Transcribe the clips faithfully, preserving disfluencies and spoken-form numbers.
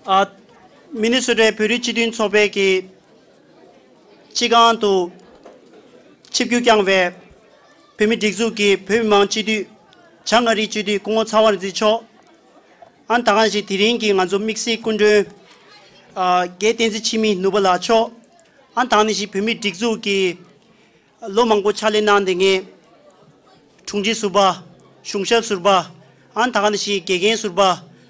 ཨ། མི་ནི་སོ་ཊའི་བོད་རིགས་སྤྱི་མཐུན་ཚོགས་པའི་གི་སྤྱི་ཁང་དུ་ཆིབས་བསྒྱུར་བསྐྱངས་པའི་བོད་མིའི་སྒྲིག་འཛུགས་ཀྱི་བོད་མི་མང་སྤྱི་འཐུས། བྱང་ཨ་རིའི་སྤྱི་འཐུས་སྐུ་ངོ་ཚེ་དབང་རིག་འཛིན་མཆོག་ཨ་ནི་ད་ག་ནང་བཞིན་དེ་རིང་གི་ང་ཚོ་དམིགས་བསལ་སྐུ་མགྲོན། ཨ། རྒན་བསྟན་འཛིན་འཆི་མེད་ནོར་བུ་ལགས་མཆོག་ཨ་ནི་ད་ག་ནང་བཞིན་བོད་མིའི་སྒྲིག་འཛུགས་ཀྱི་ལོ་མང་པོ་ཕྱག་ལས་གནང་བསྡད་མཁན་དྲུང་ཆེ་ཟུར་པ། གཞུང་ཞབས་ཟུར་པ། ཨ་ནི་ད་ག་ནང་བཞིན་དགེ་རྒན་ཟུར་པ།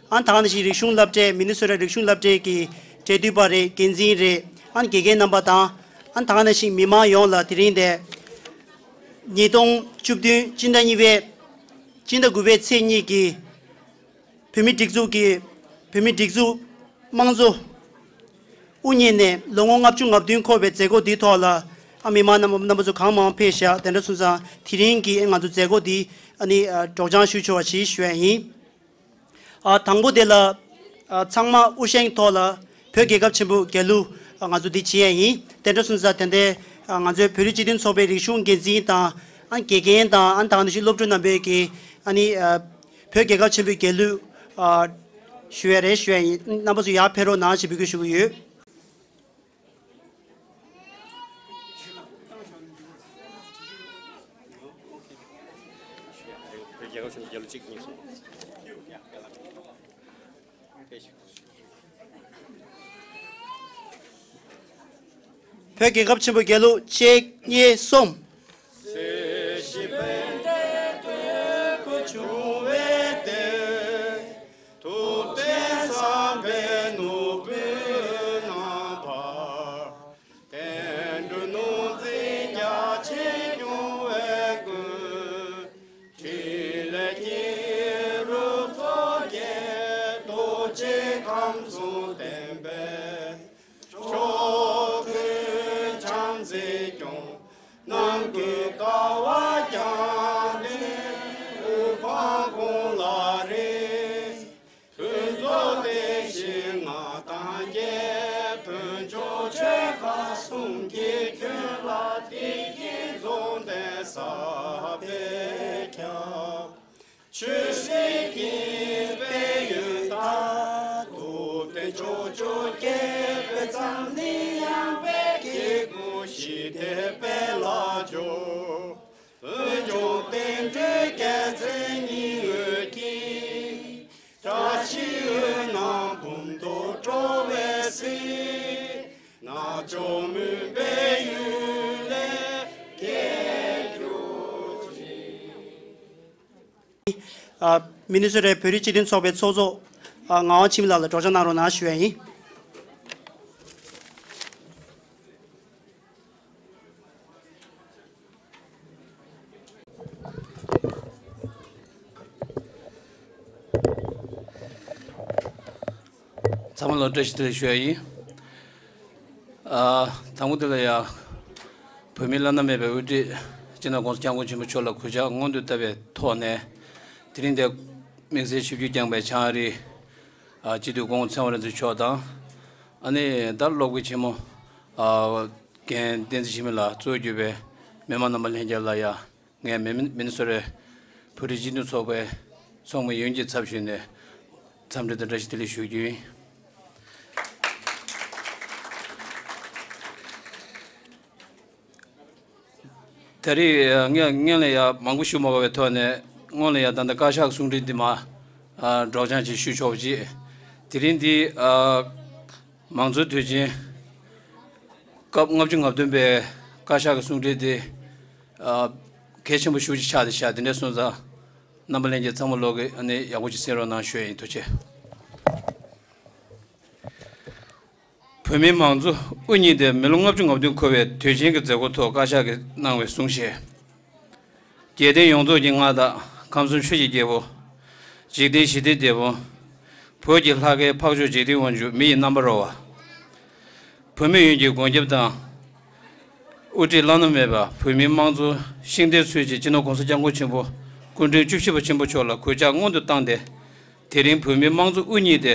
ཨ་ནི་ད་ག་ནང་བཞིན་རིག་གཞུང་སློབ་གྲྭའི་མི་ནི་སོ་ཊ་རིག་གཞུང་སློབ་གྲྭའི་གི་འབྲེལ་མཐུད་པ་རེད། འགན་འཛིན་རེད། ཨ་ནི་དགེ་རྒན་རྣམ་པ་དང་། ཨ་ནི་ད་ག་ནང་བཞིན་མི་མང་ཡོངས་ལ་དེ་རིང་དེ་ཉིས་སྟོང་བཅུ་བདུན་སྤྱི་ཟླ་གཉིས་པའི་སྤྱི་ཟླ་དགུ་པའི་ཚེས་གཉིས་ཀྱི་བོད་མིའི་སྒྲིག་འཛུགས་ཀྱི་བོད་མིའི་སྒྲིག་འཛུགས་དམངས་གཙོ་དབུ་བརྙེས་ནས་ལོ་ངོ་ལྔ་བཅུ་ང་བདུན་འཁོར་བའི་མཛད་སྒོ་འདིའི་ཐོག་ལ། ཨ། མི་མང་རྣམ་རྣམ་པ་ཚོ་གང་མང་ཕེབས་ཤག་དེ་འདྲ་སོང་ཙང་དེ་རིང་གི་ང་ཚོ་མཛད་སྒོ་འདི་ཨ་ནི་ཨ་སྒྲོག་སྦྱང་ཞུ་ཆོག་པ་ཞིག་ཞུ་ཡ་ཡིན། ཨ། དང་པོ་དེ་ལ་ཨ་ཚང་མ་དབུ་བཞེངས་ཐོག་ལ་བོད་རྒྱལ་ཁབ་ཆེན་པོའི་རྒྱལ་གླུ་ཨ་ང་ཚོ་འདི་བྱེད་ཡ་ཡིན། དེ་འདྲ་སོང་ཙང་དེ་འདྲའི་ཨ་ང་ཚོའི་བོད་རིགས་སྤྱི་མཐུན་ཚོགས་པའི་རིག་གཞུང་འགན་འཛིན་དང་། ཨ། དགེ་རྒན་དང་། ཨ་ནི་ད་ག་ནང་བཞིན་སློབ་ཕྲུག་རྣམ་པས་ཀྱིས་ཨ་ནི་ཨ་བོད་རྒྱལ་ཁབ་ཆེན་པོའི་རྒྱལ་གླུ་ཨ་ཞུ་ཡ་རེད། ཞུ་ཡ་ཡིན། རྣམ་པ་ཚོ་ཡར་ཕེབས་རོགས་གནང་ཞེས་འབོད་སྐུལ་ཞུ་གི་ཡོད། བོད་རྒྱལ་ཁབ་ཆེན་པོའི་རྒྱལ་གླུ་གཅིག་གཉིས་གསུམ། སྲིད་ཞི་བའི་འབྲས་དོན་ཀུན་འབྱུང་བའི་གཏེར། ཐུབ་བསྟན་བསམ་པའི་ནོར་བུས་རྣམ་པར། བསྟན་འགྲོའི་ནོར་འཛིན་རྒྱ་ཆེར་སྐྱོང་བའི་མགོན། ཕྲིན་ལས་ཀྱི་རོལ་མཚོ་རྒྱས། རྡོ་རྗེ་ཁམས་གསུམ་བསྟན་པའི་ཕྱོགས་ཀུན་བྱམས་བརྩེས་སྐྱོང་། རྣམ་ཀུན་དགའ་བ་རྒྱལ་བའི་དབུ་འཕང་དགུང་ལ་རེག། ཕུན་ཚོགས་བདེ་གཤེགས་མངའ་ཐང་རྒྱས། ཕུན་ཚོགས་ཆོས་འཁོར་གསུམ་གྱིས་ཁྱོན་ལ། བདེ་སྐྱིད་འབྱུང་ལྡན་ཟབ་པའི་ཁྱབ། ཆོས་སྲིད་ཀུན་གྱི་དཔལ་ཡོན་དང་། ཐུབ་བསྟན་ཕྱོགས་བཅུར་རྒྱས་པའི་འཛམ་གླིང་ཡངས་པའི་སྐྱེ་དགུའི་ཞི་བདེའི་དཔལ་ལ་འབྱོར། འོད་འབྱུང་བསྟན་འགྲོའི་རྒྱལ་མཚན་ཉི་འོད་ཀྱིས། བཀྲ་ཤིས་འོད་རྣམས་འབུམ་དུ་སྤྲོ་བའི་ཚེ། རྣལ་འབྱོར་མོས་པའི་ཡུལ་ལས་སྐྱེ་གྱུར་ཅིག། ཨ། མི་ནི་སོ་ཊའི་བོད་རིགས་སྤྱི་མཐུན་ཚོགས་པའི་ཚོགས་གཙོ། ཨ། ངག་དབང་འཆི་མེད་ལགས་ལ་སྒྲོག་སྦྱང་གནང་རོགས་གནང་ཞུ་ཡ་ཡིན། ཚང་མ་ལ་བཀྲ་ཤིས་བདེ་ལེགས་ཞུ་ཡ་ཡིན། ཨ། དང་པོ་དེ་ལ་ཡ། བོད་མིའི་བླ་ན་མེད་པའི་དབུ་ཁྲིད་སྤྱི་ནོར་༸གོང་ས་༸སྐྱབས་མགོན་ཆེན་པོ་མཆོག་ལ་གུས་ཕྱག་སྔོན་དུ་བཏབ་པའི་ཐོག་ནས། དེ་རིང་འདིར་དམིགས་བསལ་ཆིབས་བསྒྱུར་བསྐྱངས་པའི་བྱང་ཨ་རིའི་ཨ་སྤྱི་འཐུས་སྐུ་ངོ་ཚེ་དབང་རིག་འཛིན་མཆོག་དང་། ཨ་ནི་ད་སློབ་དགེ་ཆེན་མོ་ཨ་རྒན་བསྟན་འཛིན་འཆི་མེད་ལགས་གཙོས་གྱུར་པའི་མི་མང་རྣམ་པ་ལྷན་རྒྱས་ལ་ཡ། ངས་མི་མི་ནི་སོ་ཊའི་བོད་རིགས་སྤྱི་མཐུན་ཚོགས་པའི་ཚོགས་མི་ཡོངས་ཀྱི་ཚབ་ཞུས་ནས་འཚམས་འདྲི་དང་བཀྲ་ཤིས་བདེ་ལེགས་ཞུ་རྒྱུ་ཡིན། ད་རེས་ངས་སྔོན་ལ་ཡ་མང་པོ་ཞུ་མ་དགོས་པའི་ཐོག་ནས། སྔོན་ལ་ཡ་ད་ལྟ་བཀའ་ཤག་གི་གསུང་འཕྲིན་འདི་མར་ཨ་སྒྲོག་སྦྱང་ཅིག་ཞུ་ཆོག་པ་ཅིག། དེ་རིང་འདི་ཨ་མང་གཙོའི་དུས་ཆེན་སྐབས་ལྔ་བཅུ་ང་བདུན་པའི་བཀའ་ཤག་གི་གསུང་འཕྲིན་དེ་ཨ་གལ་ཆེན་པོ་ཤུགས་ཆེ་ཆགས་བསྡད་ཤག། དེ་འདྲ་སོང་ཙང་རྣམ་པ་ལྷན་རྒྱས་ཚང་མ་ལོག་གིས་ཨ་ནི་ཡག་པོ་ཅིག་གསན་རོགས་གནང་ཞུ་ཡ་ཡིན། ཐུགས་རྗེ་ཆེ། བོད་མིའི་མང་གཙོ་དབུ་བརྙེས་ཏེ་མི་ལོ་ལྔ་བཅུ་ང་བདུན་འཁོར་བའི་དུས་ཆེན་གྱི་མཛད་སྒོའི་ཐོག་བཀའ་ཤག་གིས་གནང་བའི་གསུང་བཤད། རྒྱལ་བསྟན་ཡོངས་རྫོགས་ཀྱི་མངའ་བདག་ཁམས་གསུམ་ཆོས་ཀྱི་རྒྱལ་པོ། འཇིག་རྟེན་ཞི་བདེའི་དེད་དཔོན། བོད་ཀྱི་ལྷ་སྐལ་འཕགས་མཆོག་འཇིག་རྟེན་དབང་ཕྱུག་མི་ཡི་རྣམ་པར་རོལ་བ། བོད་མི་ཡོངས་ཀྱི་མགོན་སྐྱབས་དང་། དབུ་ཁྲིད་བླ་ན་མེད་པ་བོད་མིའི་དམངས་གཙོ་ཤིང་རྟའི་ཚུལ་གྱི་སྤྱི་ནོར་༸གོང་ས་༸སྐྱབས་མགོན་ཆེན་པོ་སྐུ་ཕྲེང་བཅུ་བཞི་པ་ཆེན་པོ་མཆོག་ལ་གུས་ཕྱག་སྔོན་དུ་བཏང་སྟེ། དེ་རིང་བོད་མིའི་དམངས་གཙོ་དབུ་བརྙེས་ཏེ་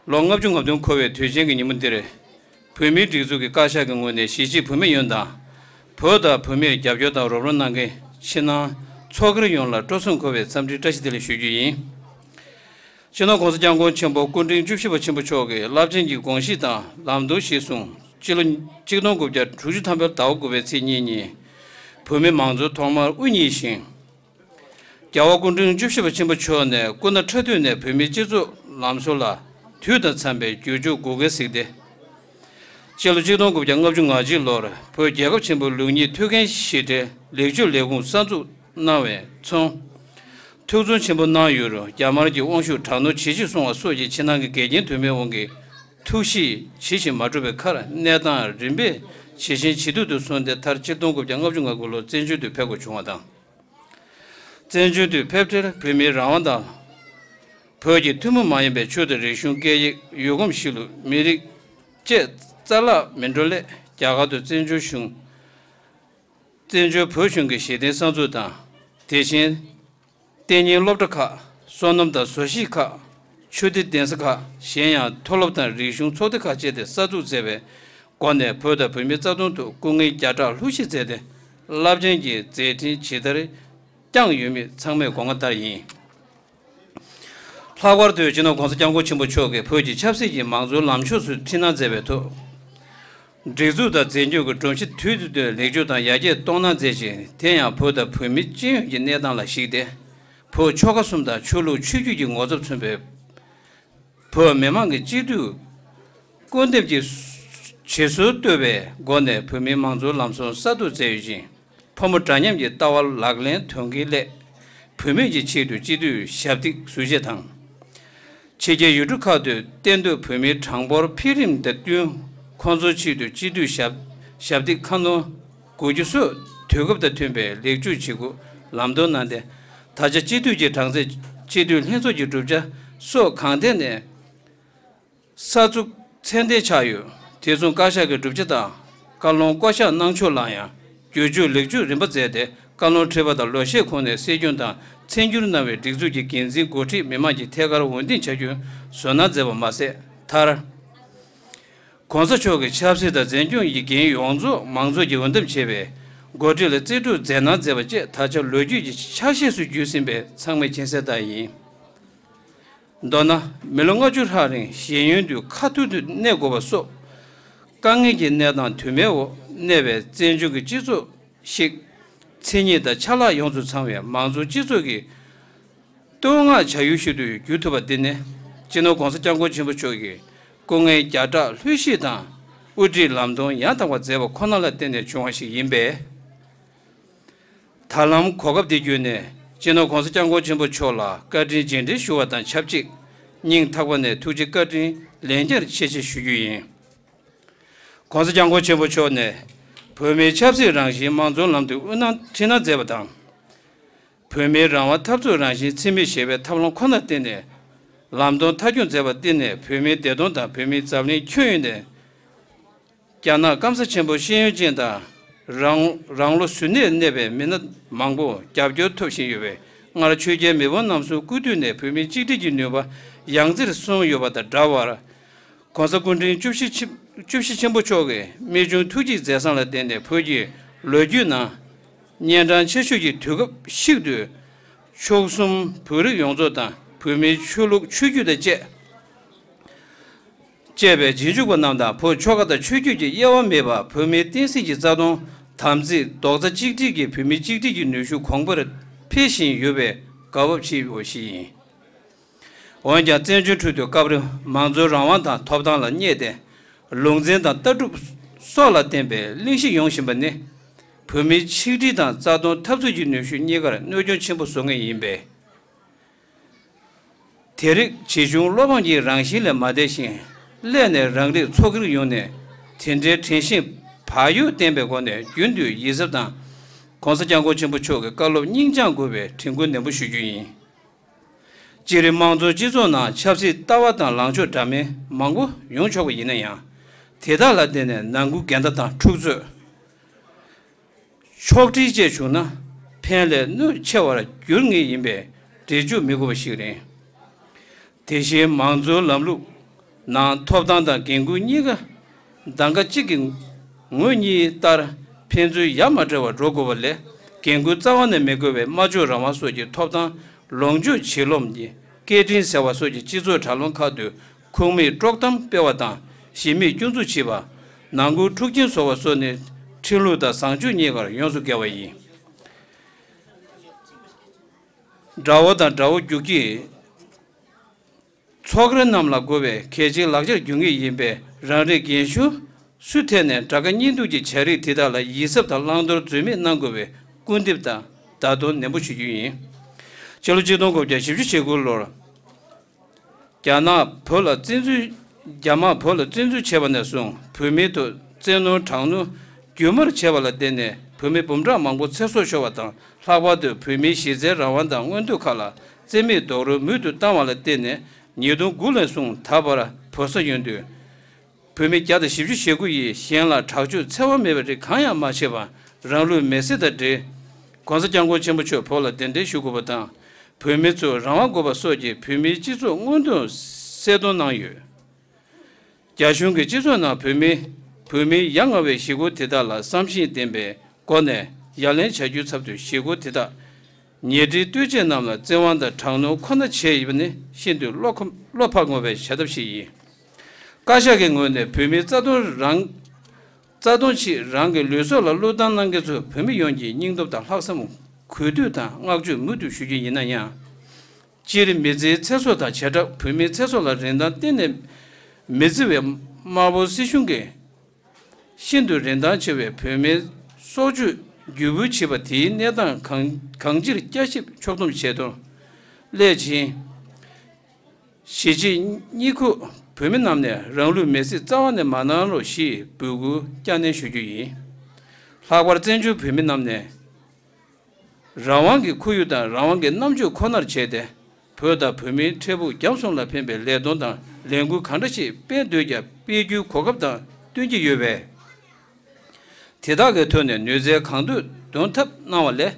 ལོ་ལྔ་བཅུ་ང་བདུན་འཁོར་བའི་དུས་ཆེན་གྱི་ཉིན་མོ་འདིར། བོད་མིའི་སྒྲིག་འཛུགས་ཀྱི་བཀའ་ཤག་གི་ངོས་ནས་གཞིས་བྱེས་བོད་མི་ཡོངས་དང་། བོད་དང་བོད་མིར་རྒྱབ་སྐྱོར་དང་རོགས་རམ་གནང་མཁན་ཕྱི་ནང་ཚོགས་སྒེར་ཡོངས་ལ་སྤྲོ་ཚོགས་འཁོལ་བའི་འཚམས་འདྲིའི་བཀྲ་ཤིས་བདེ་ལེགས་ཞུ་རྒྱུ་ཡིན། སྤྱི་ནོར་༸གོང་ས་༸སྐྱབས་མགོན་ཆེན་པོ་སྐུ་ཕྲེང་བཅུ་བཞི་པ་ཆེན་པོ་མཆོག་གིས་རླབས་ཆེན་གྱི་དགོངས་གཞི་དང་ལམ་སྟོན་གཞིར་བཟུང་། སྤྱི་ལོ་ཆིག་སྟོང་དགུ་བརྒྱ་དྲུག་ཅུ་ཐམ་པའི་ཟླ་བ་དགུ་པའི་ཚེས་གཉིས་ཉིན། བོད་མི་མང་གཙོ་ཐོག་མར་དབུ་བརྙེས་ཤིང་། རྒྱལ་བ་སྐུ་ཕྲེང་བཅུ་བཞི་པ་ཆེན་པོ་མཆོག་ནས་སྐུ་ན་ཕྲ་དུས་ནས་བོད་མིའི་སྤྱི་ཚོགས་ལམ་སྲོལ་ལ་དུས་དང་འཚམས་པའི་བསྒྱུར་བཅོས་དགོས་གལ་གཟིགས་ཏེ། སྤྱི་ལོ་ཆིག་སྟོང་དགུ་བརྒྱ་ལྔ་བཅུ་ང་གཅིག་ལོར་བོད་རྒྱལ་ཁབ་ཆེན་པོའི་ལུགས་གཉིས་ཐུའུ་བཀྭན་ཞི་ཁྲོའི་ལེགས་བཅོས་ལས་ཁུངས་གསར་འཛུགས་གནང་བས་མཚོན། ཐུགས་བརྩོན་ཆེན་པོ་གནང་ཡོད་རུང་རྒྱ་དམར་གྱི་དབང་ཤུགས་དྲག་གནོན་ཇེ་ཆེར་སོང་བ་སོགས་ཀྱི་ཕྱི་ནང་གི་འགལ་རྐྱེན་དུ་མའི་དབང་གིས་ཐུགས་གཞིས་ཇི་བཞིན་མ་གྲུབ་པའི་ཁར་གནས་སྟངས་རིམ་པས་ཇེ་ཞན་ཇེ་སྡུག་ཏུ་སོང་སྟེ། མཐར་ཆིག་སྟོང་དགུ་བརྒྱ་ལྔ་བཅུ་ང་དགུ་ལོར་བཙན་བྱོལ་དུ་ཕེབས་དགོས་བྱུང་བ་དང་། བཙན་བྱོལ་དུ་ཕེབས་འཕྲལ་བོད་མིའི་རང་དབང་དང་། བོད་ཀྱི་ཐུན་མོང་མ་ཡིན་པའི་ཆོས་དང་རིག་གཞུང་། སྐད་ཡིག་ཡུལ་གོམས་གཤིས་ལུགས། མི་རིགས་བཅས་རྩ་བརླག་མི་འགྲོ་སླད་རྒྱ་གར་དུ་བཙན་བྱོལ་གཞུང་། བཙན་བྱོལ་བོད་གཞུང་གི་གཞི་རྟེན་གསར་འཛུགས་དང་། དེ་བཞིན། གཏན་ཉིན་སློབ་གྲྭ་ཁག། སོ་ནམ་དང་བཟོ་ཤེས་ཁག། ཆོས་སྡེ་གདན་ས་ཁག། གཞན་ཡང་མཐོ་སློབ་དང་རིག་གཞུང་ཚོགས་སྡེ་ཁག་བཅས་ཏེ་གསར་འཛུགས་མཛད་པའི་སྒོ་ནས་བོད་དང་བོད་མིའི་རྩ་དོན་ཐོག་སྐུ་ངལ་བརྒྱ་ཕྲག་ལྷུར་བཞེས་མཛད་དེ། རླབས་ཆེན་གྱི་མཛད་འཕྲིན་ཇི་ལྟར་བསྐྱངས་ཡོད་མེད་ཚང་མས་དགོངས་པ་ལྟར་ཡིན། ལྷག་པར་དུ་སྤྱི་ནོར་༸གོང་ས་༸སྐྱབས་མགོན་ཆེན་པོ་མཆོག་གིས་བོད་ཀྱི་ཆབ་སྲིད་ཀྱི་མང་གཙོའི་ལམ་ཕྱོགས་སུ་ཁྲིད་གནང་མཛད་པའི་ཐོག་སྒྲིག་འཛུགས་དང་མཛད་སྤྱོད་ཀྱི་སྒྲོམ་གཞི་དུས་དང་བསྟུན་ལེགས་བཅོས་དང་ཡར་རྒྱས་གཏོང་གནང་མཛད་ཅིང་། དེ་ཡང་བོད་དང་བོད་མི་སྤྱི་ཡོངས་ཀྱི་གནས་སྟངས་ལ་གཞིགས་ཏེ། བོད་ཆོལ་ཁ་གསུམ་དང་ཆོས་ལུགས་ཆོས་བརྒྱུད་ཀྱི་ངོ་ཚབ་མཚོན་པའི་བོད་མི་མང་གི་སྤྱི་འཐུས་སྐུ་འདེམས་ཀྱི་བྱེད་སྲོལ་གཏོད་པའི་སྒོ་ནས་བོད་མིའི་མང་གཙོའི་ལམ་སྲོལ་གསར་གཏོད་མཛད་ཡོད་ཅིང་། ཕོ་མོ་འདྲ་མཉམ་གྱི་ལྟ་བ་ལག་ལེན་དོན་འཁྱོལ་སླད། བུད་མེད་ཀྱི་ཆེད་དུ་སྤྱི་འཐུས་ཞབས་སྟེགས་ཟུར་བཞེས་དང་། ཕྱི་རྒྱལ་ཡུལ་གྲུ་ཁག་ཏུ་གཏན་སྡོད་བོད་མིའི་གྲངས་འབོར་འཕེལ་རིམ་དང་བསྟུན། ཁོང་ཚོའི་ཆེད་དུ་སྤྱི་འཐུས་ཞབས་ཞབས་སྟེགས་ཁ་སྣོན་དགོས་རྒྱུ་སོགས་དུས་སྐབས་དང་མཐུན་པའི་ལེགས་བཅོས་བྱེད་དགོས་ལམ་སྟོན་གནང་སྟེ། ད་ཆ་སྤྱི་འཐུས་ཀྱི་གྲངས་ཚད་སྤྱི་འཐུས་ལྷན་ཚོགས་ཀྱི་གྲུབ་ཆ་སོགས་གང་ཐད་ནས། གསར་འཛུགས་ཚད་ལྡན་ཆགས་ཡོད། དེ་མཚུངས་བཀའ་ཤག་གི་གྲུབ་ཆ་དང་བཀའ་བློན་བསྐོ་གཞག་གནང་ཕྱོགས་ལ་ཡང་བསྒྱུར་བཅོས་ལེགས་བཅོས་རིམ་པ་མཛད་དེ། བཀའ་བློན་ཁྲི་པ་དང་ལོ་ཤས་གོང་ནས་སྲིད་སྐྱོང་དང་། ཚད་འགྱུར་གནང་བའི་སྒྲིག་འཛུགས་ཀྱི་འགན་འཛིན་འགོ་ཁྲིད་མི་མང་གི་ཐད་ཀར་འོས་འདེམས་བྱ་རྒྱུར་ཟུར་སྣོན་མཛད་པ་མ་ཟད། མཐར། ༸གོང་ས་མཆོག་གིས་ཆབ་སྲིད་དང་འཛིན་སྐྱོང་གི་འགན་ཡོངས་རྫོགས་མང་ཚོགས་ཀྱིས་འོས་འདེམས་བྱས་པའི་འགོ་ཁྲིད་ལ་རྩིས་སྤྲོད་མཛད་གནང་མཛད་པ་བཅས་ད་ཆ་ལོ་རྒྱུས་ཀྱི་ཆ་ཤས་སུ་གྱུར་ཟིན་པས་ཚང་མས་མཁྱེན་གསལ་ལྟར་ཡིན། མདོར་ན། མི་ལོ་ལྔ་བཅུ་ལྷག་རིང་ཞེན་ཡུལ་དུ་ཁ་ཐུག་ཏུ་གནས་དགོས་པ་སོགས། དཀའ་ངལ་གྱི་གནས་སྟངས་དུ་མའི་འོག་གནས་པའི་བཙན་བྱོལ་གྱི་སྤྱི་ཚོགས་ཤིག་མཚན་ཉིད་དང་ཆ་ལག་ཡོངས་སུ་ཚང་བའི་མང་གཙོའི་སྤྱི་ཚོགས་ཀྱི་བསྟོད་བསྔགས་བྱ་ཡུལ་ཞིག་ཏུ་གྱུར་ཐུབ་པ་འདི་ནི། སྤྱི་ནོར་༸གོང་ས་༸སྐྱབས་མགོན་ཆེན་པོ་མཆོག་གིས་སྐུ་ངལ་བརྒྱ་ཕྲག་ལྷུར་བཞེས་དང་། དབུ་ཁྲིད་ལམ་སྟོན་ཡང་དག་པ་མཛད་པ་ཁོ་ན་ལ་བརྟེན་ནས་བྱུང་བ་ཞིག་ཡིན་པས། ད་ལམ་གོ་སྐབས་འདི་བརྒྱུད་ནས་སྤྱི་ནོར་༸གོང་ས་༸སྐྱབས་མགོན་ཆེན་པོ་མཆོག་ལ་བཀའ་དྲིན་རྗེས་དྲན་ཞུ་བ་དང་ཆབས་ཅིག་སྙིང་ཐག་པ་ནས་ཐུགས་རྗེ་བཀའ་དྲིན་ལན་བརྒྱར་ཆེ་ཆེ་ཞུ་རྒྱུ་ཡིན། ༸གོང་ས་༸སྐྱབས་མགོན་ཆེན་པོ་མཆོག་ནས་བོད་མིའི་ཆབ་སྲིད་རང་བཞིན་དམངས་གཙོའི་ལམ་དུ་དབུ་ཁྲིད་གནང་མཛད་པ་དང་། བོད་མིའི་རང་དབང་འཐབ་རྩོད་རང་བཞིན་འཚེ་མེད་ཞེས་པའི་ཐབས་ལམ་ཁོ་ནར་བརྟེན་ནས་ལམ་སྟོན་མཐའ་འཁྱོངས་མཛད་པར་བརྟེན་ནས། བོད་མིའི་བདེ་དོན་དང་བོད་མིའི་འཛམ་གླིང་ཁྱོན་ཡོངས་ནས་རྒྱ་ནག་སྐམ་ས་ཆེན་པོའི་ཤེས་ཡོན་ཅན་དང་། རང་རང་ལོ་ཟུར་གནས་གནས་པའི་མི་སྣ་མང་པོ་རྒྱབ་སྐྱོར་ཐོབ་བཞིན་ཡོད་པས། སྔར་ཆོས་རྒྱལ་མེས་དབོན་རྣམ་གསུམ་སྐུ་དུས་ནས་བོད་མིའི་གཅིག་སྒྲིལ་གྱི་ནུས་པ་ཡང་རྩེར་སོན་ཡོད་པ་དང་འདྲ་བར། ༸གོང་ས་སྐུ་ཕྲེང་བཅུ་བཞི་ཆེན་བཅུ་བཞི་ཆེན་པོ་མཆོག་གིས་རྨད་བྱུང་ཐུགས་ཀྱི་མཛད་བཟང་ལ་བརྟེན་ནས། བོད་ཀྱི་ལོ་རྒྱུས་ནང་གཉན་འཕྲང་ཆེ་ཤོས་ཀྱི་དུས་སྐབས་ཤིག་ཏུ། ཆོལ་གསུམ་བོད་རིགས་ཡོངས་རྫོགས་དང་། བོད་མིའི་ཆོས་ལུགས་ཆོས་བརྒྱུད་དང་བཅས། བཅས་པའི་རྗེས་འཇུག་པ་རྣམས་དང་། བོད་ཆོལ་ཁ་དང་ཆོས་བརྒྱུད་ཀྱི་དབྱེ་བ་མེད་པར་བོད་མིའི་བསྟན་སྲིད་ཀྱི་རྩ་དོན་དམ་ཚིག་རྡོག་རྩ་གཅིག་སྒྲིལ་གྱིས་བོད་མིའི་གཅིག་སྒྲིལ་གྱི་ནུས་ཤུགས་གོང་འཕེལ་བྱེད་བཞིན་ཡོད་པས་དགའ་སྤོབས་ཆེ་བ་ཞིག་ཡིན། འོན་ཀྱང་། བཙན་བྱོལ་ཁྲོད་དུ་སྐབས་རེ་མང་གཙོའི་རང་དབང་དང་ཐོབ་ཐང་ལ་བསྙད་དེ། ལུང་འཛིན་དང་ལྟ་གྲུབ་སོགས་ལ་བརྟེན་པའི་གླེང་གཞི་ཡོང་བཞིན་པ་ནི། བོད་མིའི་ཆིག་སྒྲིལ་དང་རྩ་དོན་འཐབ་རྩོད་ཀྱི་ནུས་ཤུགས་གཉིས་ཀར་གནོད་སྐྱོན་ཆེན་པོ་བཟོ་ངེས་ཡིན་པས། དེ་རིགས་ཇི་བྱུང་བློ་ཕམ་གྱི་རང་བཞིན་ལས་མ་འདས་ཤིང་། སླད་ནས་རང་རིགས་ཚོགས་སྒེར་ཡོང་ནས། དེ་འདྲའི་དྲན་ཤེས་བག་ཡོད་བསྟེན་པའི་སྒོ་ནས། རྒྱུན་དུ་ཡིད་གཟབ་དང་། ༸གོང་ས་༸སྐྱབས་མགོན་ཆེན་པོ་མཆོག་གི་བཀའ་སློབ་སྙིང་བཅངས་དགོས་པའི་དྲན་སྐུལ་ནན་པོ་ཞུ་རྒྱུ་ཡིན། སྤྱིར་དམངས་གཙོའི་སྤྱི་ཚོགས་ནང་ཆབ་སྲིད་ལྟ་བ་དང་ལངས་ཕྱོགས་འདྲ་མིན་མང་པོ་ཡོང་ཆོག་པ་ཡིན་ན་ཡང་། དེ་དག་ལ་བརྟེན་ནས་ནང་ཁུལ་འགལ་ཟླ་དང་འཁྲུག་རྩོད། ཕྱོགས་སྒྲིལ་བཅས་བྱུང་ན། ཕན་ལས་གནོད་ཆེ་བར་འགྱུར་ངེས་ཡིན་པས། འགྲེལ་བརྗོད་མི་དགོས་པ་ཞིག་རེད། དེ་བཞིན་མང་གཙོའི་ལམ་ལུགས་ནང་ཐོབ་ཐང་དང་འགན་ཁུར་གཉིས་ཀ་གདམ་ག་གཅིག་གི་ངོས་གཉིས་ལྟར་ཕན་ཚུན་ཡ་མ་བྲལ་བར་འགྲོ་དགོས་པ་ལས། འགན་ཁུར་རྩ་བ་ནས་མི་དགོས་པའི་སྨྲ་བརྗོད་རང་དབང་སོགས་ཀྱི་ཐོབ་ཐང་ལོངས་སྤྱོད་བྱེད་རློམ་གྱི་ སྐད་འཕྲིན་ཟེར་བ་སོགས་ཀྱི་སྤྱི་ཚོགས་དྲ་ལམ་ཁག་ཏུ་ཁུངས་མེད་དཀྲོག་གཏམ་སྤེལ་བ་དང་གཞི་མེད་སྐྱོན་འཛུགས་བྱེད་པ། ནང་ཁུལ་འཁྲུག་རྐྱེན་བཟོ་བ་སོགས་ནི་ཁྲིམས་ལུགས་དང་བཟང་སྤྱོད་གཉིས་ཀར་ཡོངས་སུ་འགལ་བ་ཡིན། དགྲ་བོ་དང་དགྲ་བོ་རྒྱུག་ཁྱི། ཚོགས་ར་རྣམས་ལ་དགོས་པའི་གལ་ཆེའི་ལག་ཆར་འགྱུར་ངེས་ཡིན་པས། རང་རིགས་རྒན་གཞོན་སུའི་ཐད་ནས་དགྲ་དགའ་གཉེན་སྡུག་གི་བྱ་རིགས་དེ་དག་ལ་ཡིད་གཟབ་དང་བླང་དོར་འཛེམ་མེད་གནང་དགོས་པའི་སྐུལ་འདེབས་དང་བརྡ་སྟོན་ནན་པོ་ཞུ་རྒྱུ་ཡིན། སྤྱི་ལོ་ཆིག་སྟོང་དགུ་བརྒྱ་བཞི་བཅུ་ཞེ་དགུ་ལོར། རྒྱ་ནག་བོད་ལ་བཙན་འཛུལ། རྒྱ་དམར་བོད་ལ་བཙན་འཛུལ་བྱས་པ་ནས་བཟུང་བོད་མིའི་ཐོག་བཙན་གནོན་དྲག་གནོན་རྒྱུན་མར་བྱས་པ་ལ་བརྟེན་ནས་བོད་མི་འབུམ་ཕྲག་མང་པོ་ཚེ་སྲོག་ཤོར་བ་དང་། ལྷག་པར་དུ་བོད་མིའི་གཞི་རྩའི་རང་དབང་དང་མངོན་འདོད་ཁག་ལ་བཙན་མེད་རྡོག་རོལ་མུ་མཐུད་བཏང་བ་ལ་བརྟེན་ནས་ཉིས་སྟོང་དགུ་ལས་བཟུང་ད་བར་བོད་ས་ཡོང་དུས། བོད་མི་བརྒྱ་དང་བཞི་བཅུ་ཞེ་དགུ་ཡིས་གཞན་ལ་དྲག་སྤྱོད་འཚེ་བ་མེད་པའི་རིགས་གང་ཡང་མ་བྱས་པར་རང་ལུས་མེར་སྲེག་དང་འབྲེལ། ྋགོང་ས་ྋསྐྱབས་མགོན་ཆེན་པོ་མཆོག་བོད་ལ་གདན་འདྲེན་ཞུ་དགོས་པ་དང་། བོད་མི་ཚོར་རང་དབང་དགོས་པ་སོགས་ཀྱི་བོད་མིའི་སྤྱི་ཚོགས་མངོན་འདོད་གསལ་སྟོན་གནང་ཡོད། རྒྱ་གཞུང་གིས་སྤྱི་ཚོགས་ནང་བོད་མི། བོད་མིའི་ཡ་ང་བའི་ཞི་རྒོལ་དེ་དག་ལ་བསམ་ཤེས་ལྡན་པའི་སྒོ་ནས་ཡ་ལན་བྱ་རྒྱུའི་ཚབ་ཏུ་ཞི་རྒོལ་དེ་དག་ཉེ་འབྲེལ་ལྟོས་བཅས་རྣམས་ལ་བཙན་དབང་དང་དྲག་གནོན་ཁོ་ན་བྱས་ཡོད་པ་ནི་ཤིན་ཏུ་བློ་ཁ་བློ་ཕམ་དགོས་པའི་བྱ་ཐབས་ཤིག་ཡིན། བཀའ་ཤག་གི་ངོས་ནས་བོད་མིའི་རྩ་དོན་རང་། རྩ་དོན་ཆེད་རང་གི་ལུས་སྲོག་ལ་བློས་བཏང་གནང་མཁན་ཚོ་བོད་མི་ཡོངས་ཀྱི་སྙིང་སྟོབས་དང་ལྷག་བསམ་གུས་འདུད་དང་བསྔགས་བརྗོད་མུ་མཐུད་ཞུ་རྒྱུ་ཡིན་ན་ཡང་། སྤྱིར་མི་ཚེའི་ཚེ་སྲོག་དང་བྱེ་བྲག་བོད་མིའི་ཚེ་སྲོག་ལ་རིན་ཐང་གཏན་ནས་མི་བརྩི་བའི་དམར་པོ་སྲིད་གཞུང་གིས། ཤིན་ཏུ་རིན་ཐང་ཆེ་བའི་བོད་མིའི་སྲོག་གཅོད་རྒྱུ་འབུལ་བྱས་པ་དེའི་གནས་སྟངས་གང་གང་ཅིར་བསྐྱར་ཞིབ་ཕྱོགས་བསྡོམས་བྱས་དོན། སླད་ཕྱིན། གཞིས་བྱེས་གཉིས་ཁུལ་བོད་མི་རྣམས་ནས་རང་ལུས་མེར་སྲེག་རྩ་བ་ནས་མ་གནང་རོགས་ཞེས་འབོད་སྐུལ་བསྐྱར་ནན་ཞུ་རྒྱུ་ཡིན། ལྷག་པར་བཙན་བྱོལ་བོད་མི་རྣམས་ནས། རང་དབང་གི་ཁོར་ཡུག་དང་རང་དབང་གི་རྣམ་དཔྱོད་ཁོ་ནར་བྱས་ཏེ། བོད་དང་བོད་མིའི་འཕྲལ་ཕུགས་རྒྱ་གསུམ་ལ་ཕན་པའི་ལས་དོན་དང་ལས་འགུལ་གང་འདྲ་ཞིག་སྤེལ་འདོད་ཀྱང་སྤེལ་རྒྱུའི་གོ་སྐབས་དང་བསྟུན་གྱི་ཡོད་པས། དེ་དག་གི་ཐོག་ནས་ནུས་རྩལ་གང་ཐུབ་འདོན་ཐབས་གནང་བ་ལས།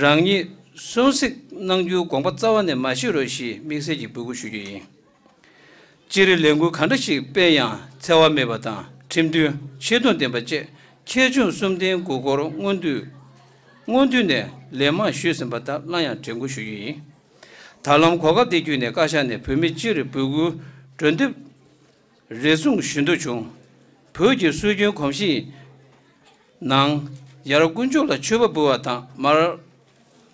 རང་ཉིད་གསོན་བསྲེགས་གནང་རྒྱུའི་དགོངས་པ་རྩ་བ་ནས་མ་བཞེས་རོགས་ཞེས་དམིགས་བསལ་གྱི་འབོད་སྐུལ་ཞུ་རྒྱུ་ཡིན། སྤྱིར་ལས་འགུལ་གང་འདྲ་ཞིག་སྤེལ་ཡང་འཚེ་བ་མེད་པ་དང་ཁྲིམས་མཐུན་ཆེ་མཐོང་ལྡན་པ་བཅས་ཁྱད་ཆོས་གསུམ་ལྡན་དགུ་སྐོར་སྔོན་དུས། སྔོན་དུས་ནས་ལན་མང་ཞུས་ཟིན་པ་དག་སླར་ཡང་དྲན་སྐུལ་ཞུ་རྒྱུ་ཡིན། ད་ལམ་གོ་སྐབས་འདི་བརྒྱུད་ནས་བཀའ་ཤག་ནས་བོད་མི་སྤྱིར་འབོད་སྐུལ་གྲོས་འདེབས་རེ་ཟུང་ཞུ་འདོད་བྱུང་། བོད་ཀྱི་སྲོལ་རྒྱུན་གོམས་གཤིས། ནང་ཡར་དཀོན་མཆོག་ལ་མཆོད་པ་འབུལ་བ་དང་མར།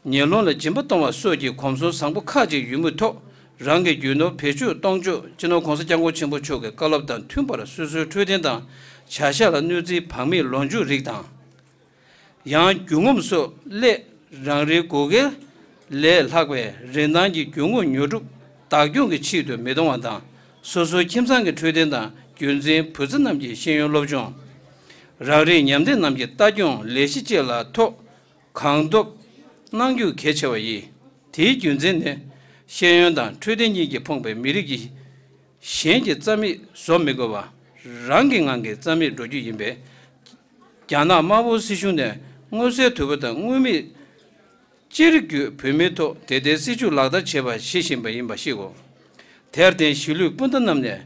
ཉེ་སློང་ལ་སྦྱིན་པ་གཏོང་བ་སོགས་ཀྱི་གོམས་སྲོལ་བཟང་པོ་ཁག་ཅིག་ཡོད་མུས་ཐོག་རང་གི་རྒྱུ་ནོར་བེད་སྤྱོད་གཏོང་ཕྱོགས་སྤྱི་ནོར་༧གོང་ས་༧སྐྱབས་མགོན་ཆེན་པོ་མཆོག་གི་བཀའ་སློབ་དང་མཐུན་པར་སོ་སོའི་འཕྲོད་བསྟེན་དང་བྱ་གཞག་ལ་གནོད་འཚེའི་བག་མེད་ལོ་རྒྱུས་རིགས་དང་། ཡང་རྒྱུ་ངོམ་སོགས་སླད་རང་རེའི་བགོ་སྐལ་ལས་ལྷག་པའི་རིན་ཐང་གི་རྒྱུ་དངོས་ཉོ་སྒྲུབ་བདག་སྐྱོང་གི་ཆེད་དུ་མི་གཏོང་བ་དང་། སོ་སོའི་ཁྱིམ་ཚང་གི་འཕྲོད་བསྟེན་དང་རྒྱུན་འཛིན་བུ་ཚ་རྣམས་ཀྱི་ཤེས་ཡོན་སློབ་སྦྱོང་། རང་རིགས་ཉམས་ལྡན་རྣམས་ཀྱི་ལྟ་སྐྱོང་ལས་གཞི་བཅས་ལ་ཐོག་གང་ཐུབ་གནང་རྒྱུ་གལ་ཆེ་བ་ཡིན། དེའི་རྒྱུ་མཚན་ནི། ཤེས་ཡོན་དང་འཕྲོད་བསྟེན་གཉིས་ཀྱིས་ཕོངས་པའི་མི་རིགས་ཀྱིས། གཞན་གྱི་རྩ་མེད་བཟོ་མི་དགོས་པ། རང་གི་ངང་གིས་རྩ་མེད་འགྲོ་རྒྱུ་ཡིན་པས། རྒྱ་ནག་དམར་པོའི་སྲིད་གཞུང་ནས་མངོན་གསལ་དོད་པོ་དང་མངོན་མེད་ཅིག་བརྒྱུད་བོད་མིའི་ཐོག་དེ་ལྟའི་སྲིད་བྱུས་ལག་བསྟར་བྱེད་པ་བྱེད་བཞིན་པ་ཡིན་པ་ཤེས་དགོས། དེར་བརྟེན་གཞིས་ལུས་སྤུན་ཟླ་རྣམས་ནས་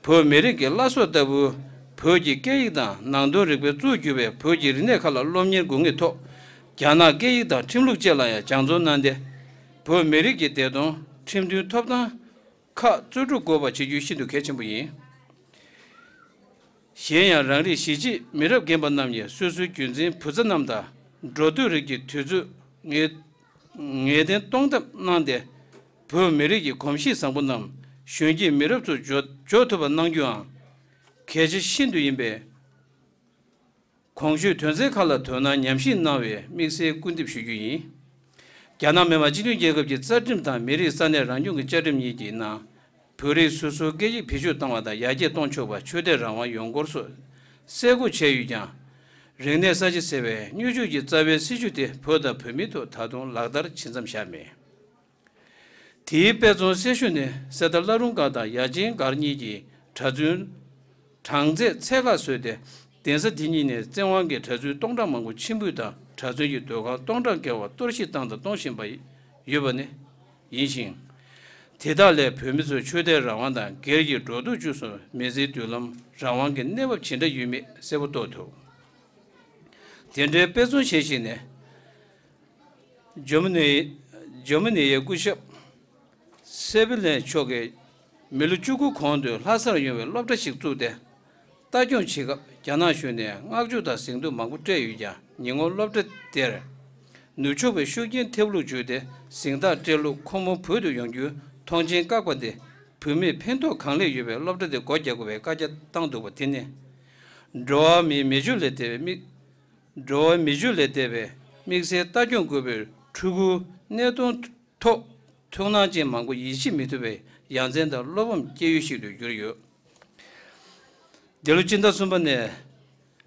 བོད་མི་རིགས་ཀྱི་བླ་སྲོག་ལྟ་བུ་བོད་ཀྱི་སྐད་ཡིག་དང་ནང་དོན་རིག་པའི་གཙུག་གྱུར་པའི་བོད་ཀྱི་རིག་གནས་ཁག་ལ་སློབ་གཉེར་དགོས་ངེས་ཐོག་རྒྱ་ནག་སྐད་ཡིག་དང་ཁྲིམས་ལུགས་བཅས་ལ་ཡང་སྦྱང་བརྩོན་གནང་སྟེ། བོད་མི་རིགས་ཀྱི་བདེ་དོན་ཁྲིམས་མཐུན་ཐོབ་ཐང་ཁག་གཙོ་སྒྲུབ་དགོས་པ་བྱེད་རྒྱུ་ཤིན་ཏུ་གལ་ཆེན་པོ་ཡིན། གཞན་ཡང་རང་རིགས་གཞིས་བྱེས་མི་རབས་རྒན་པ་རྣམས་ཀྱིས་སོ་སོའི་རྒྱུན་འཛིན་བུ་ཚ་རྣམས་དང་འགྲོ་སྡོད་རིགས་ཀྱི་དུས་ཚོད་ངེས་ངེས་གཏན་གཏོང་ཐབས་གནང་སྟེ། བོད་མི་རིགས་ཀྱི་གོམས་གཤིས་བཟང་པོ་རྣམས་གཞོན་སྐྱེས་མི་རབས་ཚོར་འཇོག་འཇོག་ཐུབ་པ་གནང་རྒྱུའང་གལ་ཆེ་ཤིན་ཏུ་ཡིན་པས། གོང་ཞུས་དོན་ཚན་ཁག་ལ་དོ་སྣང་ཉམས་ཞིབ་གནང་བའི་དམིགས་བསལ་སྐུལ་འདེབས་ཞུ་རྒྱུ་ཡིན། རྒྱ་ནག་མི་དམངས་སྤྱི་མཐུན་རྒྱལ་ཁབ་ཀྱི་རྩ་ཁྲིམས་དང་མི་རིགས་ས་གནས་རང་སྐྱོང་གི་བཅའ་ཁྲིམས་གཉིས་ཀྱི་ནང་། བོད་རིགས་སོ་སོའི་སྐད་ཡིག་བེད་སྤྱོད་གཏོང་བ་དང་ཡར་རྒྱས་གཏོང་ཆོག་པ། ཆོས་དད་རང་དབང་ཡོང་སྒོ་སོགས་གསལ་བཀོད་བྱས་ཡོད་ཀྱང་། རིག་གནས་གསར་བརྗེ་ཟེར་བའི་མྱུར་མགྱོགས་ཀྱི་རྩ་བའི་སྲིད་བྱུས་དེ་བོད་དང་བོད་མིའི་ཐོག་ད་དུང་ལག་བསྟར་བྱེད་མཚམས་བཞག་མེད། དེའི་དཔེ་མཚོན་གསལ་ཤོས་ནི་གསེར་རྟ་བླ་རུང་སྒར་དང་ཡ་ཆེན་སྒར་གཉིས་ཀྱི་གྲྭ་བཙུན་གྲངས་ཚད་ཚད་བཀག་བཟོས་ཏེ། གདན་ས་དེ་གཉིས་ནས་བཙན་དབང་གིས་གྲྭ་བཙུན་སྟོང་ཕྲག་མང་པོ་ཕྱིར་འབུད་དང་གྲྭ་བཙུན་གྱི་སྡོད་ཁང་སྟོང་ཕྲག་བརྒལ་བ་གཏོར་བཤིག་བཏང་དང་གཏོང་བཞིན་པ་ཡོད་པ་ནི་ཡིན་ཞིང་། དེ་དག་ལས་བོད་མི་ཚོའི་ཆོས་དད་རང་དབང་དང་སྒེར་གྱི་འགྲོ་འདུག་སྤྱོད་གསུམ་མི་ཚེའི་མདུན་ལམ་རང་དབང་གི་གནས་བབ་ཇི་འདྲ་ཡོད་མེད་གསལ་པོ་རྟོགས་ཐུབ། དེ་འདྲའི་དཔེ་མཚོན་གཞན་ཞིག་ནི། འཇར་མ་ནི། འཇར་མ་ནི་ཡའི་སྐུ་ཞབས་ སེ་བི་ལན་མཆོག་གིས་མི་ལོ་བཅུ་དགུ་གོང་དུ་ལྷ་སར་ཡོང་བའི་སློབ་གྲྭ་ཞིག་བཙུགས་ཏེ། ལྟ་སྐྱོང་བྱེད་སྐབས་རྒྱ་ནག་གཞུང་ནས་བསྔགས་བརྗོད་དང་གཟེངས་བསྟོད་མང་པོ་སྤྲད་ཡོད་ཀྱང་། ཉེ་སྔོན་སློབ་གྲྭ་དེར་ནུབ་ཕྱོགས་པའི་ཤུགས་རྐྱེན་ཐེབས་ལུགས་བརྗོད་དེ། གཟེངས་རྟགས་སྤྲད་ལུགས་ཁོ་མོ་བོད་དུ་ཡོང་རྒྱུའི་མཐོང་མཆན་བཀག་པ་དེ། བོད་མིར་ཕན་ཐོགས་གང་ལེགས་ཡོད་པའི་སློབ་གྲྭ་དེ་སྒོ་རྒྱག་དགོས་པའི་བཀའ་རྒྱ་བཏང་འདུག་པ་དེ་ནི། འགྲོ་བ་མིའི་མི་སྤྱོད་ལས་འདས་པའི་དམིགས། འགྲོ་བའི་མི་སྤྱོད་ལས་འདས་པའི་དམིགས་བསལ་ལྟ་སྐྱོང་དགོས་པའི་འཕྲུལ་འཁོར་གནད་དོན་ཐོག་ཐུགས་སྣང་ཅན་མང་པོ་ཡིད་ཆེས་མི་ཐུབ་པའི་ཡ་མཚན་དང་བློ་ཕམ་སྐྱེ་ཡུལ་ཞིག་ཏུ་གྱུར་ཡོད། འདི་ལོ་སྤྱི་ཟླ་གསུམ་པ་ནས་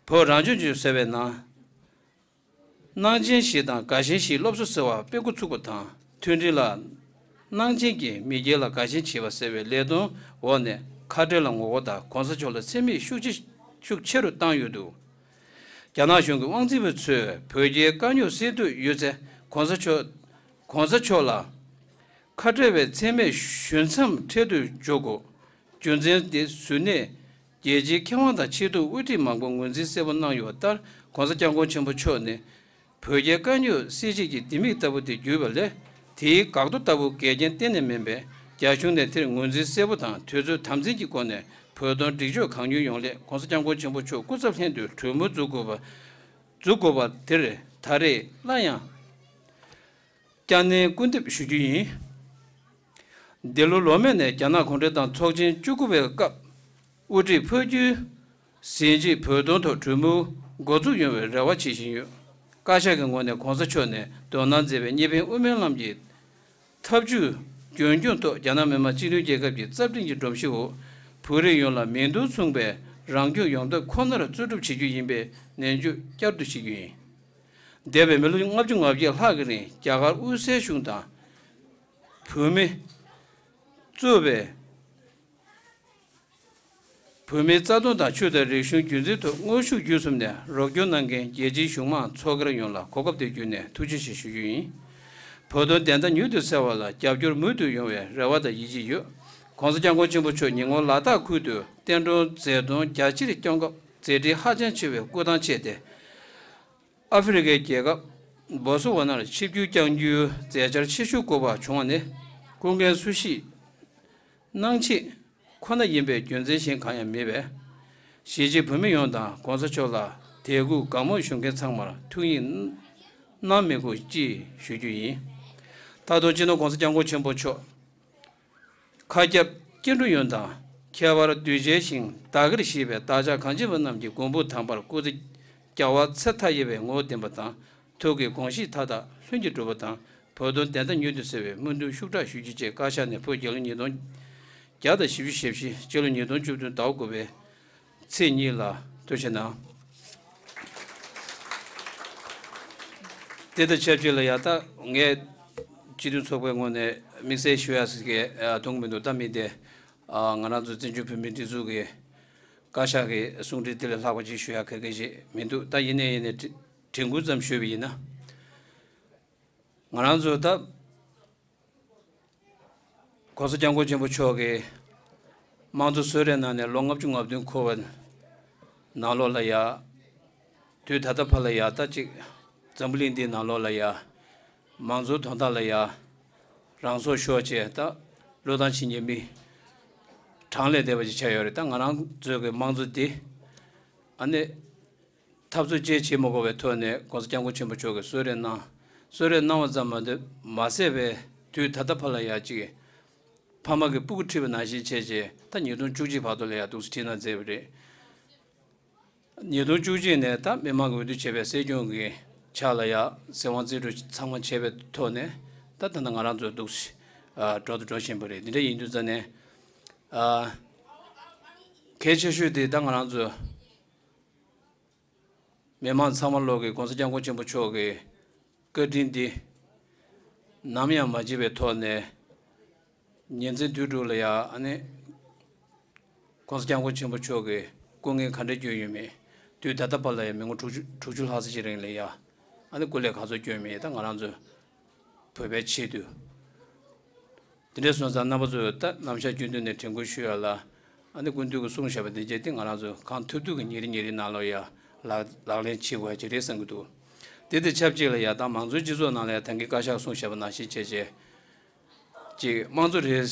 བོད་རང་སྐྱོང་ལྗོངས་ཟེར་བའི་ནང་། སྣང་ཆེན་བཞི་དང་དགའ་ཞེན་བཞིའི་སློབ་གསོ་ཟེར་བ་སྤེལ་འགོ་ཚུགས་པ་དང་། མཐུན་སྒྲིལ་ལ། སྣང་ཆེན་གྱིས་མི་སྒེར་ལ་དགའ་ཞེན་བྱེད་པ་ཟེར་བའི་ལས་དོན་འོག་ནས། ཁ་བྲལ་ལ་ངོ་རྒོལ་དང་གོང་ས་མཆོག་ལ་མཚན་སྨད་ཤུགས་ཆེ་ཤུགས་ཆེ་རུ་བཏང་ཡོད་འདུག་རྒྱ་ནག་གཞུང་གི་དབང་འཛིན་པ་ཚོས་བོད་རྒྱའི་དཀའ་རྙོག་སེལ་འདོད་ཡོད་ཚེ། གོང་ས་མཆོག་གོང་ས་མཆོག་ལ་ཁ་བྲལ་བའི་མཚན་སྨད་ཞུ་མཚམས་འཕྲལ་དུ་འཇོག་དགོས། རྒྱུ་མཚན་དེ་གཟུར་གནས་རྒྱལ་སྤྱིའི་མཁས་དབང་དང་ཆེས་མཐོའི་དབུ་ཁྲིད་མང་པོས་ངོས་འཛིན་གསལ་པོ་གནང་ཡོད་པ་ལྟར། གོང་ས་སྐྱབས་མགོན་ཆེན་པོ་མཆོག་ནི། བོད་རྒྱའི་དཀའ་རྙོག་སེལ་བྱེད་ཀྱི་ལྡེ་མིག་ལྟ་བུ་དེ་གྱུར་པ་ལས། དེའི་འགག་རྡོ་ལྟ་བུ་འགལ་རྐྱེན་གཏན་ནས་མིན་པས། རྒྱ་གཞུང་ནས་དེར་ངོས་འཛིན་གསལ་པོ་དང་དུས་ཚོད་དམ་འཛིན་གྱི་སྒོ་ནས་བོད་དོན་སྒྲིག་སྦྱོར་གང་མྱུར་ཡོང་སླད། གོང་ས་སྐྱབས་མགོན་ཆེན་པོ་མཆོག་སྐུ་ཚབ་ལྷན་དུ་གྲོས་མོལ་འཛུགས་དགོས་པ། འཛུགས་དགོས་པ་དེར་ད་རེས་སླར་ཡང་། བསྐྱར་ནན་སྐུལ་འདེབས་ཞུ་རྒྱུ་ཡིན། འདི་ལོ་ལོ་སྨད་ནས་རྒྱ་ནག་གུང་ཁྲན་ཏང་ཚོགས་ཆེན་བཅུ་དགུ་པའི་སྐབས། དབུ་ཁྲིད་ཕུལ་རྒྱུའི་ཟིན་བྲིས་བོད་དོན་ཐོག་གྲོས་མོལ་འགོ་འཛུགས་ཡོང་བའི་རེ་བ་བྱེད་བཞིན་ཡོད། བཀའ་ཤག་གི་ངོས་ནས་གོང་ས་མཆོག་ནས་དོ་སྣང་མཛད་པའི་གཉིས་ཕན་དབུ་མའི་ལམ་གྱི་ཐབས་ཇུས་རྒྱུན་འཁྱོངས་ཐོག་རྒྱ་ནག་མི་དམངས་སྤྱི་མཐུན་རྒྱལ་ཁབ་ཀྱི་རྩ་ཁྲིམས་ཀྱི་སྒྲོམ་གཞི་འོག་བོད་རིགས་ཡོངས་ལ་མིང་དོན་མཚུངས་པའི་རང་སྐྱོང་ཡོང་ཐབས་ཁོ་ནར་རྩོལ་སྒྲུབ་བྱེད་རྒྱུ་ཡིན་པའི་ནན་བརྗོད་བསྐྱར་དུ་ཞུ་རྒྱུ་ཡིན། འདས་པའི་མི་ལོ་ལྔ་བཅུ་ང་བརྒྱད་ལྷག་གི་རིང་རྒྱ་གར་དབུས་སའི་གཞུང་དང་། བོད་མི། གཙོས་པའི་བོད་མིའི་རྩ་དོན་དང་ཆོས་དང་རིག་གཞུང་རྒྱུན་འཛིན་ཐོག་དངོས་ཤུགས་བརྒྱུད་གསུམ་ནས་རོགས་སྐྱོར་གནང་མཁན་རྒྱལ་སྤྱིའི་གཞུང་མང་ཚོགས་སྒེར་ཡོངས་ལ་གོ་སྐབས་དེ་བརྒྱུད་ནས་ཐུགས་རྗེ་ཆེ་ཞུ་རྒྱུ་ཡིན། བོད་དོན་བདེན་མཐའ་མྱུར་དུ་གསལ་བ་ལ་རྒྱབ་སྐྱོར་མུ་མཐུད་ཡོང་བའི་རེ་བ་དང་ཡིད་ཆེས་ཡོད། གོང་ས་སྐྱབས་མགོན་ཆེན་པོ་མཆོག་ཉེ་སྔོན་ལ་དྭགས་ཁུལ་དུ་བསྟན་འགྲོའི་མཛད་དོན་རྒྱ་ཆེར་སྐྱོང་སྐབས་མཛད་འཕྲིན་ཧ་ཅང་ཆེ་བའི་སྐུ་ཐང་ཆད་དེ། ཨ་ཧྥེ་རི་ཁའི་རྒྱལ་ཁབ་སྦོ་སོ་ཝ་ནར་ཆིབས་བསྒྱུར་བསྐྱང་རྒྱུའི་མཛད་འཆར་ཆེ་ཤོས་སྐོར་བ་བྱུང་བ་ནི། སྐུ་མགྲོན་སུ་ཞིག་གནང་ཆེད་ཁོ་ན་ཡིན་པའི་རྒྱུ་མཚན་གཞན་གང་ཡང་མེད་པས། གཞིས་བྱེས་བོད་མི་ཡོངས་དང་གོང་ས་མཆོག་ལ་དད་གུས་དགའ་མོས་ཞུ་མཁན་ཚང་མར་ཐུགས་ཉིད་གནང་མི་དགོས་ཅེས་ཞུ་རྒྱུ་ཡིན། ད་དུང་སྤྱི་ནོར་གོང་ས་སྐྱབས་མགོན་ཆེན་པོ་མཆོག་མཁའ་ཁྱབ་སྐྱེ་འགྲོ་ཡོངས་དང་། ཁྱད་པར་གདུལ་བྱའི་ཞིང་བདག་གིར་བཞེས་པའི་བདག་ཅག་གངས་ཅན་པ་རྣམས་ཀྱི་མགོན་པོ་དམ་པར་སྐུ་ཚེ་རྒྱ་བ་ཚེ་མཐའ་ཡས་པའི་ངོ་བོ་ལྡན་པ་དང་། ཐུགས་ཀྱི་དགོངས་གཞི་མཐའ་དག་ལྷུན་གྱིས་གྲུབ་པ་དང་། བོད་དོན་བདེན་མཐའ་མྱུར་དུ་གསལ་བའི་སྨོན་འདུན་ཤུགས་དྲག་ཞུ་རྒྱུ་བཅས་བཀའ་ཤག་ནས་བོད་རྒྱལ་ལོ་ཉིས་སྟོང་བརྒྱ་དང་བཞི་བཅུ་ཞེ་བཞི། སྤྱི་ལོ་ཉིས་སྟོང་བཅུ་བདུན་ཟླ་བ་དགུ་པའི་ཚེས་གཉིས་ལ་གཏོད་ཆེད་གནང་། དེ་དང་ཆབས་ཅིག་ལ་ཡ་ད་ངས་སྤྱི་མཐུན་ཚོགས་པའི་ངོས་ནས་དམིགས་བསལ་ཞུ་ཡ་ཟེར་གྱི་ཨ་དོན་མི་འདུག་ད་མི་དེ་ཨ་ང་རང་ཚོ་བཙན་བྱོལ་བོད་མིའི་སྒྲིག་འཛུགས་ཀྱི་བཀའ་ཤག་གི་གསུང་འཕྲིན་དེ་ལས་ལྷག་པ་ཅིག་ཞུ་ཡ་ག་གེ་ཞིག་མི་འདུག་ད་ཡིན་ནའི་ཡིན་ནའི་དྲི་དྲན་སྐུལ་ཙམ་ཞུས་པ་ཡིན་ན། ང་རང་ཚོ་ད། གོང་ས་སྐྱབས་མགོན་ཆེན་པོ་མཆོག་གིས་དམངས་གཙོ་གསོལ་རས་གནང་ནས་ལོ་ལྔ་བཅུ་ང་བདུན་འཁོར་བའི་ནང་ལོགས་ལ་ཡ། དུས་ད་ལྟ་བར་ལ་ཡ་ད་ཅིག་འཛམ་བུ་གླིང་འདིའི་ནང་ལོགས་ལ་ཡ། མང་གཙོའི་དོན་དག་ལ་ཡ། རང་སྲོག་ཤོར་བྱས་ད་བློས་བཏང་བྱེད་མཁན་མི་གྲངས་ལས་འདས་པ་ཅིག་ཆགས་ཡོད་རེད། ད་ང་རང་ཚོའི་གི་དམངས་གཙོ་འདི་ཨ་ནི། འཐབ་རྩོད་ཅིག་བྱེད་མ་དགོས་པའི་ཐོག་ནས་གོང་ས་སྐྱབས་མགོན་ཆེན་པོ་མཆོག་གིས་གསོལ་རས་གནང་། གསོལ་རས་གནང་བ་ཙམ་མ་ཟད་མ་ཟད་པའི་དུས་ད་ལྟ་བར་ལ་ཡ་གཅིག་ཕ་མ་གི་སྤུ་གུ་ཁྲིད་པ་ནང་བཞིན་བྱས་རྗེས་ད་ཉིས་སྟོང་བཅུ་གཅིག་བར་དུ་ལ་ཡ་འདུག་སེ་ཁྲིད་གནང་མཛད་པ་རེད། ཉིས་སྟོང་བཅུ་གཅིག་ནས་ད་མི་མང་གི་འོས་བསྡུ་བྱས་པའི་སྲིད་སྐྱོང་གི་ཕྱག་ལ་ཡ་སྲིད་དབང་རྩིས་སྤྲོད་ཚང་མ་བྱས་པའི་ཐོག་ནས་ད་ད་ལྟ་ང་རང་ཚོ་འདུག་སེ་འགྲོ་དང་འགྲོ་བཞིན་པ་རེད། འདི་འདྲ་ཡིན་དུས་ཙང་ནས་གལ་ཆེ་ཤོས་དེ་ད་ང་རང་ཚོ། མི་མང་ཚང་མ་ལོག་གིས་གོང་ས་སྐྱབས་མགོན་ཆེན་པོ་མཆོག་གི་བཀའ་དྲིན་འདི་ནམ་ཡང་མ་བརྗེད་པའི་ཐོག་ནས། ཉིན་མཚན་དུས་དྲུག་ལ་ཡ་ཨ་ནི། གོང་ས་སྐྱབས་མགོན་ཆེན་པོ་མཆོག་གི་སྐུ་ངལ་ག་འདྲ་བསྐྱོན་ཡོད་མེད། དུས་ད་ལྟ་བར་ལ་ཡ་མི་ངོ་དྲུག་ཅུ་དྲུག་ཅུ་ལྷག་ཙམ་ཞིག་རིང་ལ་ཡ་ཨ་ནི་སྐུ་ལས་ག་ཚོད་བསྐྱོན་མེད། ད་ང་རང་ཚོ་བོད་པའི་ཆེད་དུ། དེ་འདྲ་སོང་ཙང་རྣམ་པ་ཚོས་ད་ནམ་ཞག་རྒྱུན་དུ་ནས་དྲན་སྐུལ་ཞུ་ཡ་ལ། ཨ་ནི་སྐུ་མདུན་གྱིས་གསུངས་བཞག་པ་དེ་བྱས་ཏེ་ང་རང་ཚོས་གང་ཐུབ་ཐུབ་ཀྱིས་ཉིན་རེ་ཉིན་རེའི་ནང་ལོགས་ཡ་ལག་ལག་ལེན་བྱེད་དགོས་ཡ་ཅིག་རེད་བསམ་གྱི་འདུག་དེ་དང་ཆབས་ཅིག་ལ་ཡ་ད་མང་གཙོའི་སྤྱི་ཚོགས་ནང་ལ་ཡ་ད་གིན་བཀའ་ཤག་གསུངས་བཞག་པ་ནང་བཞིན་བྱས་རྗེས། ཅིག་དམངས་གཙོ་རེད།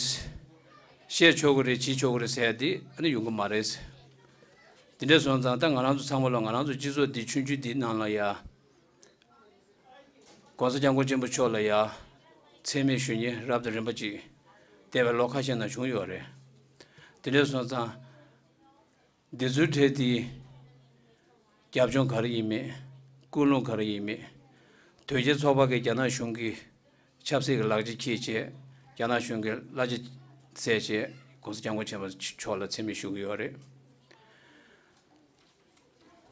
བཤད་ཆོག་གི་རེད། བྱེད་ཆོག་གི་རེད་ཟེར་ཡ་དེ་ཨ་ནི་ཡོང་གི་མ་རེད། དེ་འདྲ་སོང་ཙང་ད་ང་རང་ཚོ་ཚང་མ་ལོ་ང་རང་ཚོ་སྤྱི་ཚོགས་འདི་ཆུང་ཆུང་འདི་ནང་ལ་ཡ། ༸གོང་ས་༸སྐྱབས་མགོན་ཆེན་པོ་མཆོག་ལ་ཡ། མཚན་སྨད་ཞུ་མཁན་རབ་དང་རིམ་པ་ཅིག་འདས་པའི་ལོ་ཁ་ཤས་ནང་བྱུང་ཡོད་རེད། དེ་འདྲ་སོང་ཙང་། འདི་ཚོའི་གྲས་དེ། རྒྱབ་ལྗོངས་ག་རེ་ཡིན་མེད། ཀུན་སློང་ག་རེ་ཡིན་མེད། དོལ་རྒྱལ་ཚོགས་པ་གིས་རྒྱ་ནག་གཞུང་གི་ཆབ་སྲིད་ཀྱི་ལག་ཆ་འཁྱེར་བྱས། རྒྱ་ནག་གཞུང་གི་གླ་ཆ་བཙལ་བྱས་༸གོང་ས་༸སྐྱབས་མགོན་ཆེན་པོ་མཆོག་ལ་མཚན་སྨད་ཞུ་གི་ཡོད་རེད།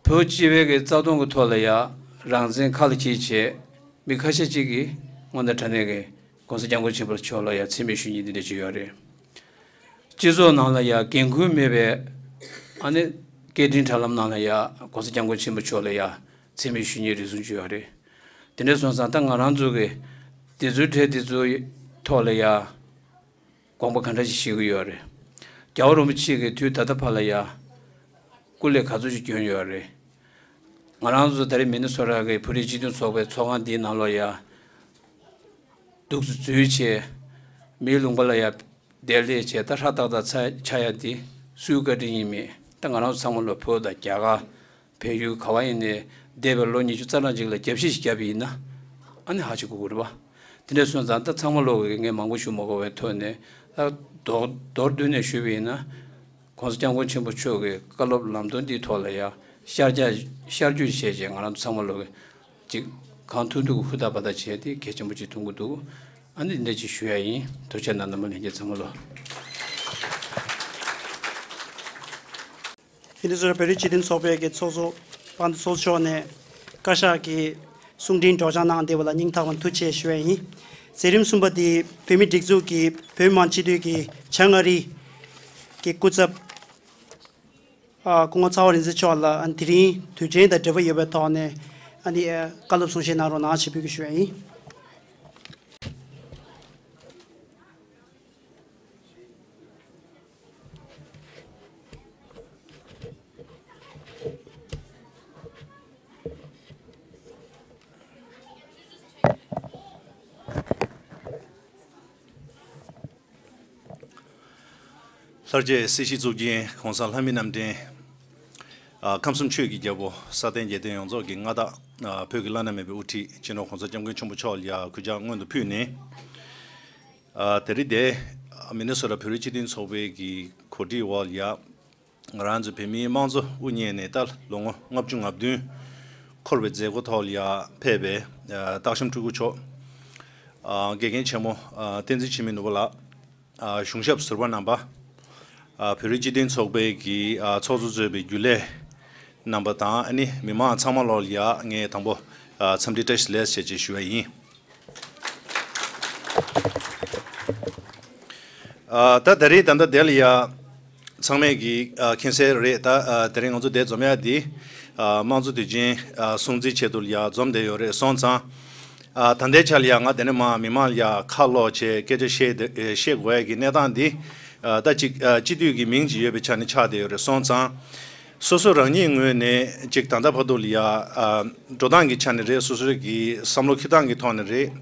བོད་སྤྱི་པའི་གི་རྩ་དོན་གྱི་ཐོག་ལ་ཡ། རང་བཙན་ཁ་ལ་འཁྱེར་བྱས། མི་ཁ་ཤས་ཅིག་གིས་དངོས་གནས་དྲང་གནས་ཀྱི་༸གོང་ས་༸སྐྱབས་མགོན་ཆེན་པོ་མཆོག་ལ་ཡ་མཚན་སྨད་ཞུ་མཁན་འདི་འདྲ་ཅིག་ཡོད་རེད། སྤྱི་ཚོགས་ནང་ལ་ཡ་འགན་ཁུར་མེད་པའི་ཨ་ནི་སྐད་འཕྲིན་དྲ་ལམ་ནང་ལ་ཡ་༸གོང་ས་༸སྐྱབས་མགོན་ཆེན་པོ་མཆོག་ལ་ཡ་མཚན་སྨད་ཞུ་མཁན་རེ་ཟུང་ཅིག་ཡོད་རེད། དེ་འདྲ་སོང་ཙང་ད་ང་རང་ཚོ་གི་འདི་ཚོའི་གྲས་འདི་ཚོའི་ཐོག་ལ་ཡ། དགོངས་པ་ག་འདྲ་ཞིག་བཞེས་ཀྱི་ཡོད་རེད། རྒྱལ་བ་རིན་པོ་ཆེ་གིས་དུས་ད་ལྟ་བར་ལ་ཡ། སྐུ་ལས་ག་ཚོད་ཅིག་བསྐྱོན་ཡོད་རེད། ང་རང་ཚོ་ད་རེས་མི་ནི་སོ་ཊ་གི་བོད་རིགས་སྤྱི་མཐུན་ཚོགས་པའི་ཚོགས་ཁང་འདིའི་ནང་ལོགས་ཡ། འདུག་སེ་འཛུལ་བྱས། མིའི་ལུང་པ་ལ་ཡ། བསྡད་ལས་བྱས་ད་ཧྲ་ཏག་ཏག་ཚ་ཆགས་ཡ་འདི་སུའི་བཀའ་དྲིན་ཡིན་མིན་ད་ང་རང་ཚོ་ཚང་མ་ལོ་བོད་དང་རྒྱ་གར། བལ་ཡུལ་ག་བ་ཡིན་ནའི་འདས་པའི་ལོ་ཉི་ཤུ་རྩ་གྲངས་ཅིག་ལ་རྒྱབ་བཤིག་ཞིག་བརྒྱབ་པ་ཡིན་ན་ཨ་ནི་ཧ་ཅང་གོ་གི་རེད་པ། དེ་འདྲ་སོང་ཙང་ད་ཚང་མ་ལོག་གི་ངས་མང་པོ་ཞུ་མ་དགོས་པའི་ཐོག་ནས་ད་མདོར་མདོར་བསྡུས་ནས་ཞུས་པ་ཡིན་ན། ༸གོང་ས་༸སྐྱབས་མགོན་ཆེན་པོ་མཆོག་གི་བཀའ་སློབ་ལམ་སྟོན་འདིའི་ཐོག་ལ་ཡང་ཤར་རྒྱག་ཤར་བསྐྱོད་བྱས་རྗེས་ང་རང་ཚོ་ཚང་མ་ལོག་གི་ཅིག་གང་ཐུབ་ཐུབ་ཀྱི་ཧུར་ཐག་འབད་ཐག་བྱས་ཏེ་གལ་ཆེན་པོ་ཅིག་མཐོང་གི་འདུག་ཨ་ནི་འདི་འདྲ་ཅིག་ཞུ་ཡ་ཡིན། ཐུགས་རྗེ་གནང་རྣམ་པ་ལྷན་རྒྱས་ཚང་མ་ལོ། ཧིན་དི་སི་བོད་རིགས་སྤྱི་མཐུན་ཚོགས་པའི་གི་ཚོགས་གཙོ་དཔལ་ལྡན་ཚོགས་གཙོ་མཆོག་ནས་བཀའ་ཤག་གི་གསུང་འཕྲིན་སྒྲོག་སྦྱང་གནང་བསྡད་པ་ལ་སྙིང་ཐག་པ་ནས་ཐུགས་རྗེ་ཆེ་ཞུ་ཡ་ཡིན། མཛད་རིམ་གསུམ་པ་དེ་བོད་མིའི་སྒྲིག་འཛུགས་ཀྱི་བོད་མི་མང་སྤྱི་འཐུས་ཀྱི་བྱ་ལྔ་རིས་ཀྱི་སྐུ་ཚབ་ཨ་སྐུ་ངོ་ཚ་བ་རིག་འཛིན་མཆོག་ལ་ཨ་དེ་རིང་དུས་ཆེན་དང་འབྲེལ་བ་ཡོད་པའི་ཐོག་ནས་ཨ་ནི་བཀའ་སློབ་གསུང་བཤད་གནང་རོགས་གནང་ཞེས་འབོད་སྐུལ་ཞུ་ཡ་ཡིན། ལྷར་བཅས་སྲིད་ཞིའི་གཙུག་རྒྱན་༸གོང་ས་ལྷ་མིའི་རྣམ་འདྲེན། ཨ་ཁམས་གསུམ་ཆོས་ཀྱི་རྒྱལ་པོ་ས་སྟེང་རྒྱལ་བསྟན་ཡོངས་རྫོགས་ཀྱི་མངའ་བདག་ཨ་བོད་ཀྱི་བླ་ན་མེད་པའི་དབུ་ཁྲིད་སྤྱི་ནོར་༸གོང་ས་༸སྐྱབས་མགོན་ཆེན་པོ་མཆོག་ལ་ཡ་གུས་ཕྱག་སྔོན་དུ་ཕུལ་ནས། ཨ་དེ་རིང་འདིར་མི་ནི་སོ་ཊ་བོད་རིགས་སྤྱི་མཐུན་ཚོགས་པའི་གི་གོ་སྒྲིག་འོག་ལ་ཡ། ང་རང་ཚོ་བོད་མིའི་དམངས་གཙོ་དབུ་བརྙེས་ནས་ད་ལོ་ངོ་ལྔ་བཅུ་ང་བདུན་འཁོར་བའི་མཛད་སྒོ་ཐོག་ལ་ཡ་ཕེབས་པའི་ཨ་སྟག་ཤམ་སྤྲུལ་སྐུ་མཆོག་ཨ་དགེ་རྒན་ཆེན་མོ་ཨ་བསྟན་འཛིན་འཆི་མེད་ནོར་བུ་ལགས། ཨ་གཞུང་ཞབས་ཟུར་པ་རྣམ་པ། ཨ་བོད་རིགས་སྤྱི་མཐུན་ཚོགས་པའི་གི་ཨ་ཚོགས་གཙོ་གཙོས་པའི་རྒྱུན་ལས་རྣམ་པ་དང་ཨ་ནི་མི་མང་ཚང་མ་ལོག་ལ་ཡ་ངས་དང་པོ་ཨ་འཚམས་འདྲི་བཀྲ་ཤིས་བདེ་ལེགས་ཞེས་ཞུ་བ་ཡིན། ཨ་ད་ད་རེས་ད་ལྟ་དེ་ལ་ཡ་ཚང་མས་ཀྱི་ཨ་མཁྱེན་གསལ་རེད། ད་ཨ་དེ་རིང་ང་ཚོ་འདིར་འཛོམས་ཡ་འདི་ཨ་དམངས་གཙོ་དུས་ཆེན་ཨ་སྲུང་བརྩིའི་ཆེད་དུ་ལ་ཡ་འཛོམས་བསྡད་ཡོད་རེད། སོང་ཙང་ཨ་ད་ལྟའི་ཆ་ལ་ཡ་ང་དེ་ནས་མར་མི་མང་ལ་ཡ་ཁ་ལོག་བྱས་སྐད་ཆ་བཤད་བཤད་དགོས་ཡ་གི་གནས་སྟངས་འདི་ཨ་ད་ཅིག་ཨ་སྤྱི་འཐུས་ཀྱི་མིང་ཅིག་ཡོད་པའི་ཆ་ནས་ཆགས་བསྡད་ཡོད་རེད། སོང་ཙང་། སོ་སོ་རང་ཉིད་ངོས་ནས་ཅིག་ད་ལྟ་བར་དུ་ལ་ཡ་ཨ་འགྲོ་སྟངས་ཀྱི་ཆ་ནས་རེད། སོ་སོའི་གི་བསམ་བློ་འཁྱེར་སྟངས་ཀྱི་ཐོག་ནས་རེད།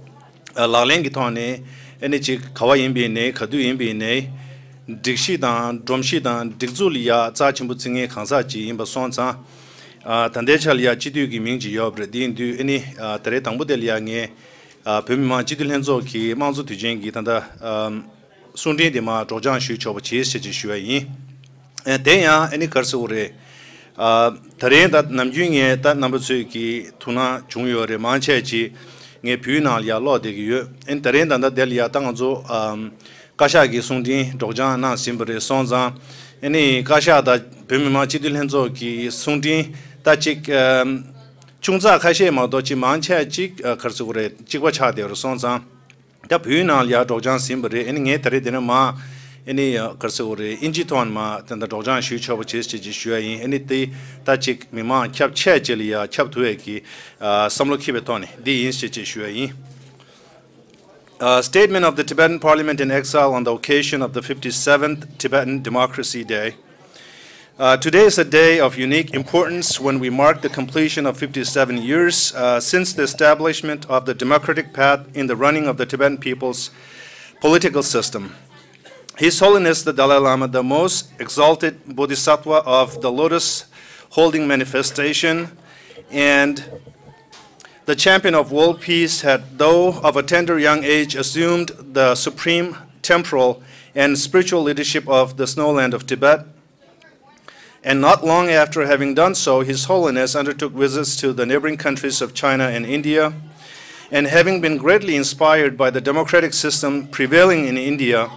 ཨ་ལག་ལེན་གྱི་ཐོག་ནས་ཨ་ནི་ཅིག་ག་བ་ཡིན་པ་ཡིན་ནའི་ག་དུས་ཡིན་པ་ཡིན་ནའི་སྒྲིག་གཞི་དང་སྒྲོམ་གཞི་དང་སྒྲིག་འཛུགས་ལ་ཡ་རྩ་ཆེན་པོ་བརྩི་མཁན་གང་ཟག་ཅིག་ཡིན་པ་སོང་ཙང་། ཨ་ད་ལྟའི་ཆ་ལ་ཡ་སྤྱི་འཐུས་ཀྱི་མིང་ཅིག་ཡོད་པ་རེད། དེ་ཡིན་དུས་ཨ་ནི་ཨ་ད་རེས་དང་པོ་དེ་ལ་ཡ་ངས་ཨ་བོད་མི་མང་སྤྱི་འཐུས་ལྷན་ཚོགས་ཀྱི་དམངས་གཙོ་དུས་ཆེན་གྱི་ད་ལྟ་ཨ་གསུང་འཕྲིན་དེ་མར་སྒྲོག་སྦྱང་ཞུས་ཆོག་པ་བྱེད་ཞེས་ཅིག་ཞུ་བ་ཡིན། ཨ་དེ་ཡང་ཨ་ནི་ག་རེ་ཟེར་དགོས་རེད། ཨ་ད་རེས་ད་ནམ་རྒྱུན་ངས་ད་རྣམ་པ་ཚོས་ཀྱི་ཐུགས་སྣང་བྱུང་ཡོད་རེད། མང་ཆེ་ཅིག་ངས་བོད་ནང་ལ་ཡར་ཀློག་བསྡད་ཀྱི་ཡོད། ཨ་ནི་ད་རེས་ད་ལྟ་དེ་ལ་ཡ་ད་ང་ཚོ་ཨ་བཀའ་ཤག་གི་གསུང་འཕྲིན་སྒྲོག་སྦྱང་གནང་ཟིན་པ་རེད། སོང་ཙང་ཨ་ནི་བཀའ་ཤག་དང་བོད་མི་མང་སྤྱི་འཐུས་ལྷན་ཚོགས་ཀྱི་གསུང་འཕྲིན་ད་ཅིག་ཨ་ཆུང་ཙག་ཁ་ཤས་མ་གཏོགས་ཅིག་མང་ཆེ་ཅིག་ཨ་ག་རེ་ཟེར་དགོས་རེད། གཅིག་པ་ཆགས་བསྡད་ཡོད་རེད། སོང་ཙང་། ད་བོད་ནང་ལ་ཡ་སྒྲོག་སྦྱང་ཟིན་པ་རེད། ཨ་ནི་ངས་ད་རེས་དེ་ནས་མར་ཨ་ནི་ག་རེ་ཟེར་དགོས་རེད། ཨིན་ཇི་ཐོག་ནས་མར་དེ་འདྲ་སྒྲོག་སྦྱང་ཞུས་ཆོག་པ་བྱེད་ཅེས་ཅིག་ཞུ་ཡ་ཡིན། ཨ་ནི་དེ་ད་ཅིག་མི་མང་ཁྱབ་ཆེ་ཅིག་ལ་ཡ་ཁྱབ་ཐུབ་ཡ་གི་ཨ་བསམ་བློ་འཁྱེར་བའི་ཐོག་ནས་འདི་ཡིན་ཅེས་ཅིག་ཞུ་ཡ་ཡིན། Uh, statement of the Tibetan Parliament in exile on the occasion of the fifty-seventh Tibetan Democracy Day. Uh, today is a day of unique importance when we mark the completion of fifty-seven years, uh, since the establishment of the democratic path in the running of the Tibetan people's political system. His Holiness the Dalai Lama, the most exalted Bodhisattva of the Lotus Holding Manifestation, and the champion of world peace, had, though of a tender young age, assumed the supreme temporal and spiritual leadership of the Snow Land of Tibet. And not long after having done so, His Holiness undertook visits to the neighboring countries of China and India. And having been greatly inspired by the democratic system prevailing in India,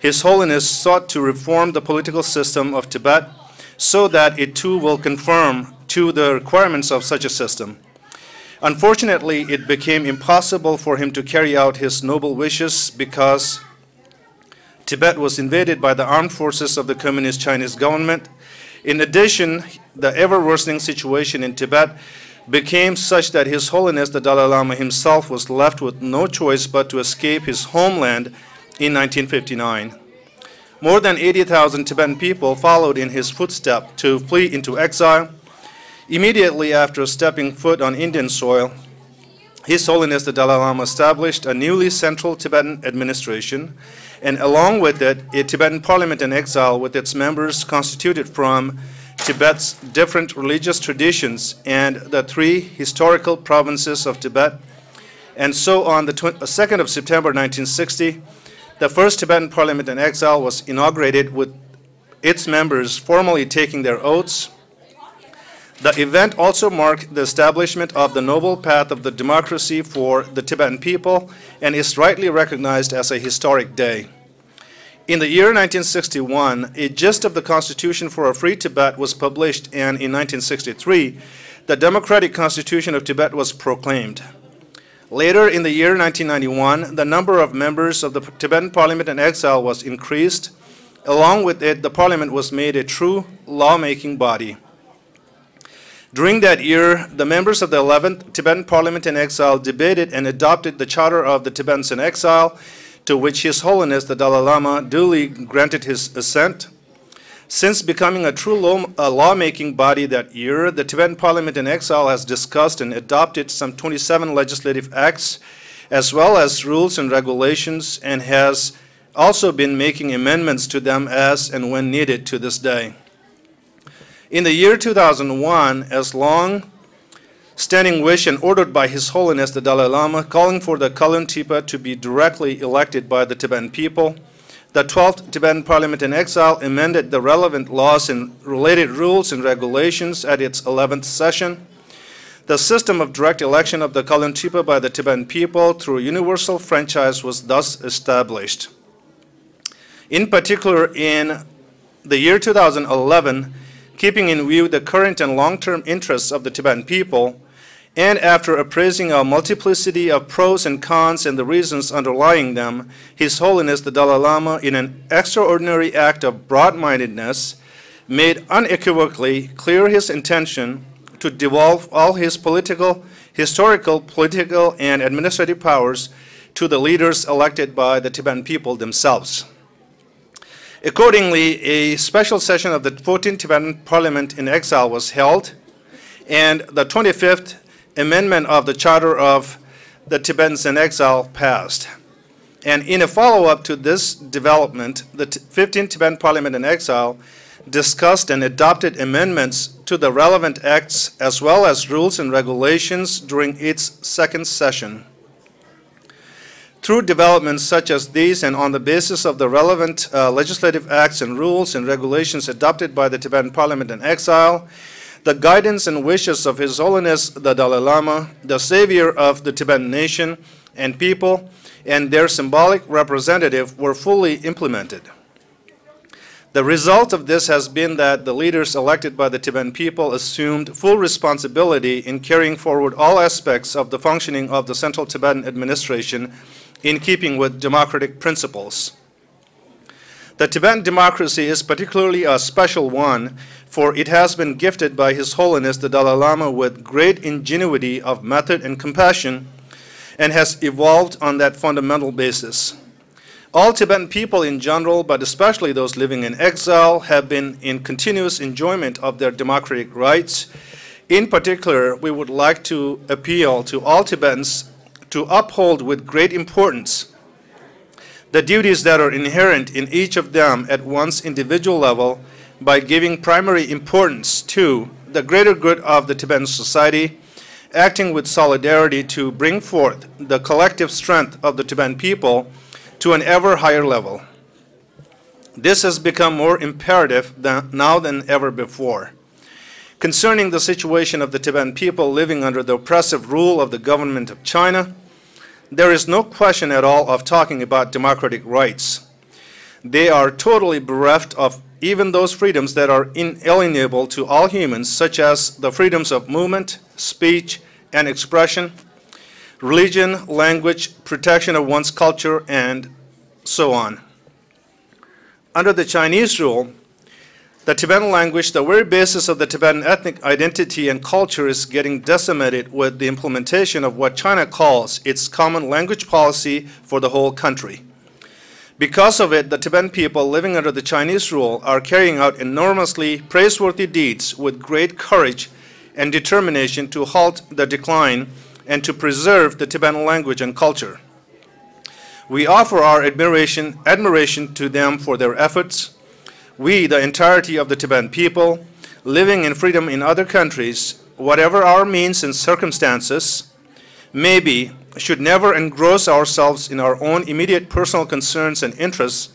His Holiness sought to reform the political system of Tibet so that it too will conform to the requirements of such a system. Unfortunately, it became impossible for him to carry out his noble wishes because Tibet was invaded by the armed forces of the Communist Chinese government. In addition, the ever worsening situation in Tibet became such that His Holiness the Dalai Lama himself was left with no choice but to escape his homeland in nineteen fifty-nine. More than eighty thousand Tibetan people followed in his footsteps to flee into exile. Immediately after stepping foot on Indian soil, His Holiness the Dalai Lama established a newly central Tibetan administration, and along with it, a Tibetan parliament in exile with its members constituted from Tibet's different religious traditions and the three historical provinces of Tibet. And so on the twen- second of September nineteen sixty, the first Tibetan parliament in exile was inaugurated with its members formally taking their oaths. The event also marked the establishment of the noble path of the democracy for the Tibetan people and is rightly recognized as a historic day. In the year nineteen sixty-one, a gist of the Constitution for a Free Tibet was published, and in nineteen sixty-three, the Democratic Constitution of Tibet was proclaimed. Later in the year nineteen ninety-one, the number of members of the Tibetan Parliament in exile was increased. Along with it, the Parliament was made a true lawmaking body. During that year, the members of the eleventh Tibetan Parliament in exile debated and adopted the Charter of the Tibetans in Exile, to which His Holiness the Dalai Lama duly granted his assent. Since becoming a true law, a lawmaking body that year, the Tibetan Parliament in exile has discussed and adopted some twenty-seven legislative acts, as well as rules and regulations, and has also been making amendments to them as and when needed to this day. In the year two thousand one, as long standing wish and ordered by His Holiness the Dalai Lama calling for the Kaluntipa to be directly elected by the Tibetan people, the twelfth Tibetan Parliament in exile amended the relevant laws and related rules and regulations at its eleventh session. The system of direct election of the Kaluntipa by the Tibetan people through universal franchise was thus established. In particular, in the year two thousand eleven, keeping in view the current and long-term interests of the Tibetan people, and after appraising a multiplicity of pros and cons and the reasons underlying them, His Holiness the Dalai Lama, in an extraordinary act of broad-mindedness, made unequivocally clear his intention to devolve all his political, historical, political, and administrative powers to the leaders elected by the Tibetan people themselves. Accordingly, a special session of the fourteenth Tibetan Parliament in exile was held, and the twenty-fifth Amendment of the Charter of the Tibetans in Exile passed. And in a follow-up to this development, the t- fifteenth Tibetan Parliament in exile discussed and adopted amendments to the relevant acts as well as rules and regulations during its second session. Through developments such as these and on the basis of the relevant uh, legislative acts and rules and regulations adopted by the Tibetan Parliament in exile, the guidance and wishes of His Holiness the Dalai Lama, the savior of the Tibetan nation and people, and their symbolic representative were fully implemented. The result of this has been that the leaders elected by the Tibetan people assumed full responsibility in carrying forward all aspects of the functioning of the Central Tibetan Administration in keeping with democratic principles. The Tibetan democracy is particularly a special one, for it has been gifted by His Holiness the Dalai Lama with great ingenuity of method and compassion, and has evolved on that fundamental basis. All Tibetan people in general, but especially those living in exile, have been in continuous enjoyment of their democratic rights. In particular, we would like to appeal to all Tibetans to uphold with great importance the duties that are inherent in each of them at one's individual level by giving primary importance to the greater good of the Tibetan society, acting with solidarity to bring forth the collective strength of the Tibetan people to an ever higher level. This has become more imperative than, now than ever before. Concerning the situation of the Tibetan people living under the oppressive rule of the government of China, there is no question at all of talking about democratic rights. They are totally bereft of even those freedoms that are inalienable to all humans, such as the freedoms of movement, speech, and expression, religion, language, protection of one's culture, and so on. Under the Chinese rule, the Tibetan language, the very basis of the Tibetan ethnic identity and culture, is getting decimated with the implementation of what China calls its common language policy for the whole country. Because of it, the Tibetan people living under the Chinese rule are carrying out enormously praiseworthy deeds with great courage and determination to halt the decline and to preserve the Tibetan language and culture. We offer our admiration, admiration to them for their efforts. We, the entirety of the Tibetan people, living in freedom in other countries, whatever our means and circumstances may be, should never engross ourselves in our own immediate personal concerns and interests,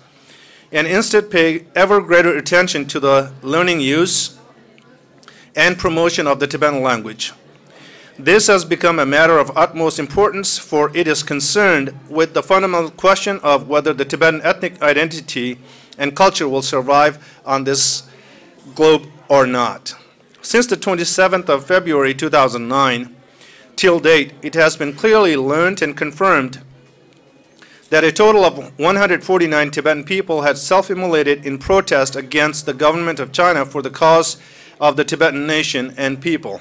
and instead pay ever greater attention to the learning, use, and promotion of the Tibetan language. This has become a matter of utmost importance, for it is concerned with the fundamental question of whether the Tibetan ethnic identity and culture will survive on this globe or not. Since the twenty-seventh of February two thousand nine, till date, it has been clearly learned and confirmed that a total of one hundred forty-nine Tibetan people had self-immolated in protest against the government of China for the cause of the Tibetan nation and people.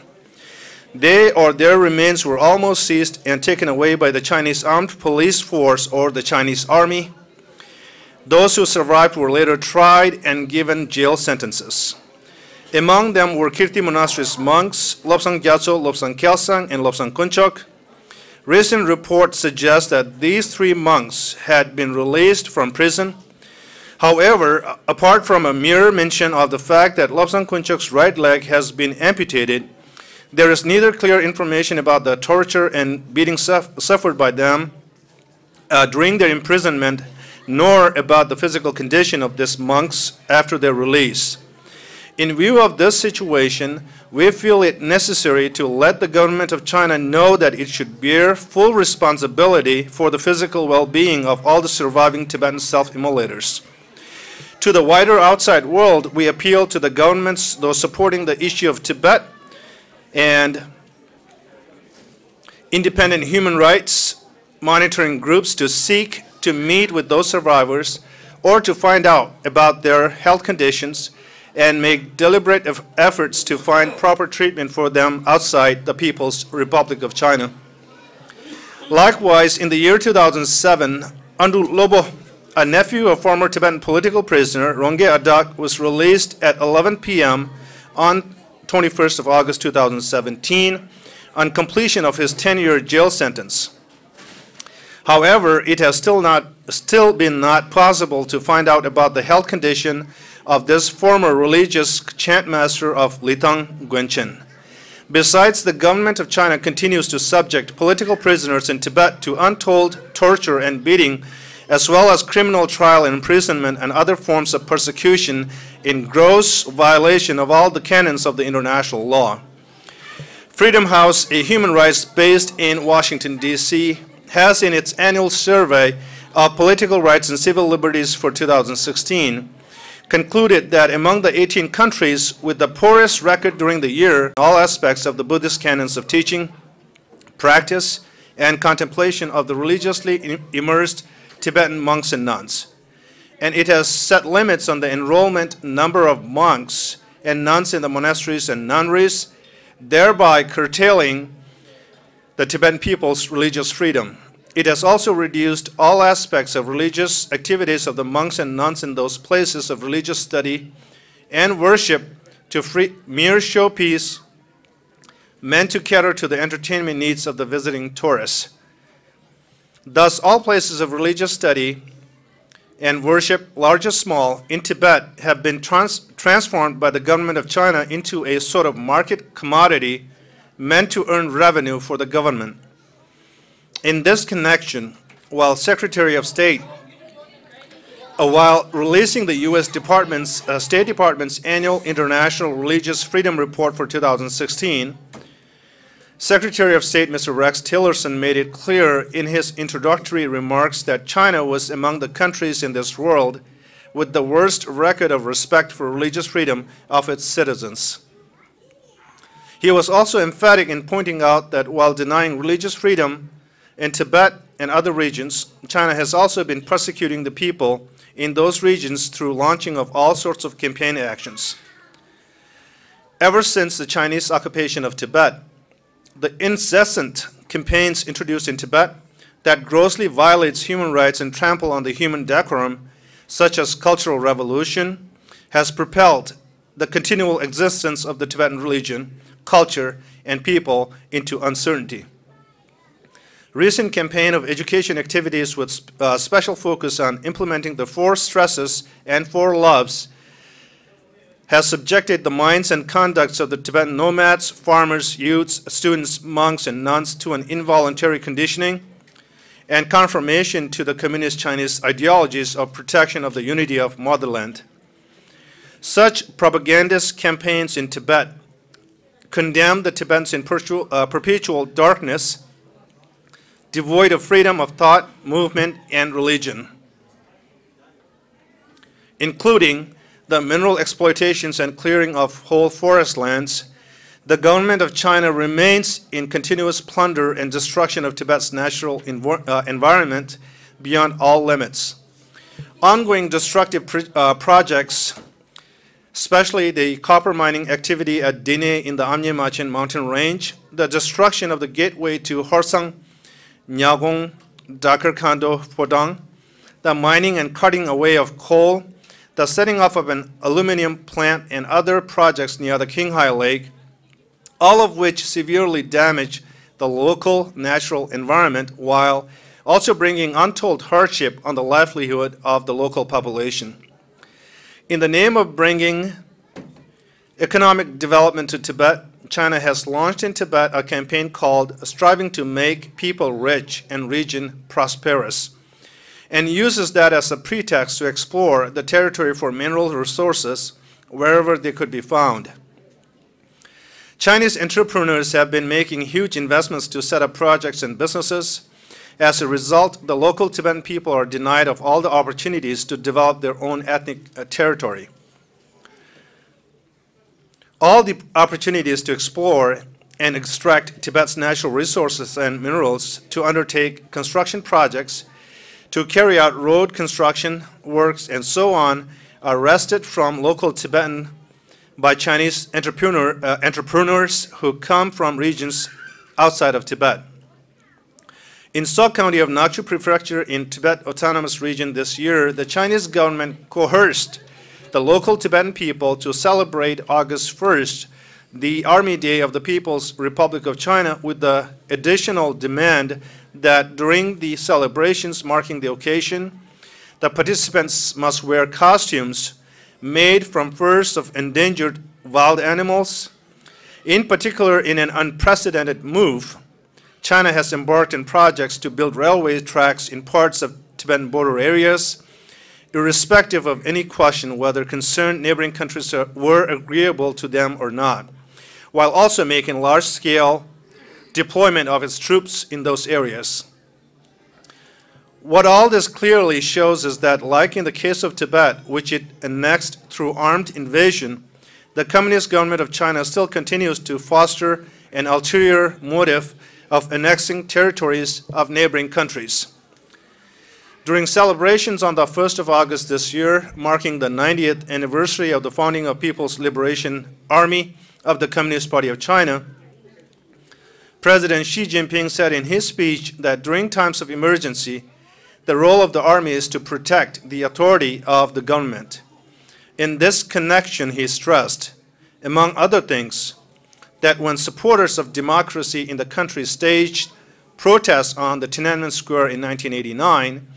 They or their remains were almost seized and taken away by the Chinese armed police force or the Chinese army. Those who survived were later tried and given jail sentences. Among them were Kirti Monastery's monks, Lobsang Gyatso, Lobsang Kelsang, and Lobsang Kunchok. Recent reports suggest that these three monks had been released from prison. However, apart from a mere mention of the fact that Lobsang Kunchok's right leg has been amputated, there is neither clear information about the torture and beating suf- suffered by them uh, during their imprisonment, nor about the physical condition of these monks after their release. In view of this situation, we feel it necessary to let the government of China know that it should bear full responsibility for the physical well-being of all the surviving Tibetan self-immolators. To the wider outside world, we appeal to the governments, those supporting the issue of Tibet and independent human rights monitoring groups, to seek to meet with those survivors or to find out about their health conditions and make deliberate eff- efforts to find proper treatment for them outside the People's Republic of China. Likewise, in the year two thousand seven, Andu Lobo, a nephew of former Tibetan political prisoner Rongge Adak, was released at eleven p m on twenty-first of August two thousand seventeen on completion of his ten-year jail sentence. However, it has still not still been not possible to find out about the health condition of this former religious chant master of Litang Gwenchen. Besides, the government of China continues to subject political prisoners in Tibet to untold torture and beating, as well as criminal trial and imprisonment and other forms of persecution in gross violation of all the canons of the international law. Freedom House, a human rights based in Washington, D C, has in its annual survey of political rights and civil liberties for two thousand sixteen concluded that among the eighteen countries with the poorest record during the year, all aspects of the Buddhist canons of teaching, practice, and contemplation of the religiously immersed Tibetan monks and nuns. And it has set limits on the enrollment number of monks and nuns in the monasteries and nunneries, thereby curtailing the Tibetan people's religious freedom. It has also reduced all aspects of religious activities of the monks and nuns in those places of religious study and worship to free, mere showpiece meant to cater to the entertainment needs of the visiting tourists. Thus, all places of religious study and worship, large or small, in Tibet have been trans- transformed by the government of China into a sort of market commodity meant to earn revenue for the government. In this connection, while Secretary of State, uh, while releasing the U S Department's, uh, State Department's annual International Religious Freedom Report for two thousand sixteen, Secretary of State Mister Rex Tillerson made it clear in his introductory remarks that China was among the countries in this world with the worst record of respect for religious freedom of its citizens. He was also emphatic in pointing out that while denying religious freedom in Tibet and other regions, China has also been persecuting the people in those regions through launching of all sorts of campaign actions. Ever since the Chinese occupation of Tibet, the incessant campaigns introduced in Tibet that grossly violates human rights and trample on the human decorum, such as cultural revolution, has propelled the continual existence of the Tibetan religion, culture, and people into uncertainty. Recent campaign of education activities with, uh, special focus on implementing the four stresses and four loves has subjected the minds and conducts of the Tibetan nomads, farmers, youths, students, monks, and nuns to an involuntary conditioning and conformation to the communist Chinese ideologies of protection of the unity of motherland. Such propagandist campaigns in Tibet condemn the Tibetans in perpetual, uh, perpetual darkness, devoid of freedom of thought, movement, and religion, including the mineral exploitations and clearing of whole forest lands. The government of China remains in continuous plunder and destruction of Tibet's natural envir- uh, environment beyond all limits. Ongoing destructive pr- uh, projects, especially the copper mining activity at Dine in the Amnye Machen mountain range, the destruction of the gateway to Horsang, Nyagong, Dakar Khando, Phodang, the mining and cutting away of coal, the setting up of an aluminum plant and other projects near the Qinghai Lake, all of which severely damage the local natural environment while also bringing untold hardship on the livelihood of the local population. In the name of bringing economic development to Tibet, China has launched in Tibet a campaign called Striving to Make People Rich and Region Prosperous, and uses that as a pretext to explore the territory for mineral resources wherever they could be found. Chinese entrepreneurs have been making huge investments to set up projects and businesses. As a result, the local Tibetan people are denied of all the opportunities to develop their own ethnic, uh, territory. All the opportunities to explore and extract Tibet's natural resources and minerals, to undertake construction projects, to carry out road construction works, and so on, are wrested from local Tibetan by Chinese entrepreneur, uh, entrepreneurs who come from regions outside of Tibet. In Sok County of Nakchu Prefecture in Tibet Autonomous Region this year, the Chinese government coerced the local Tibetan people to celebrate August first, the Army Day of the People's Republic of China, with the additional demand that during the celebrations marking the occasion, the participants must wear costumes made from furs of endangered wild animals. In particular, in an unprecedented move, China has embarked on projects to build railway tracks in parts of Tibetan border areas, irrespective of any question whether concerned neighboring countries are, were agreeable to them or not, while also making large-scale deployment of its troops in those areas. What all this clearly shows is that, like in the case of Tibet, which it annexed through armed invasion, the Communist Government of China still continues to foster an ulterior motive of annexing territories of neighboring countries. During celebrations on the first of August this year, marking the ninetieth anniversary of the founding of People's Liberation Army of the Communist Party of China, President Xi Jinping said in his speech that during times of emergency, the role of the army is to protect the authority of the government. In this connection, he stressed, among other things, that when supporters of democracy in the country staged protests on the Tiananmen Square in nineteen eighty-nine,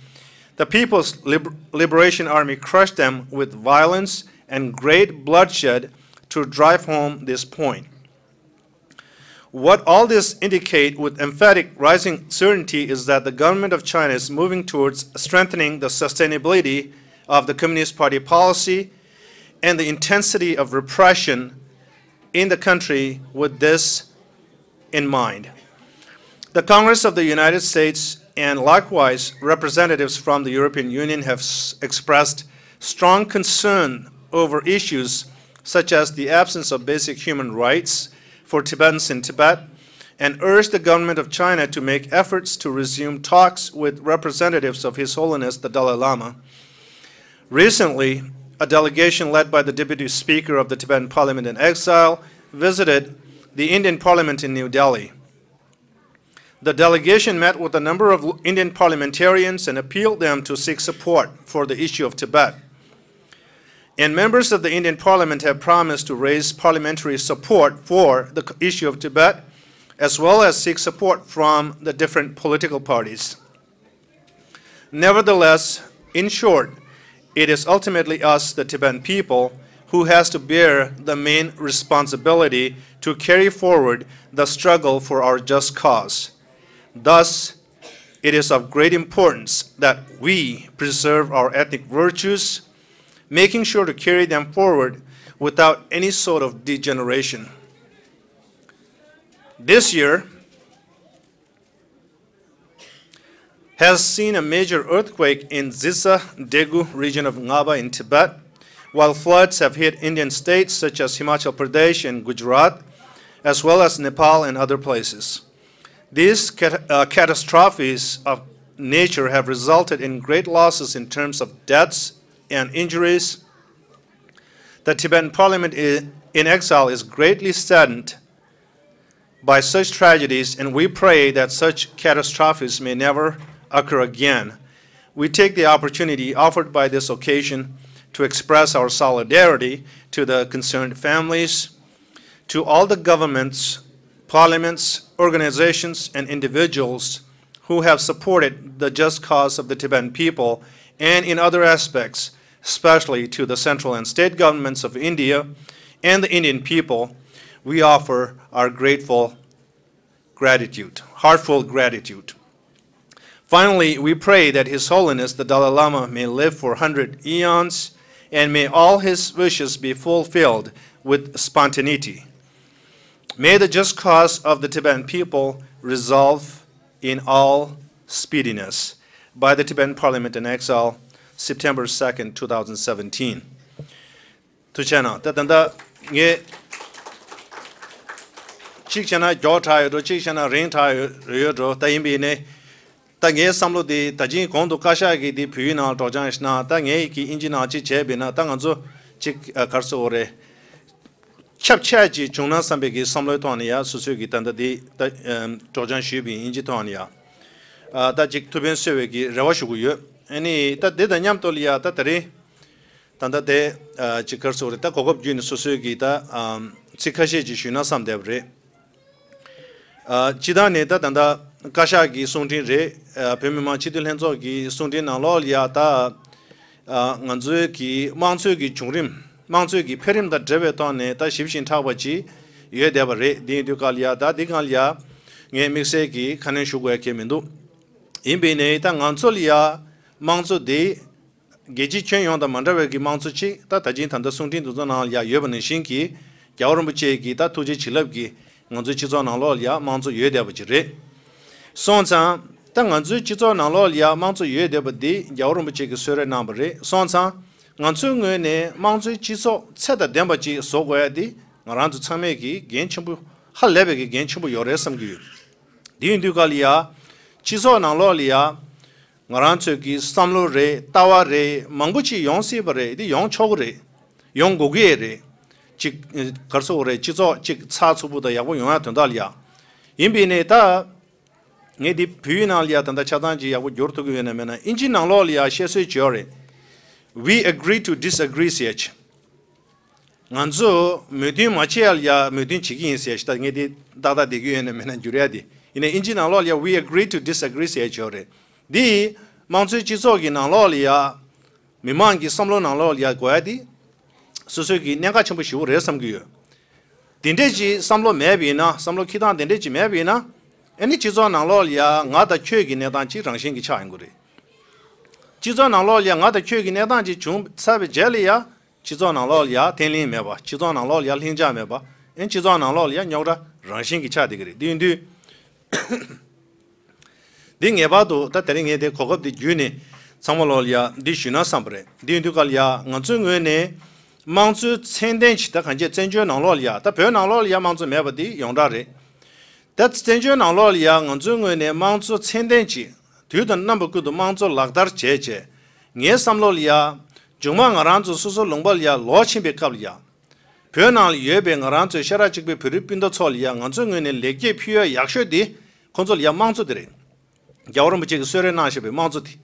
The People's Lib- Liberation Army crushed them with violence and great bloodshed to drive home this point. What all this indicate with emphatic rising certainty is that the government of China is moving towards strengthening the sustainability of the Communist Party policy and the intensity of repression in the country with this in mind. The Congress of the United States and likewise representatives from the European Union have s- expressed strong concern over issues such as the absence of basic human rights for Tibetans in Tibet and urged the government of China to make efforts to resume talks with representatives of His Holiness the Dalai Lama. Recently, a delegation led by the Deputy Speaker of the Tibetan Parliament in exile visited the Indian Parliament in New Delhi. The delegation met with a number of Indian parliamentarians and appealed them to seek support for the issue of Tibet. And members of the Indian Parliament have promised to raise parliamentary support for the issue of Tibet, as well as seek support from the different political parties. Nevertheless, in short, it is ultimately us, the Tibetan people, who has to bear the main responsibility to carry forward the struggle for our just cause. Thus, it is of great importance that we preserve our ethnic virtues, making sure to carry them forward without any sort of degeneration. This year, has seen a major earthquake in Dzitsa Daegu region of Ngaba in Tibet, while floods have hit Indian states such as Himachal Pradesh and Gujarat, as well as Nepal and other places. These cat- uh, catastrophes of nature have resulted in great losses in terms of deaths and injuries. The Tibetan Parliament i- in exile is greatly saddened by such tragedies, and we pray that such catastrophes may never occur again. We take the opportunity offered by this occasion to express our solidarity to the concerned families, to all the governments, parliaments, organizations, and individuals who have supported the just cause of the Tibetan people, and in other aspects, especially to the central and state governments of India and the Indian people, we offer our grateful gratitude, heartfelt gratitude. Finally, we pray that His Holiness the Dalai Lama may live for a hundred eons and may all his wishes be fulfilled with spontaneity. May the just cause of the Tibetan people resolve in all speediness. By the Tibetan Parliament in Exile, September second, two thousand seventeen. ཐུགས་རྗེ་གནང་། ད་ད་ལྟ་ངས་གཅིག་བྱས་ན་མགྱོགས་དྲགས་ཡོད་འགྲོ། གཅིག་བྱས་ན་རིང་དྲགས་ཡོད་ཡོད་འགྲོ། ད་ཡིན་པས་ནས་ད་ངའི་བསམ་བློ་དེ་ད་གིན་གོང་དུ་བཀའ་ཤག་གིས་དེ་བོད་ཡིག་ནང་སྒྲོག་སྦྱང་ཞིག་གནང་། ད་ངས་ཀྱི་ཨིན་ཇི་ནང་གཅིག་བྱས་པས་ན། ད་ང་ཚོ་གཅིག་ཨ་ག་རེ་ཟེར་དགོས་རེད། ཁྱབ་ཆེ་ཅིག་བྱུང་ན་བསམ་པའི་གི་བསམ་བློའི་ཐོག་ནས་ཡ་སོ་སོའི་གི་ད་ལྟ་དེ་ད་ཨམ་སྒྲོག་སྦྱང་ཞུས་པའི་ཨིན་ཇི་ཐོག་ནས་ཡ་ཨ་ད་ཅིག་ཐུགས་ཕན་གསོས་པའི་གི་རེ་བ་ཞུ་གི་ཡོད། ཨ་ནི་ད་དེ་དང་མཉམ་དུ་ལ་ཡ་ད་ད་རེས་ད་ལྟ་དེ་ཨ་ཅིག་ག་རེ་ཟེར་དགོས་རེད། ད་གོ་སྐབས་བརྒྱུད་ནས་སོ་སོའི་གི་ད་ཨམ་ཚིག་ཁ་ཤས་ཅིག་ཞུས་ན་བསམ་བསྡད་པ་རེད། ཨ་སྤྱི་བཏང་ནས་ད་ད་ལྟ་བཀའ་ཤག་གི་གསུང་འཕྲིན་རེད། ཨ་བོད་མི་མང་སྤྱི་འཐུས་ལྷན་ཚོགས་ཀྱི་གསུང་འཕྲིན་ནང་ལོགས་ལ་ཡ་ད་ཨ་ང་ཚོའི་གི་དམངས་གཙོའི་གི་བྱུང་རིམ། དམངས་གཙོའི་གི་འཕེལ་རིམ་དང་འབྲེལ་བའི་ཐོག་ནས་ད་ཞིབ་ཅིང་ཕྲ་བ་ཅིག་ཡོད་བསྡད་པ་རེད། དེ་ཡིན་དུས་ག་ལ་ཡ་ད་འདི་སྒང་ལ་ཡ་ངས་དམིགས་བསལ་གྱི་ཁ་སྣོན་ཞུ་དགོས་ཡ་གང་ཡང་མི་འདུག་ཡིན་པས་ནས་ད་ང་ཚོ་ལ་ཡ་དམངས་གཙོ་འདི་རྒྱལ་སྤྱིའི་ཁྱོན་ཡོངས་དང་མ་འདྲ་བའི་གི་དམངས་གཙོ་ཅིག་ད་ད་ཅིང་ད་ལྟ་གསུང་འཕྲིན་འདི་ཚོ་ནང་ལ་ཡ་ཡོད་པ་ནང་བཞིན་གྱི་རྒྱལ་བ་རིན་པོ་ཆེ་གི་ད་ཐུགས་རྗེ་བྱིན་རླབས་ཀྱིས་ང་ཚོའི་སྤྱི་ཚོགས་ནང་ལོགས་ལ་ཡ་དམངས་གཙོ་ཡོད་བསྡད་པ་ཅིག་རེད། སོང་ཙང་ད་ང་ཚོའི་སྤྱི་ཚོགས་ནང་ལོགས་ལ་ཡ་དམངས་གཙོ་ཡོད་བསྡད་པ་འདི་རྒྱལ་བ་རིན་པོ་ཆེ་གིས་གསོལ་རས་གནང་བ་རེད། སོང་ཙང་ང་ཚོའི་ངོས་ནས་དམངས་གཙོའི་སྤྱི་ཚོགས་ཚད་དང་ལྡན་པ་ཅིག་བཟོ་དགོས་ཡ་འདི་ང་རང་ཚོ་ཚང་མས་ཀྱི་འགན་ཆེན་པོ་ཧ་ལས་པའི་གི་འགན་ཆེན་པོ་ཡོད་རེད་བསམ་གྱི་ཡོད། དེ་ཡིན་དུས་ག་ལ་ཡ་སྤྱི་ཚོགས་ནང་ལོགས་ལ་ཡ་ང་རང་ཚོའི་གི་བསམ་བློ་རེད། ལྟ་བ་རེད། མང་པོ་ཅིག་ཡོང་སྲིད་པ་རེད། འདི་ཡོང་ཆོག་གི་རེད། ཡོང་དགོས་ཀྱི་རེད། ཅིག་ག་རེ་ཟེར་དགོས་རེད། སྤྱི་ཚོགས་ཅིག་ཚགས་ཚུད་པོ་དང་ཡག་པོ་ཡོང་ཡ་དོན་དག་ལ་ཡ། ཡིན་པས་ནས་ད་ངས་འདི་བོད་ཡིག་ནང་ལ་ཡ་ད་ལྟ་ཆ་ཚང་ཅིག་ཡག་པོ་བསྒྱུར་ཐུབ་ཀྱི་ཡོད་ན་མེད་ན། ཨིན་ཇི་ནང་ལོགས་ལ་ཡ་བཤད་སྲོལ་ཅིག་ཡོད་རེད། We agree to disagree ཟེར་ཡ་ཅིག་ང་ཚོ་མོས་མཐུན་མ་བྱེད་ཡ་ལ་ཡ་མོས་མཐུན་བྱེད་ཀྱི་ཡིན་ཟེར་ཡ་ཞིག་ད་ངས་འདི་ཏག་ཏག་བསྡད་ཀྱི་ཡོད་ན་མེད་ན་བསྒྱུར་ཡ་དེ་ཡིན་ན། ཨིན་ཇི་ནང་ལོགས་ལ་ཡ་We agree to disagree ཟེར་ཡ་ཅིག་ཡོད་རེད། འདི་ དམངས་གཙོའི་སྤྱི་ཚོགས་ཀྱི་ནང་ལོགས་ལ་ཡ། མི་མང་གི་བསམ་བློ་ནང་ལོགས་ལ་ཡ་དགོས་ཡ་དེ། སོ་སོའི་གི་གནད་འགག་ཆེན་པོ་ཞེ་པོ་རེད་བསམ་གྱི་ཡོད། དེ་འདྲས་ཀྱི་བསམ་བློ་མེད་པ་ཡིན་ན། བསམ་བློ་འཁྱེར་སྟངས་དེ་འདྲས་ཀྱི་མེད་པ་ཡིན་ན། ཨ་ནི་སྤྱི་ཚོགས་ནང་ལོགས་ལ་ཡ་ང་དང་ཁྱོད་ཀྱི་གནས་སྟངས་ཅིག་རང་བཞིན་གྱི་ཆགས་ཡོང་གི་རེད། སྤྱི་ཚོགས་ནང་ལོགས་ལ་ཡ་ང་དང་ཁྱོད་ཀྱི་གནས་སྟངས་ཅིག་བྱུང་ཚར་བའི་རྗེས་ལ་ཡ། སྤྱི་ཚོགས་ནང་ལོགས་ལ་ཡ་བརྟན་ལྷིང་མེད་པ། སྤྱི་ཚོགས་ནང་ལོགས་ལ་ཡ་ལྷིང་འཇགས་མེད་པ། ཨ་ནི་སྤྱི་ཚོགས་ནང་ལོགས་ལ་ཡ་རྙོག་དྲ་རང་བཞིན་གྱི་ཆགས་བསྡད་ཀྱི་རེད། དེ་ཡིན་དུས། འདི་ངེས་པར་དུ་ད་དེ་རིང་ངས་དེ་གོ་སྐབས་འདི་བརྒྱུད་ནས་ཚང་མ་ལོག་ལ་ཡ་འདི་ཞུས་ན་བསམ་པ་རེད། འདི་ཡིན་དུས་ག་ལ་ཡ་ང་ཚོའི་ངོས་ནས་དམངས་གཙོའི་ཚད་ལྡན་ཅིག་ད་གང་ཅི་བཙན་བྱོལ་ནང་ལོགས་ལ་ཡ། ད་བོད་ནང་ལོགས་ལ་ཡ་དམངས་གཙོ་མེད་པ་འདི་ཡོངས་གྲགས་རེད། ད་བཙན་བྱོལ་ནང་ལོགས་ལ་ཡ་ང་ཚོའི་ངོས་ནས་དམངས་གཙོ་ཚད་ལྡན་ཅིག་དུས་དང་རྣམ་པ་ཀུན་ཏུ་དམངས་གཙོ་ལག་བསྟར་བྱས་བྱས། ངའི་བསམ་བློ་ལ་ཡ། མཇུག་མ་ང་རང་ཚོ་སོ་སོ་ལུང་པ་ལ་ཡ་ལོག་ཕྱིན་པའི་སྐབས་ལ་ཡ། བོད་ནང་ལ་ཡོད་པའི་ང་རང་ཚོའི་ཤ་ཁྲག་གཅིག་པའི་བོད་རིགས་སྤུན་ཟླ་ཚོ་ལ་ཡ་ང་ཚོའི་ངོས་ནས་ལེགས་སྐྱེས་ཕུལ་ཡ་ཡག་ཤོས་དེ་ཁོང་ཚོ་ལ་ཡ་དམངས་གཙོ་དེ་རེད། རྒྱལ་བ་རིན་པོ་ཆེ་གིས་གསོལ་རས་གནང་བཞག་པའི་དམངས་གཙོ་དེ།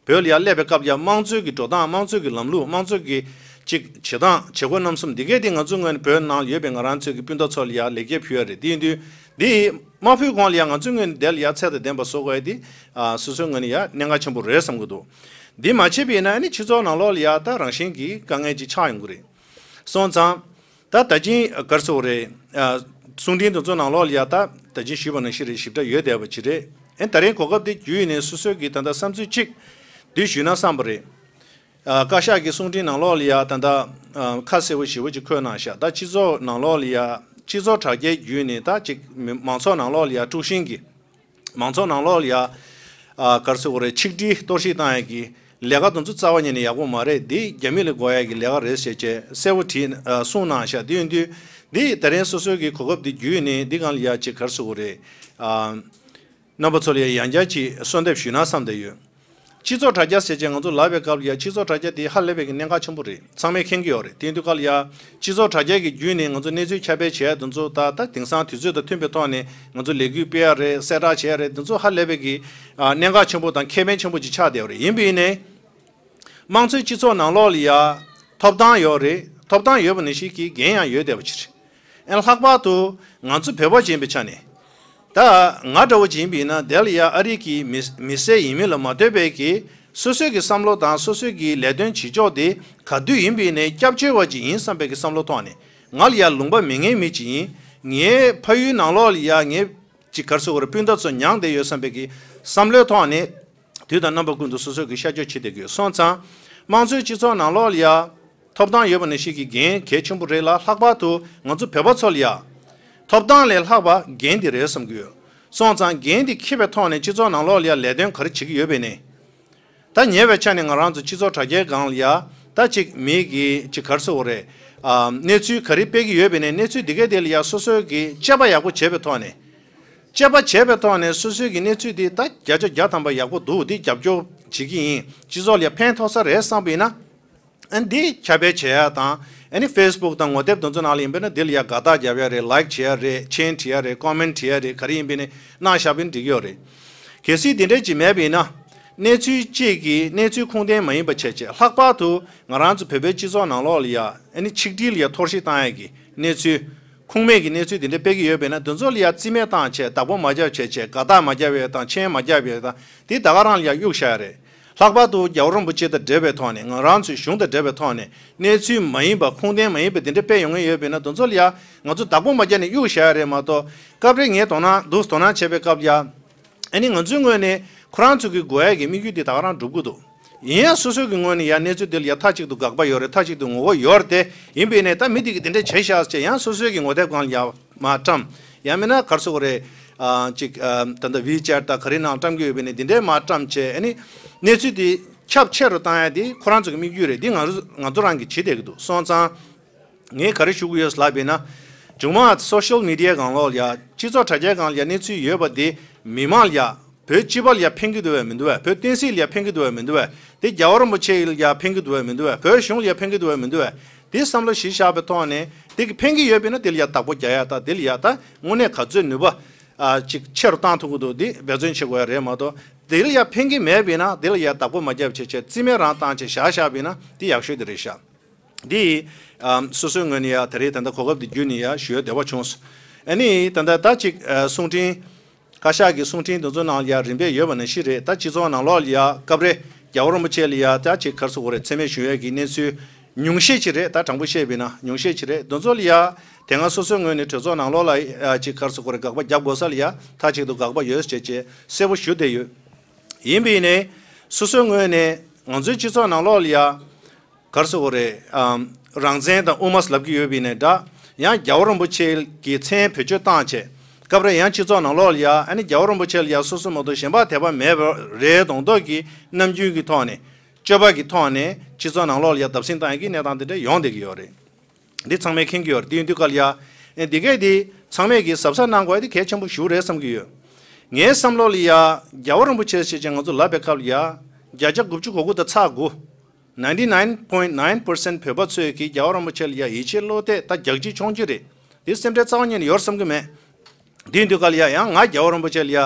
བོད་ལ་ཡ་སླེབས་པའི་སྐབས་ལ་ཡ་དམངས་གཙོའི་གི་འགྲོ་སྟངས། དམངས་གཙོའི་གི་ལམ་ལུགས། དམངས་གཙོའི་གི་ཅིག་བྱེད་སྟངས་བྱེད་སྒོ་རྣམ་གསུམ་འདི་གས་དེ་ང་ཚོའི་ངོས་ནས་བོད་ནང་ལ་ཡོད་པའི་ང་རང་ཚོའི་གི་སྤུན་ཟླ་ཚོ་ལ་ཡ་ལེགས་སྐྱེས་ཕུལ་ཡ་རེད། དེ་ཡིན་དུས་འདི་མ་ཕུལ་གོང་ལ་ཡ་ང་ཚོའི་ངོས་ནས་དེ་ལ་ཡ་ཚད་དང་ལྡན་པ་བཟོ་དགོས་ཡ་དེ། ཨ། སོ་སོའི་ངོས་ནས་ཡ་གནད་འགག་ཆེན་པོ་རེད་བསམ་གི་འདུག་འདི་མ་བྱས་པ་ཡིན་ན་ཨ་ནི་སྤྱི་ཚོགས་ནང་ལོགས་ལ་ཡ་ད་རང་བཞིན་གྱིས་དཀའ་ངལ་ཅིག་ཆགས་ཡོང་གི་རེད། སོང་ཙང་། ད་ད་ཅིང་ག་རེ་ཟེར་དགོས་རེད། ཨ། གསུང་འཕྲིན་དེ་ཚོ་ནང་ལོགས་ལ་ཡ་ད་ད་ཅིང་ཞུས་པ་ནང་བཞིན་རེད། ཞིབ་ཕྲ་ཡོད་བསྡད་པ་ཅིག་རེད། ཨེ། ད་རིང་གོ་སྐབས་དེ་བརྒྱུད་ནས་སོ་སོའི་གི་ད་ལྟ་བསམ་ཚུལ་གཅིག་འདི་ཞུས་ན་བསམ་པ་རེད། ཨ། བཀའ་ཤག་གི་གསུང་འཕྲིན་ནང་ལོགས་ལ་ཡ་ད་ལྟ། ཨ། ཁ་གསལ་པོ་ཞེ་པོ་ཅིག་འཁོད་གནང་ཤག་ད་སྤྱི་ཚོགས་ནང་ལོགས་ལ་ཡ་སྤྱི་ཚོགས་དྲ་རྒྱའི་བརྒྱུད་ནས་ད་ཅིག་མི་མང་ཚོགས་ནང་ལོགས་ལ་ཡ་དཀྲུག་ཤིང་གི། མང་ཚོགས་ནང་ལོགས་ལ་ཡ། ཨ། ག་རེ་ཟེར་དགོས་རེད། ཆིག་སྒྲིལ་གཏོར་བཤིག་བཏང་ཡ་གི་ལས་ཀ་དེ་ཚོ་རྩ་བ་ཉིད་ནས་ཡག་པོ་མ་རེད། འདི་རྒྱ་མི་ལ་དགོས་ཡ་གི་ལས་ཀ་རེད་ཟེར་བྱས་གསལ་པོ་བྲིས། ཨ། གསུངས་གནང་ཤག་འདི་ཡིན་དུས་འདི་ད་རིང་སོ་སོའི་གི་གོ་སྐབས་འདི་བརྒྱུད་ནས་འདི་སྒང་ལ་ཡ་ཅིག་ག་རེ་ཟེར་དགོས་རེད། ཨ། རྣམ་པ་ཚོ་ལ་ཡ་ཡང་བསྐྱར་ཅིག་གསོལ་འདེབས་ཞུས་ན་བསམ་བསྡད་ཡོད། སྤྱི་ཚོགས་དྲ་རྒྱ་ཟེར་བྱས་ང་ཚོ་ལབ་པའི་སྐབས་ལ་ཡ་སྤྱི་ཚོགས་དྲ་རྒྱ་དེ་ཧ་ལས་པའི་གི་གནད་འགག་ཆེན་པོ་རེད། ཚང་མས་མཁྱེན་གྱི་ཡོད་རེད། དེ་ཡིན་དུས་ག་ལ་ཡ་སྤྱི་ཚོགས་དྲ་རྒྱ་གི་བརྒྱུད་ནས་ང་ཚོ་གནས་ཚུལ་ཁྱབ་སྤེལ་བྱས་དེ་ཚོ་ད་ད་དེང་སང་དུས་ཚོད་དང་མཐུན་པའི་ཐོག་ནས་ང་ཚོ་ལས་འགུལ་སྤེལ་ཡ་རེད། གསལ་བསྒྲགས་བྱེད་ཡ་རེད། དེ་ཚོ་ཧ་ལས་པའི་གི་ཨ་གནད་འགག་ཆེན་པོ་དང་ཁེ་ཕན་ཆེན་པོ་ཅིག་ཆགས་བསྡད་ཡོད་རེད། ཡིན་པ་ཡིན་ནའི། དམངས་གཙོའི་སྤྱི་ཚོགས་ནང་ལོགས་ལ་ཡ་ཐོབ་ཐང་ཡོད་རེད། ཐོབ་ཐང་ཡོད་པ་ནང་བཞིན་གྱི་འགན་ཡང་ཡོད་བསྡད་པ་ཅིག་རེད། ཨ་ནི་ལྷག་པར་དུ་ང་ཚོ་བོད་པ་ཅིག་ཡིན་པའི་ཆ་ནས། ད་ང་འདྲ་བོ་ཅིག་ཡིན་པ་ཡིན་ན་དེ་ལ་ཡ་ཨ་རི་གི་མི་མི་སེར་ཡིན་མིན་ལ་མ་ལྟོས་པའི་གི་སོ་སོའི་གི་བསམ་བློ་དང་སོ་སོའི་གི་ལས་དོན་བྱེད་ཕྱོགས་དེ་ག་དུས་ཡིན་པ་ཡིན་ནའི་སྐྱབས་བཅོལ་བ་ཅིག་ཡིན་བསམ་པའི་གི་བསམ་བློ་ཐོག་ནས། ང་ལ་ཡ་ལུང་པ་མེད་མཁན་མི་ཅིག་ཡིན། ངའི་ཕ་ཡུལ་ནང་ལོགས་ལ་ཡ་ངའི་ཅིག་ག་རེ་ཟེར་དགོས་རེད། སྤུན་ཟླ་ཚོ་མྱངས་བསྡད་ཡོད་བསམ་པའི་གི་བསམ་བློའི་ཐོག་ནས། དུས་དང་རྣམ་པ་ཀུན་ཏུ་སོ་སོའི་གི་ཤར་བསྐྱོད་བྱེད་བསྡད་ཀྱི་ཡོད། སོང་ཙང་། དམངས་གཙོའི་སྤྱི་ཚོགས་ནང་ལོགས་ལ་ཡ། ཐོབ་ཐང་ཡོད་པ་ནང་བཞིན་གྱི་འགན་གལ་ཆེན་པོ་རེད་ལ། ལྷག་པར་དུ་ང་ཚོ་བོད་པ་ཚོ་ལ་ཡ། ཐོབ་ཐང་ལས་ལྷག་པ་འགན་འདི་རེད་བསམ་གྱི་ཡོད། སོང་ཙང་འགན་འདི་འཁྱེར་བའི་ཐོག་ནས་སྤྱི་ཚོགས་ནང་ལོགས་ལ་ཡ་ལས་དོན་ག་རེ་བྱེད་ཀྱི་ཡོད་པས་ནས། ད་ཉེ་བའི་ཆ་ནས་ང་རང་ཚོ་སྤྱི་ཚོགས་དྲ་རྒྱའི་སྒང་ལ་ཡ། ད་ཅིག་མི་གི་ཅིག་ག་རེ་ཟེར་དགོས་རེད། ཨ། གནས་ཚུལ་ག་རེ་སྤེལ་གྱི་ཡོད་པས་ནས་གནས་ཚུལ་འདི་གའི་དེ་ལ་ཡ་སོ་སོའི་གི་དཔྱད་པ་ཡག་པོ་བྱས་པའི་ཐོག་ནས། དཔྱད་པ་བྱས་པའི་ཐོག་ནས་སོ་སོའི་གི་གནས་ཚུལ་འདི་ད་བརྒྱ་ཆ་བརྒྱ་ཐམ་པ་ཡག་པོ་འདུག་འདི་རྒྱབ་སྐྱོར་བྱེད་ཀྱི་ཡིན། སྤྱི་ཚོགས་ལ་ཡ་ཕན་ཐོགས་ས་རེད་བསམ་པ་ཡིན་ན། ཨ། འདི་ཁྱབ་སྤེལ་བྱེད་ཡ་དང་། ཨ་ནི་ཕེ་སི་བུག་དང་ངོ་དེབ་དེ་ཚོ་ནང་ལ་ཡིན་པས་ན་འདི་ལ་ཡ་དགའ་རྟགས་རྒྱབ་ཡ་རེད། ལའིཀ་བྱེད་ཡ་རེད། མཆན་བྲིས་ཡ་རེད། ཀོ་མེན་བྲིས་ཡ་རེད། ག་རེ་ཡིན་པས་ན་གནང་བཞག་པས་ན་འགྲིག་གི་ཡོད་རེད། གལ་སྲིད་དེ་འདྲ་ཅིག་མེད་པ་ཡིན་ན། གནས་ཚུལ་གཅིག་གི་གནས་ཚུལ་ཁུངས་ལྡན་མ་ཡིན་པ་བྱས་བྱས། ལྷག་པར་དུ་ང་རང་ཚོ་བོད་པའི་སྤྱི་ཚོགས་ནང་ལོགས་ལ་ཡ་ཨ་ནི་ཆིག་སྒྲིལ་ལ་ཡ་གཏོར་བཤིག་བཏང་ཡ་གི་གནས་ཚུལ། ཁུངས་མེད་ཀྱི་གནས་ཚུལ་དེ་འདྲ་སྤེལ་གྱི་ཡོད་པས་ན་དེ་ཚོ་ལ་ཡ་རྩིས་མེད་བཏང་བྱས། བདག་པོ་མ་བརྒྱབ་བྱས་བྱས། དགའ་རྟགས་མ་བརྒྱབ་ཡ་དང་། མཆན་མ་བརྒྱབ་ཡ་དང་། དེ་ད་ག་རང་ལ་ཡ་གཡུག་བཞག་ཡ་རེད། ལྷག་པར་དུ་རྒྱལ་བ་རིན་པོ་ཆེ་དང་འབྲེལ་བའི་ཐོག་ནས། ང་རང་ཚོའི་གཞུང་དང་འབྲེལ་བའི་ཐོག་ནས། གནས་ཚུལ་མ་ཡིན་པ། ཁུངས་ལྡན་མ་ཡིན་པ་དེ་འདྲ་སྤེལ་ཡོང་གི་ཡོད་པས་ན་དེ་ཚོ་ལ་ཡ་ང་ཚོ་བདག་པོ་མ་བརྒྱབ་ནས་གཡུག་བཞག་ཡ་རེད་མ་གཏོགས། སྐབས་རེ་ངས་དོ་སྣང་འདུག་དོ་སྣང་བྱས་པའི་སྐབས་ལ་ཡ། ཨ་ནི་ང་ཚོའི་ངོས་ནས་ཁོ་རང་ཚོ་གི་དགོས་ཡ་གི་དམིགས་ཡུལ་དེ་ད་ག་རང་འགྲུབ་ཀྱི་འདུག་ཡིན་ཡང་སོ་སོའི་གི་ངོས་ནས་ཡ་གནས་ཚུལ་དེ་ལ་ཡ་མཐའ་གཅིག་ཏུ་དགག་པ་ཡོད་རེད། མཐའ་གཅིག་ཏུ་ངོ་རྒོལ་ཡོད་རེད་དེ། ཡིན་པས་ནས་ད་མི་དེ་གིས་དེ་འདྲ་བྱས་ཤག་ཅེས་ཡང་སོ་སོའི་གི་ངོ་དེབ་སྒང་ལ་ཡ་མར་བཀྲམ། ཡང་མིན་ན་ག་རེ་ཟེར་དགོས་རེད། ཨ། ཅིག་ཨ། ད་ལྟ་ཝི་ཅེཊ་དང་ག་རེ་ནང་བཀྲམ་གྱི་ཡོད་པས་ནས་དེ་འདྲས་མར་བཀྲམ་བྱས། ཨ་ནི་གནས་ཚུལ་དེ་ཁྱབ་ཆེ་རུ་བཏང་ཡ་དེ་ཁོ་རང་ཚོ་གི་དམིགས་ཡུལ་རེད། འདི་ང་རང་ང་ཚོ་རང་གིས་བྱེད་བསྡད་ཀྱི་འདུག་སོང་ཙང་། ངས་ག་རེ་ཞུ་གི་ཡོད་ལབ་པ་ཡིན་ན། མཇུག་མ་སོ་ཤལ་མི་ཌི་ཡའི་སྒང་ལོགས་ལ་ཡ། སྤྱི་ཚོགས་དྲ་རྒྱའི་སྒང་ལ་ཡ་གནས་ཚུལ་ཡོད་པ་དེ་མི་མང་ལ་ཡ། བོད་སྤྱི་པ་ལ་ཡ་ཕན་གྱི་འདུག་བས་མི་འདུག་བས། བོད་བསྟན་སྲིད་ལ་ཡ་ཕན་གྱི་འདུག་བས་མི་འདུག་བས། དེ་རྒྱལ་བ་རིན་པོ་ཆེ་ལ་ཡ་ཕན་གྱི་འདུག་བས་མི་འདུག་བས། བོད་གཞུང་ལ་ཡ་ཕན་གྱི་འདུག་བས་མི་འདུག་བས། དེ་བསམ་བློ་གཞི་བཞག་པའི་ཐོག་ནས་དེ་གི་ཕན་གྱི་ཡོད་པ་ཡིན་ན་དེ་ལ་ཡ་བདག་པོ་རྒྱག་ཡ་དང་། དེ་ལ་ཡ་ད་དངོས་གནས་ག་ཚོད་ནུས་པ་ཨ་ཅིག་ཆེ་རུ་བཏང་ཐུབ་ཀྱི་འདུག་དེ་འབད་བརྩོན་བྱེད་དགོས་ཡ་རེད་མ་གཏོགས། དེ་ལ་ཡ་ཕན་གྱི་མེད་པ་ཡིན་ན་དེ་ལ་ཡ་བདག་པོ་མ་རྒྱབ་བྱས་བྱས། རྩིས་མེད་རང་བཏང་བྱས་བཞག་བཞག་པ་ཡིན་ན་དེ་ཡག་ཤོས་དེ་རེད་ཤག་འདི་ཨ་སོ་སོའི་ངོས་ནས་ཡ་ད་རེས་ད་ལྟ་གོ་སྐབས་འདི་བརྒྱུད་ནས་ཡ་ཞུ་ཡ་འདོད་པ་བྱུང་སོང་། ཨ་ནི་ད་ལྟ་ད་ཅིག་ཨ་གསུང་འཕྲིན་ བཀའ་ཤག་གི་གསུང་འཕྲིན་དེ་ཚོ་ནང་ལ་ཡ་རིམ་པས་ཡོད་པ་ནང་བཞིན་རེད། ད་སྤྱི་ཚོགས་ནང་ལོགས་ལ་ཡ་སྐབས་རེ་རྒྱལ་བ་རིན་པོ་ཆེ་ལ་ཡ་ད་ཅིག་ག་རེ་ཟེར་དགོས་རེད། མཚན་སྨད་ཞུ་ཡས་ཀྱི་གནས་ཚུལ་ཉུང་ཤས་ཅིག་རེད། ད་དྲང་པོ་བཤད་པ་ཡིན་ན་ཉུང་ཤས་ཅིག་རེད། དེ་ཚོ་ལ་ཡ་དེ་སྔ་སོ་སོའི་ངོས་ནས་གྲོས་ཚོགས་ནང་ལོགས་ལ་ཡ་ཅིག་ག་རེ་ཟེར་དགོས་རེད། དགག་པ་རྒྱབ་དགོས་ས་ལ་ཡ་མཐའ་གཅིག་ཏུ་དགག་པ་ཡོད་ཅེས་བྱས་གསལ་པོ་ཞུ་བསྡད་ཡོད། ཡིན་པ་ཡིན་ནའི་སོ་སོའི་ངོས་ནས་ང་ཚོའི་སྤྱི་ཚོགས་ནང་ལོགས་ལ་ཡ་ག་རེ་ཟེར་དགོས་རེད། ཨམ། རང་བཙན་དང་དབུ་མ་ལབ་ཀྱི་ཡོད་པ་ཡིན་ནའི་འདྲ། ཡང་རྒྱལ་བ་རིན་པོ་ཆེ་གི་མཚན་བེད་སྤྱོད་བཏང་བྱས། སྐབས་རེ་ཡང་སྤྱི་ཚོགས་ནང་ལོགས་ལ་ཡ་ཨ་ནི་རྒྱལ་བ་རིན་པོ་ཆེ་ལ་ཡ་སོ་སོ་མ་གཏོགས་གཞན་པ་དད་པ་མེད་པ་རེད་མདོག་མདོག་གི་རྣམ་འགྱུར་གྱི་ཐོག་ནས་སྤྱོད་པ་གི་ཐོག་ནས་སྤྱི་ཚོགས་ནང་ལོགས་ལ་ཡ་བརྡབ་གསིག་བཏང་ཡག་གི་གནས་སྟངས་དེ་འདྲ་ཡོང་བསྡད་ཀྱི་ཡོད་རེད། འདི་ཚང་མས་མཁྱེན་གྱི་ཡོད་རེད། དེ་ཡིན་དུས་སྐབས་ལ་ཡ་ཨེ་འདི་གས་འདི་ཚང་མས་ཀྱི་གཟབ་གཟབ་གནང་དགོས་ཡ་དེ་གལ་ཆེན་པོ་ཞིག་རེད་བསམ་གྱི་ཡོད། ངའི་བསམ་བློ་ལ་ཡ་རྒྱལ་བ་རིན་པོ་ཆེ་ཞེས་བྱས་ང་ཚོ་ལབ་པའི་སྐབས་ལ་ཡ་བརྒྱ་ཆ་དགུ་བཅུ་གོ་དགུ་དང་ཚེག་དགུ། ninety nine point nine percent བོད་པ་ཚོས་ཀྱིས་རྒྱལ་བ་རིན་པོ་ཆེ་ལ་ཡ་ཡིད་ཆེས་བློ་གཏད་ད་རྒྱག་གཅིག་མཆོང་གཅིག་རེད། འདི་སེམས་ཁྲལ་རྩ་བ་ཉིད་ནས་ཡོད་བསམ་གྱི་མེད། དེ་ཡིན་དུས་སྐབས་ལ་ཡ་ཡང་ང་རྒྱལ་བ་རིན་པོ་ཆེ་ལ་ཡ་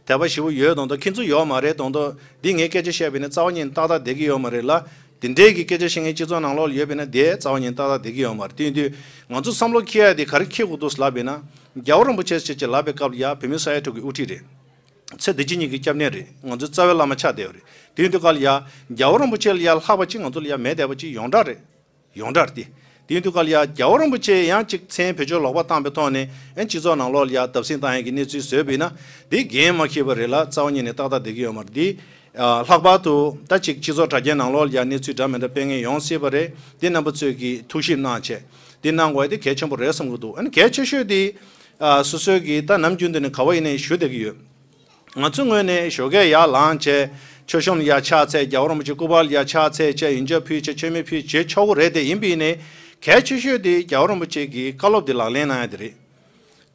དད་པ་ཞེ་པོ་ཡོད་མདོག་མདོག་ཁྱེད་ཚོ་ཡོད་མ་རེད་མདོག་མདོག་འདི་ངས་སྐད་ཆ་བཤད་པ་ཡིན་ན་རྩ་བ་ཉིད་ནས་ཏག་ཏག་བསྡད་ཀྱི་ཡོད་མ་རེད་ལ། དེ་འདྲའི་གི་སྐད་ཆ་བཤད་མཁན་སྤྱི་ཚོགས་ནང་ལོགས་ལ་ཡོད་པ་ཡིན་ན་དེ་རྩ་བ་ཉིད་ནས་ཏག་ཏག་བསྡད་ཀྱི་ཡོད་མ་རེད། དེ་ཡིན་དུས་ང་ཚོ་བསམ་བློ་འཁྱེར་ཡ་དེ་ག་རེ་འཁྱེར་དགོས་འདུག་ལབ་པ་ཡིན་ན། རྒྱལ་བ་རིན་པོ་ཆེ་ཞེས་བྱས་ལབ་པའི་སྐབས་ལ་ཡ་བོད་མི་ས་ཡ་དྲུག་གི་དབུ་ཁྲིད་རེད། ཚེ་འདི་ཕྱི་གཉིས་ཀྱི་སྐྱབས་གནས་རེད། ང་ཚོའི་རྩ་བའི་བླ་མ་ཆགས་བསྡད་ཡོད་རེད། དེ་ཡིན་དུས་སྐབས་ལ་ཡ་རྒྱལ་བ་རིན་པོ་ཆེ་ལ་ཡ་ལྷག་པ་ཅིག་ང་ཚོ་ལ་ཡ་མེད་བསྡད་པ་ཅིག་ཡོངས་གྲགས་རེད། ཡོངས་གྲགས་རེད་དེ། དེ་ཡིན་དུས་སྐབས་ལ་ཡ་རྒྱལ་བ་རིན་པོ་ཆེ་ཡང་ཅིག་མཚན་བེད་སྤྱོད་ལོག་པ་བཏང་པའི་ཐོག་ནས་ཨན་སྤྱི་ཚོགས་ནང་ལོགས་ལ་ཡ་བརྡབ་གསིག་བཏང་ཡག་གི་གནས་ཚུལ་བཟོས་པ་ཡིན་ན་འདི་འགན་མ་འཁྱེར་བ་རེད་ལ་རྩ་བ་ཉིད་ནས་ཏག་ཏག་བསྡད་ཀྱི་ཡོད་མ་རེད། འདི་ལྷག་པར་དུ་ད་ཅིག་སྤྱི་ཚོགས་དྲ་རྒྱའི་ནང་ལོགས་ལ་ཡ་གནས་ཚུལ་འདྲ་མི་འདྲ་སྤེལ་མཁན་ཡོང་སྲིད་པ་རེད། འདི་རྣམ་པ་ཚོས་ཀྱིས་ཐུགས་ཞིབ་གནང་བྱས་འདི་གནང་དགོས་ཡ་འདི་གལ་ཆེན་པོ་རེད་བསམ་གྱི་འདུག་ཨན་གལ་ཆེ་ཤོས་འདི་སོ་སོའི་གི་ད་ནམ་རྒྱུན་དུ་ནས་ག་བ་ཡིན་ནའི་ཞུ་བསྡད་ཀྱི་ཡོད། ང་ཚོའི་ངོས་ནས་ཞོགས་ཀས་ཡར་ལངས་བྱས་མཆོད་གཤོམ་ཡར་ཕྱག་འཚལ། རྒྱལ་བ་རིན་པོ་ཆེ་སྐུ་པར་ལ་ཡར་ཕྱག་འཚལ་བྱས་ཡོན་ཆབ་ཕུལ་བྱས་མཆོད་མེ་ཕུལ་བྱས་ཆོག་གི་རེད། དེ་ཡིན་པ་ཡིན་ནའི་གལ་ཆེ་ཤོས་དེ་རྒྱལ་བ་རིན་པོ་ཆེ་གི་བཀའ་སློབ་དེ་ལག་ལེན་གནང་ཡ་དེ་རེད།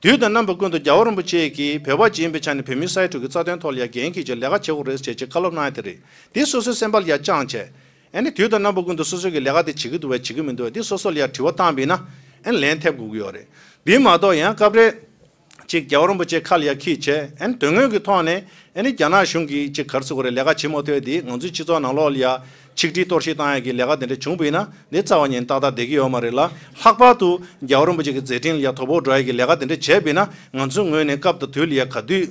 དུས་དང་རྣམ་པ་ཀུན་ཏུ་རྒྱལ་བ་རིན་པོ་ཆེ་གིས་བོད་པ་ཅིག་ཡིན་པའི་ཆ་ནས་བོད་མི་ས་ཡ་དྲུག་གི་རྩ་དོན་ཐོག་ལ་ཡ་འགན་འཁྱེར་བྱས་ལས་ཀ་བྱེད་དགོས་རེད་ཟེར་བྱས་བཀའ་སློབ་གནང་ཡ་དེ་རེད། དེ་སོ་སོའི་སེམས་པ་ལ་ཡ་བཅངས་བྱས་ཨ་ནི་དུས་དང་རྣམ་པ་ཀུན་ཏུ་སོ་སོ་གི་ལས་ཀ་དེ་བྱེད་ཀྱི་འདུག་བས་བྱེད་ཀྱི་མི་འདུག་བས་དེ་སོ་སོ་ལ་ཡ་དྲི་བ་བཏང་པ་ཡིན་ན་ཨ་ནི་ལན་ཐེབས་དགོས་ཀྱི་ཡོད་རེད། དེ་མ་གཏོགས་ཡང་སྐབས་རེ། ཅིག་རྒྱལ་བ་རིན་པོ་ཆེ་ཁ་ལ་ཡ་འཁྱེར་བྱས་ཨན་དོན་དངོས་ཀྱི་ཐོག་ནས་ཨ་ནི་རྒྱ་ནག་གཞུང་གིས་ཅིག་ག་རེ་ཟེར་དགོས་རེད། ལས་ཀ་བྱེད་མ་ཐུབ་ཡ་དེ་ང་ཚོའི་སྤྱི་ཚོགས་ནང་ལོགས་ལ་ཡ་ཆིག་སྒྲིལ་གཏོར་བཤིག་བཏང་ཡ་གི་ལས་ཀ་དེ་འདྲ་བྱུང་བ་ཡིན་ན་འདི་རྩ་བ་ཉིད་ཏག་ཏག་བསྡད་ཀྱི་ཡོད་མ་རེད་ལ། ལྷག་པར་དུ་རྒྱལ་བ་རིན་པོ་ཆེ་གི་མཛད་འཕྲིན་ལ་ཡ་དོ་ཕོག་འགྲོ་ཡ་གི་ལས་ཀ་དེ་འདྲ་བྱས་པ་ཡིན་ན་ང་ཚོའི་ངོས་ནས་སྐབས་དང་དུས་ལ་ཡ་ག་དུས་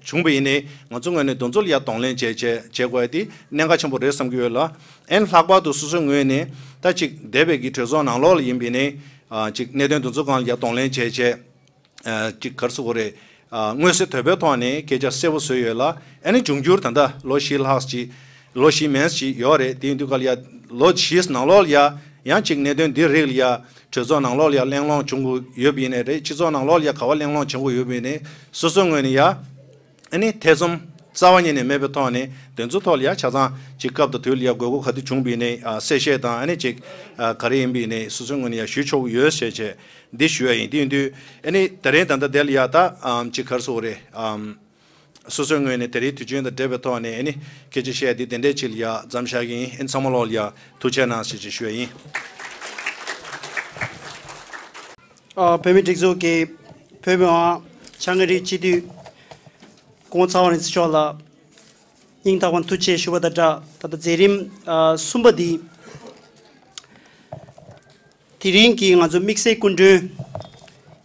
བྱུང་བ་ཡིན་ནའི་ང་ཚོའི་ངོས་ནས་དེ་ཚོ་ལ་ཡ་གདོང་ལེན་བྱས་བྱས་བྱེད་དགོས་ཡ་དེ་གནད་འགག་ཆེན་པོ་རེད་བསམ་གྱི་ཡོད་ལ། ཨན་ལྷག་པར་དུ་སོ་སོའི་ངོས་ནས་ད་ཅིག་འདས་པའི་གི་གྲོས་ཚོགས་ནང་ལོགས་ལ་ཡིན་པ་ཡིན་ནའི་ཅིག་གནད་དོན་དེ་ཚོ་སྒང་ལ་ཡ་གདོང་ལེན་བྱས་བྱས། ཅིག་ག་རེ་ཟེར་དགོས་རེད། མངོན་གསལ་དོད་པོའི་ཐོག་ནས་སྐད་ཆ་གསལ་པོ་བཟོས་ཡོད་ལ། ཨ་ནི་འབྱུང་འགྱུར་ད་ལྟ་ལོ་བཞི་ལྷག་ཅིག་ལོ་བཞི་མན་ཅིག་ཡོད་རེད། དེ་ཡིན་དུས་ག་ལ་ཡ་ལོ་བཞིའི་ནང་ལོགས་ལ་ཡ་ཡང་ཅིག་གནད་དོན་འདི་རིགས་ལ་ཡ་གྲོས་ཚོགས་ནང་ལོགས་ལ་ཡ་གླེང་སློང་བྱུང་དགོས་ཡོད་པ་ཡིན་ནའི་རེད། སྤྱི་ཚོགས་ནང་ལོགས་ལ་ཡ་ག་བ་གླེང་སློང་བྱུང་དགོས་ཡོད་པ་ཡིན་ནའི་སོ་སོའི་ངོས་ནས་ཡ། ཨ་ནི་ཐེ་ཚོམ་རྩ་བ་ཉིད་ནས་མེད་པའི་ཐོག་ནས་དེ་ཚོ་ཐོག་ལ་ཡ་ཆ་ཚང་ཅིག་སྐབས་དང་དུས་ལ་ཡ་དགོས་མཁོ་ག་དུས་བྱུང་བ་ཡིན་ནའི་གསལ་བཤད་དང་ཨ་ནི་ཅིག་ག་རེ་ཡིན་པ་ཡིན་ནའི་སོ་སོའི་ངོས་ནས་ཡ་ཞུ་ཆོག་གི་ཡོད་ཟེར་བྱས། འདི་ཞུ་ཡ་ཡིན། དེ་ཡིན་དུས་ཨ་ནི་དེ་རིང་ད་ལྟ་དེ་ལ་ཡ་ད་ཨམ་ཅིག་ག་རེ་ཟེར་དགོས་རེད། ཨམ་སོ་སོའི་ངོས་ནས་དེ་རིང་དུས་ཆེན་དང་འབྲེལ་བའི་ཐོག་ནས་ཨ་ནི་སྐད་ཆ་བཤད་ཡ་འདི་དེ་འདྲའི་ཅིག་ལ་ཡ་མཚམས་བཞག་གི་ཡིན། ཨ་ནི་ཚང་མ་ལོག་ལ་ཡ་ཐུགས་རྗེ་གནང་ཞེས་ཅིག་ཞུ་ཡ་ཡིན། ཨ་བོད་མིའི་སྒྲིག་འཛུགས་ཀྱི་བོད་མི་མང་བྱང་ཨ་རིའི་སྤྱི་འཐུས་སྐུ་ངོ་ཚེ་དབང་རིག་འཛིན་མཆོག་ལ་སྙིང་ཐག་པ་ནས་ཐུགས་རྗེ་ཆེ་ཞུ་བ་དང་སྦྲགས། ད་ལྟ་མཛད་རིམ་ཨ་གསུམ་པ་འདི། དེ་རིང་གི་ང་ཚོ་དམིགས་བསལ་སྐུ་མགྲོན་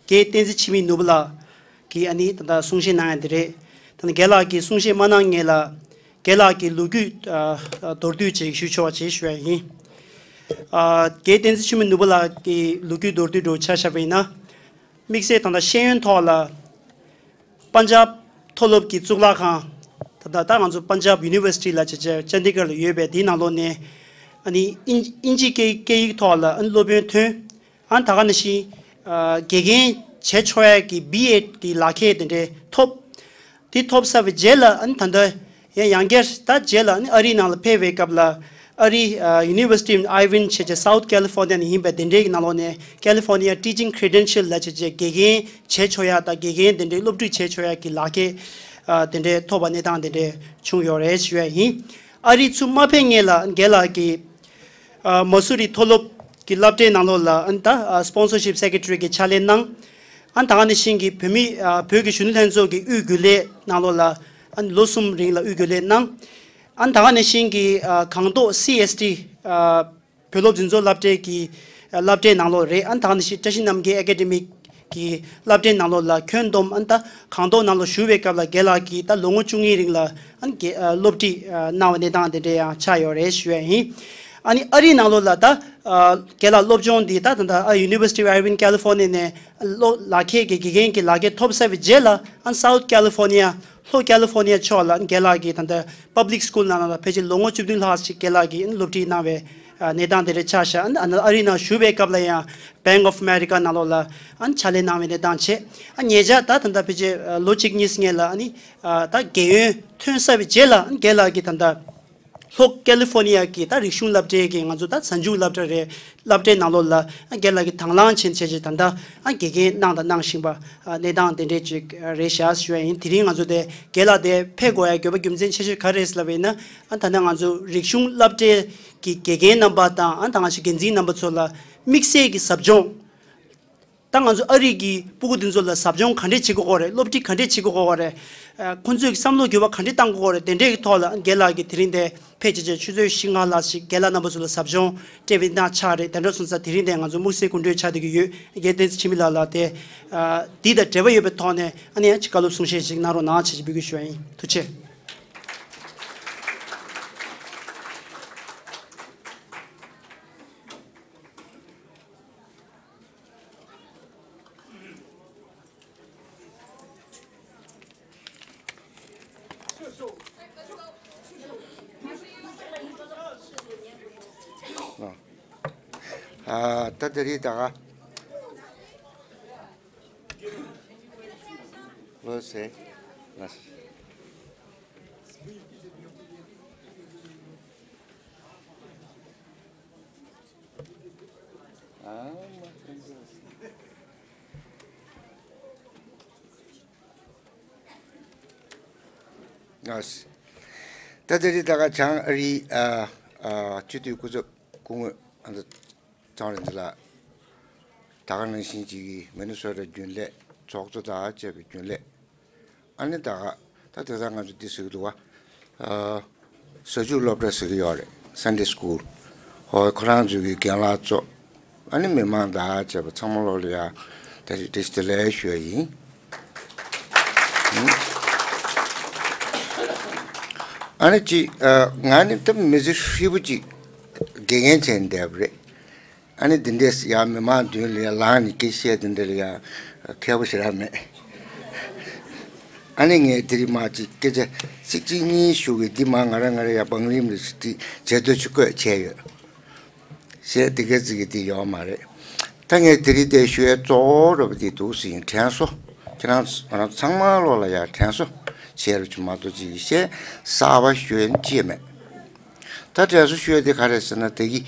རྒན་བསྟན་འཛིན་འཆི་མེད་ནོར་བུ་ལགས་ཀྱིས་ཨ་ནི་ད་ལྟ་གསུང་བཤད་གནང་ཡ་དེ་རེད། ད་ནི་རྒན་ལགས་ཀྱིས་གསུང་བཤད་མ་གནང་སྔོན་ལ་རྒན་ལགས་ཀྱི་ལོ་རྒྱུས་ཨ་ཨ་མདོར་བསྡུས་ཅིག་ཞུ་ཆོག་པ་ཅིག་ཞུ་ཡ་ཡིན། ཨ་རྒན་བསྟན་འཛིན་འཆི་མེད་ནོར་བུ་ལགས་ཀྱི་ལོ་རྒྱུས་མདོར་བསྡུས་འདྲ་བོ་ཆ་བཞག་པ་ཡིན་ན། དམིགས་བསལ་ད་ལྟ་ཤེས་ཡོན་ཐོག་ལ། པན་ཇབ་མཐོ་སློབ་ཀྱི་གཙུག་ལག་ཁང་། ད་ལྟ་ད་ང་ཚོ་པན་ཇབ་ཡུ་ནི་ཝར་སི་ཊི་ལབ་བྱས་བྱས་ཅན་དི་གར་ལ་ཡོད་པའི་དེའི་ནང་ལོགས་ནས། ཨ་ནི་དབྱིན་དབྱིན་ཇི་སྐད་སྐད་ཡིག་ཐོག་ལ་ཨ་ནི་སློབ་ཡོན་ཐོན། ཨ་ནི་ད་ག་ནང་བཞིན་ཨ་དགེ་རྒན་བྱེད་ཆོག་ཡ་གི་བི་ཨེཌ་གི་ལག་ཁྱེར་དེ་འདྲ་ཐོབ། དེ་ཐོབ་ཚར་བའི་རྗེས་ལ་ཨ་ནི་ད་ལྟ་ཡང་ཡང་བསྐྱར་ད་རྗེས་ལ་ཨ་ནི་ཨ་རིའི་ནང་ལ་ཕེབས་པའི་སྐབས་ལ་ཨ་རི་ཨ་University of Irvine བྱས་བྱས་South California ནས་ཡིན་པའི་དེ་འདྲའི་གི་ནང་ལོགས་ནས་California Teaching Credential ལབ་བྱས་བྱས་དགེ་རྒན་བྱེད་ཆོག་ཡ་དང་དགེ་རྒན་དེ་འདྲའི་སློབ་ཁྲིད་བྱེད་ཆོག་ཡ་གི་ལག་ཁྱེར་ཨ་དེ་འདྲའི་ཐོབ་པ་གནས་སྟངས་དེ་འདྲའི་བྱུང་ཡོད་རེད་ཞུ་ཡ་ཡིན། ཨ་རི་ཚུར་མ་ཕེབས་སྔོན་ལ་རྒན་ལགས་ཀྱིས་ཨ་མ་སུ་རི་མཐོ་སློབ་ཀྱི་སློབ་གྲྭའི་ནང་ལོགས་ལ་ཨ་ནི་ད་ཨ་Sponsorship Secretary གི་ཕྱག་ལས་གནང་། ཨ་ནི་ད་ག་ནང་བཞིན་གྱི་བོད་མི་ཨ་བོད་ཀྱི་གཞོན་ནུ་ལྷན་ཚོགས་ཀྱི་དབུས་རྒྱུན་ལས་ནང་ལོགས་ལ་ཨ་ནི་ལོ་གསུམ་རིང་ལ་དབུས་རྒྱུན་ལས་གནང་། ཨ་ནི་ད་ག་ནང་བཞིན་གྱི་ཨ་སྒང་ཏོག་སི་ཨེས་ཊི་ཨ་བོད་སློབ་འཛིན་ཚོགས་སློབ་གྲྭའི་གི་ཨ་སློབ་གྲྭའི་ནང་ལོགས་རེད། ཨ་ནི་ད་ག་ནང་བཞིན་བཀྲ་ཤིས་རྣམ་རྒྱལ་ཨེ་ཀ་ཌེ་མིག་ གི་སློབ་གྲྭའི་ནང་ལོགས་ལ་ཁྱོན་བསྡོམས་ཨ་ནི་ད་སྒང་ཏོག་ནང་ལོགས་ཞུགས་པའི་སྐབས་ལ་རྒན་ལགས་ཀྱིས་ད་ལོ་ངོ་བཅུ་གཉིས་རིང་ལ་ཨ་ནི་རྒན་ཨ་སློབ་ཁྲིད་ཨ་གནང་བའི་གནས་སྟངས་དེ་འདྲ་ཡང་ཆགས་ཡོད་རེད་ཞུ་ཡ་ཡིན། ཨ་ནི་ཨ་རིའི་ནང་ལོགས་ལ་ད་ཨ་རྒན་ལགས་སློབ་སྦྱོང་འདི་ད་ད་ད་ཨ་University of Irvine California ནས་སློབ་ལག་ཁྱེར་གྱི་དགེ་རྒན་གྱི་ལག་ཁྱེར་ཐོབ་ཚར་བའི་རྗེས་ལ་ཨ་ནི་South California ལྷོ་ཁ་ལི་ཧྥོ་ནི་ཡ་ཕྱོགས་ལ་རྒན་ལགས་ཀྱིས་ད་ལྟ་public school ནང་ལ་ཕལ་ཆེར་ལོ་ངོ་བཅུ་བདུན་ལྷག་ཅིག་རྒན་ལགས་ཀྱིས་སློབ་ཁྲིད་གནང་བའི་ཨ་གནས་སྟངས་དེ་འདྲ་ཆགས་ཤག་ཨ་ནི་ཨ་རི་ནང་བཞུགས་པའི་སྐབས་ལ་ཡང་Bank of America ནང་ལོགས་ལ་ཨ་ནི་ཕྱག་ལས་གནང་བའི་གནས་སྟངས་བྱས། ཨ་ཉེ་ཆར་ད་ད་ལྟ་ཕལ་ཆེར་ཨ་ལོ་གཅིག་གཉིས་སྔོན་ལ་ཨ་ནི་ཨ་ད་རྒན་ཡོལ་ཐོན་ཚར་བའི་རྗེས་ལ་ཨ་ནི་རྒན་ལགས་ཀྱིས་ད་ལྟ་ལྷོ་ཀ་ལི་ཧྥོ་ནི་ཡ་གི་ད་རིག་གཞུང་སློབ་གྲྭའི་གི་ང་ཚོ་ད་གཟའ་མཇུག་སློབ་གྲྭ་རེད། སློབ་གྲྭའི་ནང་ལོགས་ལ་ཨ་རྒན་ལགས་ཀྱིས་དང་བླངས་བྱས་བྱས་བྱས་ད་ལྟ་ཨ་དགེ་རྒན་གནང་དང་གནང་བཞིན་པ་ཨ་གནས་སྟངས་དེ་འདྲས་ཅིག་རེད་ཤག་ཞུ་ཡ་ཡིན། དེ་རིང་ང་ཚོ་དེ་རྒན་ལགས་དེ་ཕེབས་དགོས་ཡ་དགོས་པ་རྒྱུ་མཚན་ཆེ་ཤོས་ག་རེ་རེད་ལབ་པ་ཡིན་ན་ཨ་ད་ལྟ་ང་ཚོ་རིག་གཞུང་སློབ་གྲྭའི་གི་དགེ་རྒན་རྣམ་པ་དང་ཨ་ད་ང་ཚོ་འགན་འཛིན་རྣམ་པ་ཚོ་ལ་དམིགས་བསལ་གྱི་ཟབ་སྦྱོང་ད་ང་ཚོ་ཨ་རི་གི་སྤུ་གུ་འདི་ཚོ་ལ་ཟབ་སྦྱོང་ག་འདྲས་བྱེད་དགོས་ཀྱི་རེད། སློབ་ཁྲིད་ག་འདྲས་བྱེད་དགོས་ཀྱི་རེད། ཨ་ཁོང་ཚོས་བསམ་བློ་འགྱུར་བ་ག་འདྲས་གཏང་དགོས་ཀྱི་རེད། དེ་འདྲས་ཀྱི་ཐོག་ལ་རྒན་ལགས་ཀྱིས་དེ་རིང་དེ་ཕལ་ཆེར་ཆུ་ཚོད་བཞི་ལྔ་ལྷག་ཞིག་རྒན་ལགས་རྣམ་པ་ཚོ་ལ་ཟབ་སྦྱོང་སྤྲད་པའི་གནས་ཆགས་རེད། དེ་འདྲ་སོང་ཙང་དེ་རིང་དེ་ང་ཚོ་དམིགས་བསལ་སྐུ་མགྲོན་ཆགས་བསྡད་ཀྱི་ཡོད། རྒན་བསྟན་འཛིན་འཆི་མེད་ལགས་ལ་དེ་ཨ་འདི་དང་འབྲེལ་བ་ཡོད་པའི་ཐོག་ནས་ཨ་ནི་ཡང་ཅིག་བཀའ་སློབ་གསུང་བཤད་ཅིག་གནང་རོགས་གནང་བྱས་ཅིག་འབོད་སྐུལ་ཞུ་བ་ཡིན། ཐུགས་རྗེ་ཆེ། ཨ། ད་དེ་རིང་ད་ག་ལོ་སེ། ཨ་མ། ཨ་ད་དེ་རིང་ད་ག་བྱང་ཨ་རིའི་ཨ་ཨ་སྤྱི་འཐུས་སྐུ་ཚབ་སྐུ་ངོ་ཨ་ད་ཚང་རིན་འདི་ལ་ད་ག་ནང་བཞིན་གཅིག་གི་མི་ནི་སོ་ཊ་རྒྱུན་ལས་ཚོགས་གཙོ་དང་བཅས་པའི་རྒྱུན་ལས། ཨ་ནི་ད་ག་ད་དེ་ཚོ་ང་ཚོ་འདི་ཟེར་གི་འདུག་བ། ཨ་གཟའ་མཇུག་སློབ་གྲྭ་ཟེར་གི་ཡོད་རེད། Sunday School། ཧོ་ཁོ་རང་ཚོ་གི་རྒན་ལགས་ཚོ། ཨ་ནི་མི་མང་དང་བཅས་པ་ཚང་མ་ལོག་ལ་ཡ་ད་ཅི་བཀྲ་ཤིས་བདེ་ལེགས་ཞུ་ཡ་ཡིན། ཨ་ནི་ཅི་ཨ་ང་ནི་ད་མི་ཚེ་ཧྲིལ་པོ་ཅིག་དགེ་རྒན་བྱས་ནས་བསྡད་པ་རེད། ཨ་ནི་འདི་འདྲས་ཡང་མི་མང་མདུན་ལ་ཡང་ལངས་ནས་སྐད་བཤད་འདི་འདྲ་ལ་ཡང་མཁས་པོ་ཞེ་དྲག་མེད། ཨ་ནི་ངས་དེ་རིང་མ་ཅིག་སྐད་ཆ་གཅིག་གཅིག་གཉིས་ཞུ་གི་འདི་མ་ང་རང་ང་རང་ཡང་བང་རིམ་ལ་ཞིག་འདི་བྱེད་འདོད་ཅིག་བཀོད་བྱས་ཡོད། ཞེས་འདི་སྐད་ཅིག་གི་འདི་ཡོད་མ་རེད། ད་ངས་དེ་རིང་དེ་ཞུ་ཡས་གཙོ་བོ་ར་བ་འདི་འདུག་ཟིན་དྲན་གསོ། ཁྱེད་རང་ང་རང་ཚང་མ་ལོག་ལ་ཡང་དྲན་གསོ་བྱས་རུ་ཅིག་མ་གཏོགས་ཅིག་བཤད་གསར་པ་ཞུ་ཡས་ཅི་ཡང་མེད། ད་དྲན་གསོ་ཞུ་ཡས་དེ་ག་རེ་ཟེར་ན་དེ་གི་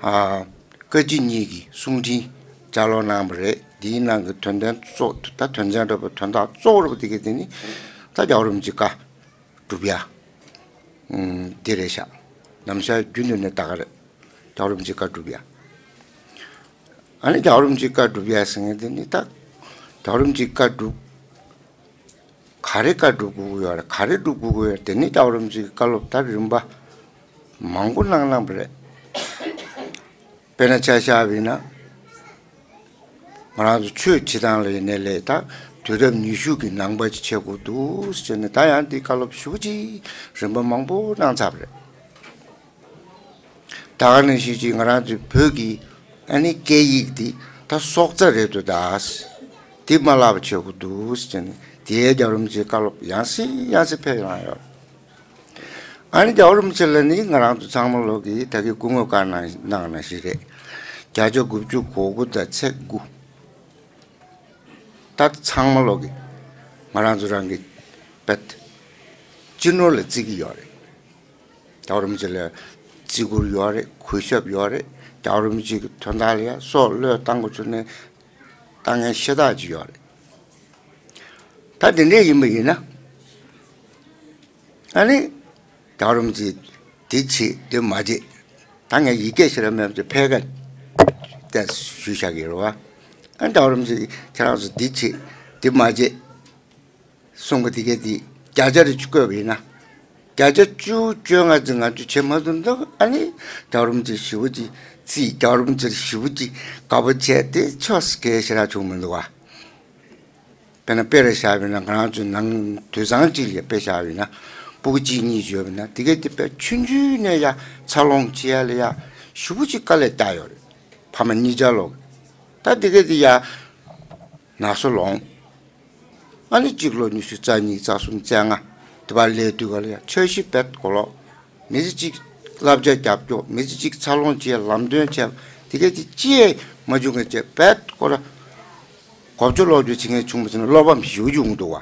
ཨ། བཀའ་སྤྱི་གཉིས་ཀྱི་གསུང་འཕྲིན་བསྐྱར་ཀློག་གནང་བ་རེད། འདིའི་ནང་གི་དོན་ཚན་གཙོ་ད་དོན་ཚན་འདྲ་པོ་དོན་དག་གཙོ་བོ་ར་བ་དེ་གི་དེ་ནི་ད་རྒྱལ་བ་རིན་པོ་ཆེའི་བཀའ་སྒྲུབ་ཡ། ཨུམ། དེ་རེད་ཤག་ནམ་ཞག་རྒྱུན་དུ་ནས་ད་ག་རེད། རྒྱལ་བ་རིན་པོ་ཆེའི་བཀའ་སྒྲུབ་ཡ། ཨ་ནི་རྒྱལ་བ་རིན་པོ་ཆེའི་བཀའ་སྒྲུབ་ཡ་ཟེར་མཁན་དེ་ནི་ད། རྒྱལ་བ་རིན་པོ་ཆེའི་བཀའ་སྒྲུབ། ག་རེ་བཀའ་སྒྲུབ་དགོས་ཀྱི་ཡོད་རེད། ག་རེ་སྒྲུབ་དགོས་ཀྱི་ཡོད་རེད། དེ་ནི་རྒྱལ་བ་རིན་པོ་ཆེའི་བཀའ་སློབ་ད་རིམ་པ་མང་པོ་གནང་གནང་བ་རེད། དཔེར་ན་ཆ་བཞག་པ་ཡིན་ན། ང་རང་ཚོ་ཆོས་བྱེད་སྟངས་ལ་ཡིན་ནའི་ལས་ད་དུས་རབས་ཉི་ཤུ་གི་ནང་པ་ཅིག་བྱེད་དགོས་འདུག་ཟེར་ནས་ད་ཡང་འདི་བཀའ་སློབ་ཞེ་པོ་ཅིག་རིམ་པ་མང་པོ་གནང་ཚར་བ་རེད། ད་ག་ནང་བཞིན་ཅིག་ང་རང་ཚོའི་བོད་ཀྱི་ཨ་ནི་སྐད་ཡིག་འདི་ད་སྲོག་རྩ་རེད་འདུག་ད། འདི་མ་བརླག་པ་བྱེད་དགོས་འདུག་ཟེར་ནས་དེའི་རྒྱལ་བ་རིན་པོ་ཆེའི་བཀའ་སློབ་ཡང་སེ་ཡང་སེ་ཕེབས་གནང་ཡོད། ཨ་ནི་རྒྱལ་བ་རིན་པོ་ཆེ་ལ་ནི་ང་རང་ཚོ་ཚང་མ་ལོག་གིས་ད་གིན་སྐུ་ངོ་བཀའ་གནང་གནང་ནང་བཞིན་རེད། བརྒྱ་ཆ་དགུ་བཅུ་གོ་དགུ་དང་ཚེག་དགུ། ད་ཚང་མ་ལོག་གིས་ང་རང་ཚོ་རང་གི་པད་སྤྱི་ནོར་ལ་བརྩི་གི་ཡོད་རེད། རྒྱལ་བ་རིན་པོ་ཆེ་ལ་བརྩི་བཀུར་ཡོད་རེད། གུས་ཞབས་ཡོད་རེད། རྒྱལ་བ་རིན་པོ་ཆེ་གི་དོན་དག་ལ་ཡང་སྲོག་བློས་བཏང་དགོས་བྱུང་ནས་བཏང་མཁན་ཤ་སྟག་ཅིག་ཡོད་རེད། ད་དེ་འདྲས་ཡིན་པ་ཡིན་ན། ཨ་ནི། རྒྱལ་བ་རིན་པོ་ཆེ་འདི་བྱེད་འདི་མ་བྱེད། ད་ངས་ཡི་གེ་ཞིག་ལ་མེད་པ་ཕལ་སྐད་བལྟས་ཞུས་བཞག་གི་རེད་བ། ཨ་རྒྱལ་བ་རིན་པོ་ཆེ་ཁྱེད་རང་ཚོ་འདི་བྱེད་འདི་མ་བྱེད་གསུང་གི་འདི་གས་འདི་བརྒྱ་ཆ་རེ་ཅིག་བཀོད་པ་ཡིན་ན། བརྒྱ་ཆ་བཅུ་བཅོ་ལྔ་ཙམ་ང་ཚོས་བྱེད་མ་ཐུབ་འདུག་ཨ་ནི་རྒྱལ་བ་རིན་པོ་ཆེ་ཞེ་པོ་ཅིག་བརྩིས། རྒྱལ་བ་རིན་པོ་ཆེར་ཞེ་པོ་ཅིག་དགའ་པོ་བྱས་ཏེ་ཆོས་སྐད་ཞེ་དྲག་བྱུང་མི་འདུག་བ། དཔེར་ན་དཔེ་རེ་བཞག་པ་ཡིན་ན། ང་རང་ཚོའི་ནང་དུད་ཚང་གཅིག་ལ་དཔེ་བཞག་པ་ཡིན་ན། སྤུ་གུ་གཅིག་གཉིས་ཡོད་པ་ན། དེ་གའི་དེ་དཔེ་ཆུང་ཆུང་ནས་ཡ་འཚར་ལོངས་བྱེད་ཡ་ལ་ཡ་ཞེ་པོ་ཅིག་དཀའ་ལས་བཏང་ཡོད་རེད། ཕ་མ་གཉིས་ཆ་ལོག་ད་དེ་གའི་དེ་ཡ་ན་སོ་ལོངས། ཨ་ནི་གཅིག་ལོ་ཉི་ཤུ་རྩ་གཉིས་རྩ་གསུམ་རྩ་ལྔ་དེ་བར་སླེབས་དུས་ག་ལ་ཡ་འཆར་གཞི་རྦད་གོ་ལོག་མི་ཚེ་གཅིག་བསླབ་བྱ་རྒྱབ་སྐྱོར། མི་ཚེ་གཅིག་འཚར་ལོངས་བྱེད་ལམ་སྟོན་བྱེད། དེ་གའི་དེ་ཅི་ཡང་མ་བྱུང་མཁན་བྱས་རྦད་ཁོ་ར་གོ་ཆོད་ལོག་ཆོད་བྱེད་མཁན་བྱུང་བ་ཟེར་ན་བློ་ཕམ་ཞེ་པོ་ཅིག་ཡོང་གི་འདུག་བ།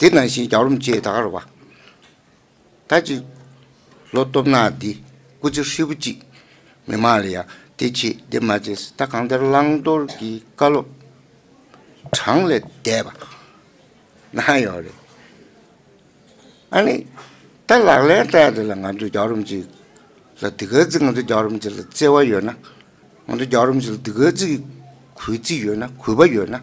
དེ་ནང་བཞིན་རྒྱལ་བ་རིན་པོ་ཆེ་ད་ག་རེད་བ། ད་ཅིག་ལོ་སྟོབས་ན་འདི་སྐུ་ཚེ་ཧྲིལ་པོ་གཅིག་མི་མང་ལ་ཡ་དེ་བྱེད་དེ་མ་བྱེད། ད་གང་ལྟར་བླང་དོར་གྱི་བཀའ་སློབ་གྲངས་ལས་འདས་པ་གནང་ཡོད་རེད། ཨ་ནི་ད་ལག་ལེན་བསྟར་དེ་ལ་ང་ཚོ་རྒྱལ་བ་རིན་པོ་ཆེ་ལ་དེ་ག་ཚོད་ང་ཚོ་རྒྱལ་བ་རིན་པོ་ཆེ་ལ་བརྩེ་བ་ཡོད་ན། ང་ཚོ་རྒྱལ་བ་རིན་པོ་ཆེ་ལ་དེ་ག་ཚོད་གུས་བརྩི་ཡོད་ན། གུས་པ་ཡོད་ན།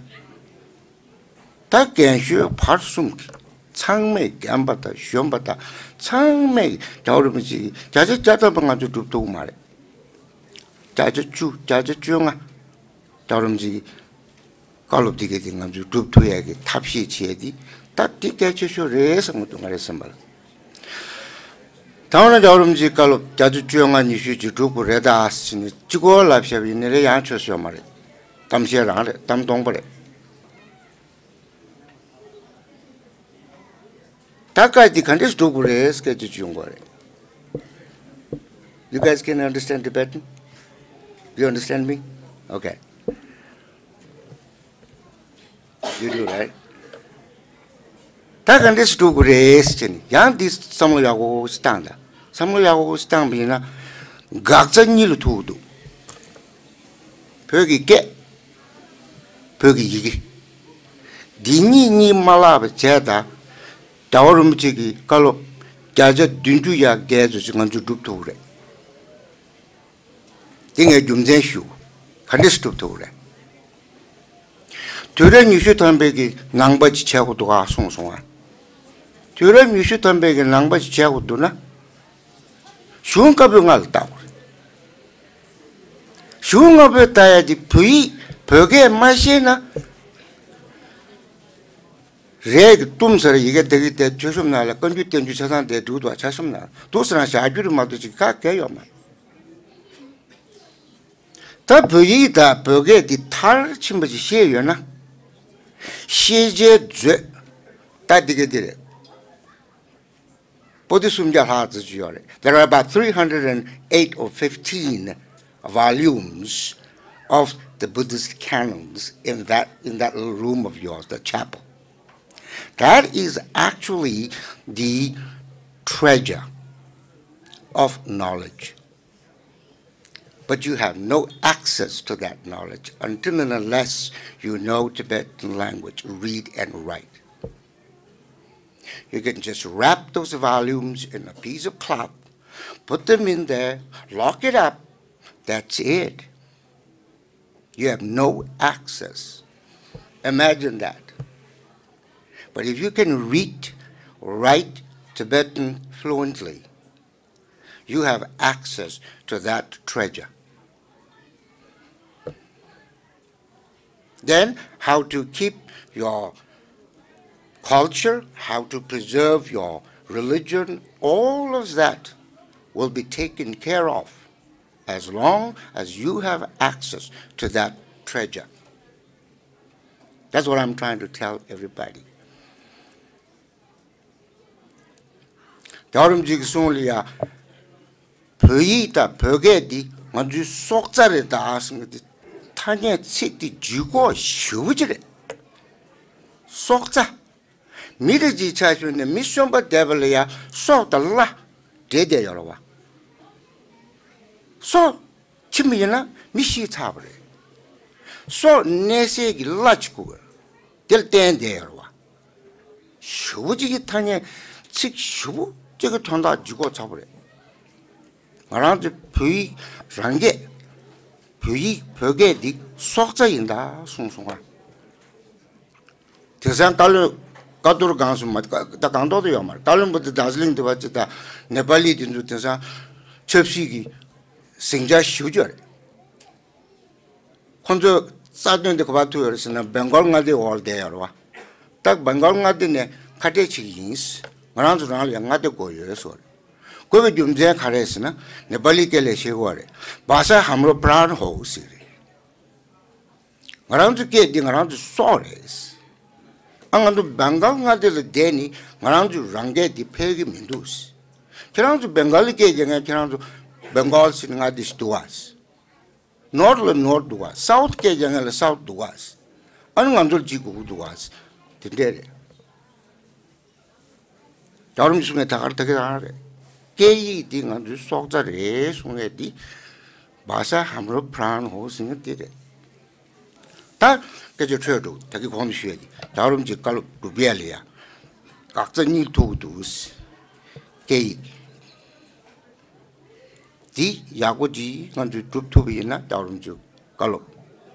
ད་རྒན་གཞོན་བར་གསུམ་གྱི་ཚང་མས། རྒན་པ་དང་གཞོན་པ་དང་ཚང་མས་རྒྱལ་བ་རིན་པོ་ཆེ་གི་བརྒྱ་ཆ་བརྒྱ་ཐམ་པ་ང་ཚོས་སྒྲུབ་ཐུབ་ཀྱི་མ་རེད། བརྒྱ་ཆ་བཅུ། བརྒྱ་ཆ་བཅོ་ལྔ་རྒྱལ་བ་རིན་པོ་ཆེ་གི་བཀའ་སློབ་འདི་གའི་དེ་ང་ཚོས་སྒྲུབ་ཐུབ་ཡས་ཀྱི་ཐབས་ཤེས་བྱས་ཏེ། ད་འདི་གལ་ཆེ་ཤོས་རེད་བསམ་གྱི་འདུག་ང་རའི་སེམས་པ་ལ། ད་འོ་ན་རྒྱལ་བ་རིན་པོ་ཆེའི་བཀའ་སློབ་བརྒྱ་ཆ་བཅོ་ལྔ་ཉི་ཤུ་ཅིག་སྒྲུབ་དགོས་རེད་ད་ཟེར་ནས་གཅིག་པོ་ལབ་བཤད་པ་ཡིན་ན་རེད། ཡང་ཆོས་ཤོད་མ་རེད། གཏམ་བཤད་རང་རེད། གཏམ་སྟོང་པ་རེད། ད་བཀའ་འདི་ག་འདྲས་སྒྲུབ་དགོས་རེད། སྐད་ཆ་ཅིག་ཡོང་གི་རེད། You guys can understand Tibetan? Do you understand me? Okay. You do, right? ད་ག་འདྲས་སྒྲུབ་དགོས་རེད་ཟེར་ནས་ཡང་འདི་བསམ་བློ་ཡག་པོ་ཞིག་བཏང་དང་། བསམ་བློ་ཡག་པོ་ཞིག་བཏང་པ་ཡིན་ན། འགག་རྩ་གཉིས་ལ་ཐུག་འདུག་བོད་ཀྱི་སྐད། བོད་ཀྱི་ཡི་གེ། འདི་གཉིས་གཉིས་མ་བརླག་པ་བྱས་དང་། རྒྱལ་བ་རིན་པོ་ཆེ་གི་བཀའ་སློབ་བརྒྱ་ཆ་བདུན་ཅུ་ཡར་བརྒལ་ཚོད་ཅིག་ང་ཚོས་སྒྲུབ་ཐུབ་ཀྱི་རེད། དེ་ངས་རྒྱུ་མཚན་ཞུ། ག་འདྲས་སྒྲུབ་ཐུབ་ཀྱི་རེད། དུས་རབས་ཉི་ཤུ་ཐམ་པའི་གི་ནང་པ་ཅིག་བྱེད་དགོས་འདུག་ག་གསུངས་སོང་ང་། དུས་རབས་ཉི་ཤུ་ཐམ་པའི་གི་ནང་པ་ཅིག་བྱེད་དགོས་འདུག་ན། གཞུང་བཀའ་པོད་ལྔ་ལ་བལྟ་དགོས་རེད། གཞུང་ལྔ་པོ་ལྟ་ཡ་དེ་བོད་ཡིག་བོད་སྐད་མ་ཤེས་ན། རས་ཀྱིས་བཏུམས་ཚར། ཡི་གེ་དེ་གི་དེ་མཆོད་གཤོམ་ནང་ལ་བཀའ་འགྱུར་བསྟན་འགྱུར་ཆ་ཚང་དེ་འདུག་འདུག་ཆ་གཤོམ་ནང་འདུག་ཟེར་ན་བཞག་རྒྱུ་རེད་མ་གཏོགས་ཅིག་ཁ་གས་ཡོད་མ་རེད། ད་བོད་ཡིག་དང་བོད་སྐད་འདི་མཐར་ཕྱིན་པ་ཅིག་ཤེས་ཡོད་ན། ཤེས་བྱའི་མཛོད། ད་འདི་ག་འདི་རེད། པོ་ཏི་སུམ་བརྒྱ་ལྷག་ཙམ་ཅིག་ཡོད་རེད། There are about three hundred and eight or fifteen volumes of the Buddhist canons in that, in that little room of yours, the chapel. That is actually the treasure of knowledge. But you have no access to that knowledge until and unless you know Tibetan language, read and write. You can just wrap those volumes in a piece of cloth, put them in there, lock it up. That's it. You have no access. Imagine that. But if you can read, write Tibetan fluently, you have access to that treasure. Then, how to keep your culture, how to preserve your religion, all of that will be taken care of as long as you have access to that treasure. That's what I'm trying to tell everybody. རྒྱལ་བ་རིན་པོ་ཆེ་གི་གསུང་ལ་ཡ། བོད་ཡིག་དང་བོད་སྐད་འདི་ང་ཚོའི་སྲོག་རྩ་རེད་ད་ཟེར་གི་འདི། ཐ་སྙད་ཚིག་འདི་ལྗིད་ཁོག་ཞེ་པོ་ཅིག་རེད། སྲོག་རྩ། མི་རིགས་ཅིག་ཆ་བཞག་ན་མི་གསོན་པོ་བསྡད་པ་ལ་ཡ་སྲོག་དང་བླ་འདྲེས་བསྡད་ཡོད་རེད་བ། སྲོག་ཕྱིན་པ་ཡིན་ན་མི་ཤི་ཚར་བ་རེད། སྲོག་གནས་སའི་གི་བླ་ཅིག་དགོས། དེར་བརྟེན་བསྡད་ཡོད་རེད་བ། ཞེ་པོ་ཅིག་གི་ཐ་སྙད་ཚིག་ཞེ་པོ་ཅིག་གི་དོན་དག་ལྗིད་ཁོག་ཚ་པོ་རེད། ང་རང་ཚོའི་བོད་ཡིག་རང་སྐད། བོད་ཡིག་བོད་སྐད་འདི་སྲོག་རྩ་ཡིན་ད་གསུངས་སོང་ང་། དེང་སང་བཀའ་བློན། བཀའ་གཏོར་སྒང་སུ་མ། ད་སྒང་ཐོག་ཏུ་ཡོད་མ་རེད། བཀའ་བློན་པོ་དེ་དར་ཇི་ལིང་དུ་བ་ཅི་ད་ནེ་པ་ལི་དེ་ཚོ་དེང་སང་ཆབ་སྲིད་ཀྱི་ཟིང་ཆ་ཞེ་པོ་ཅིག་ཡོད་རེད། ཁོ་ཚོའི་རྩ་དོན་དེ་ག་པར་ཐུག་ཡོད་རེད་ཟེར་ན། བེང་གོལ་མངའ་སྡེའི་འོག་ལ་བསྡད་ཡོད་རེད་བ། ད་བེང་གཱལ་མངའ་སྡེ་ནས་ཁ་བྲལ་བྱེད་ཀྱི་ཡིན། ང་རང་ཚོ་རང་ལ་ཡང་མངའ་སྡེ་དགོས་ཡོད་ཟེར་བ་རེད། དགོས་པའི་རྒྱུ་མཚན་ག་རེ་ཟེར་ན། ནེ་པ་ལི་སྐད་ལ་བཤད་ཀྱི་ཡོད་རེད། བྷ་ས་ཧམ་རོ་པྲན་ཧོ་ཟེར་གྱི་རེད། ང་རང་ཚོའི་སྐད་འདི་ང་རང་ཚོའི་སྲོག་རེད། ཨ། ང་ཚོ་བེང་གཱལ་མངའ་སྡེ་ལ་བསྡད་ནས་ང་རང་ཚོའི་རང་སྐད་འདི་ཕལ་གྱི་མི་འདུག། ཁྱེད་རང་ཚོ་བེང་གཱལ་ལི་སྐད་རྒྱག་མཁན། ཁྱེད་རང་ཚོ་བེང་གཱལ་ཟེར་མངའ་སྡེ་ཞིག་འདུག་ག། ནོར་ཐ་ལ་ནོར་ཐ་འདུག་ག། སའུ་ཐ་སྐད་རྒྱག་མཁན་ལ་སའུ་ཐ་འདུག་ག། ཨ་ནི་ང་ཚོ་ལ་གཅིག་དགོས་ཀྱི་འདུག་ག། དེ་འདྲས་རེད། རྒྱལ་བ་རིན་པོ་ཆེ་གསུང་མཁན་ད་ག་རང་ད་ག་རང་རེད། སྐད་ཡིག་འདི་ང་ཚོའི་སྲོག་རྩ་རེད་གསུང་མཁན་འདི། བྷ་ས་ཧམ་རོ་པྲན་ཧོ་ཟེར་མཁན་འདི་རེད། ད་སྐད་ཆ་འཕྲོས་འགྲོ། ད་གིན་གོང་དུ་ཞུས་ཡ་འདི། རྒྱལ་བ་རིན་པོ་ཆེའི་བཀའ་སློབ་སྒྲུབ་ཡ་ལ་ཡ་འགག་རྩ་གཉིས་ཐུག་གི་འདུག། སྐད་ཡིག་འདི་ཡག་པོ་ཅིག་ང་ཚོས་སྒྲུབ་ཐུབ་པ་ཡིན་ན། རྒྱལ་བ་རིན་པོ་ཆེའི་བཀའ་སློབ་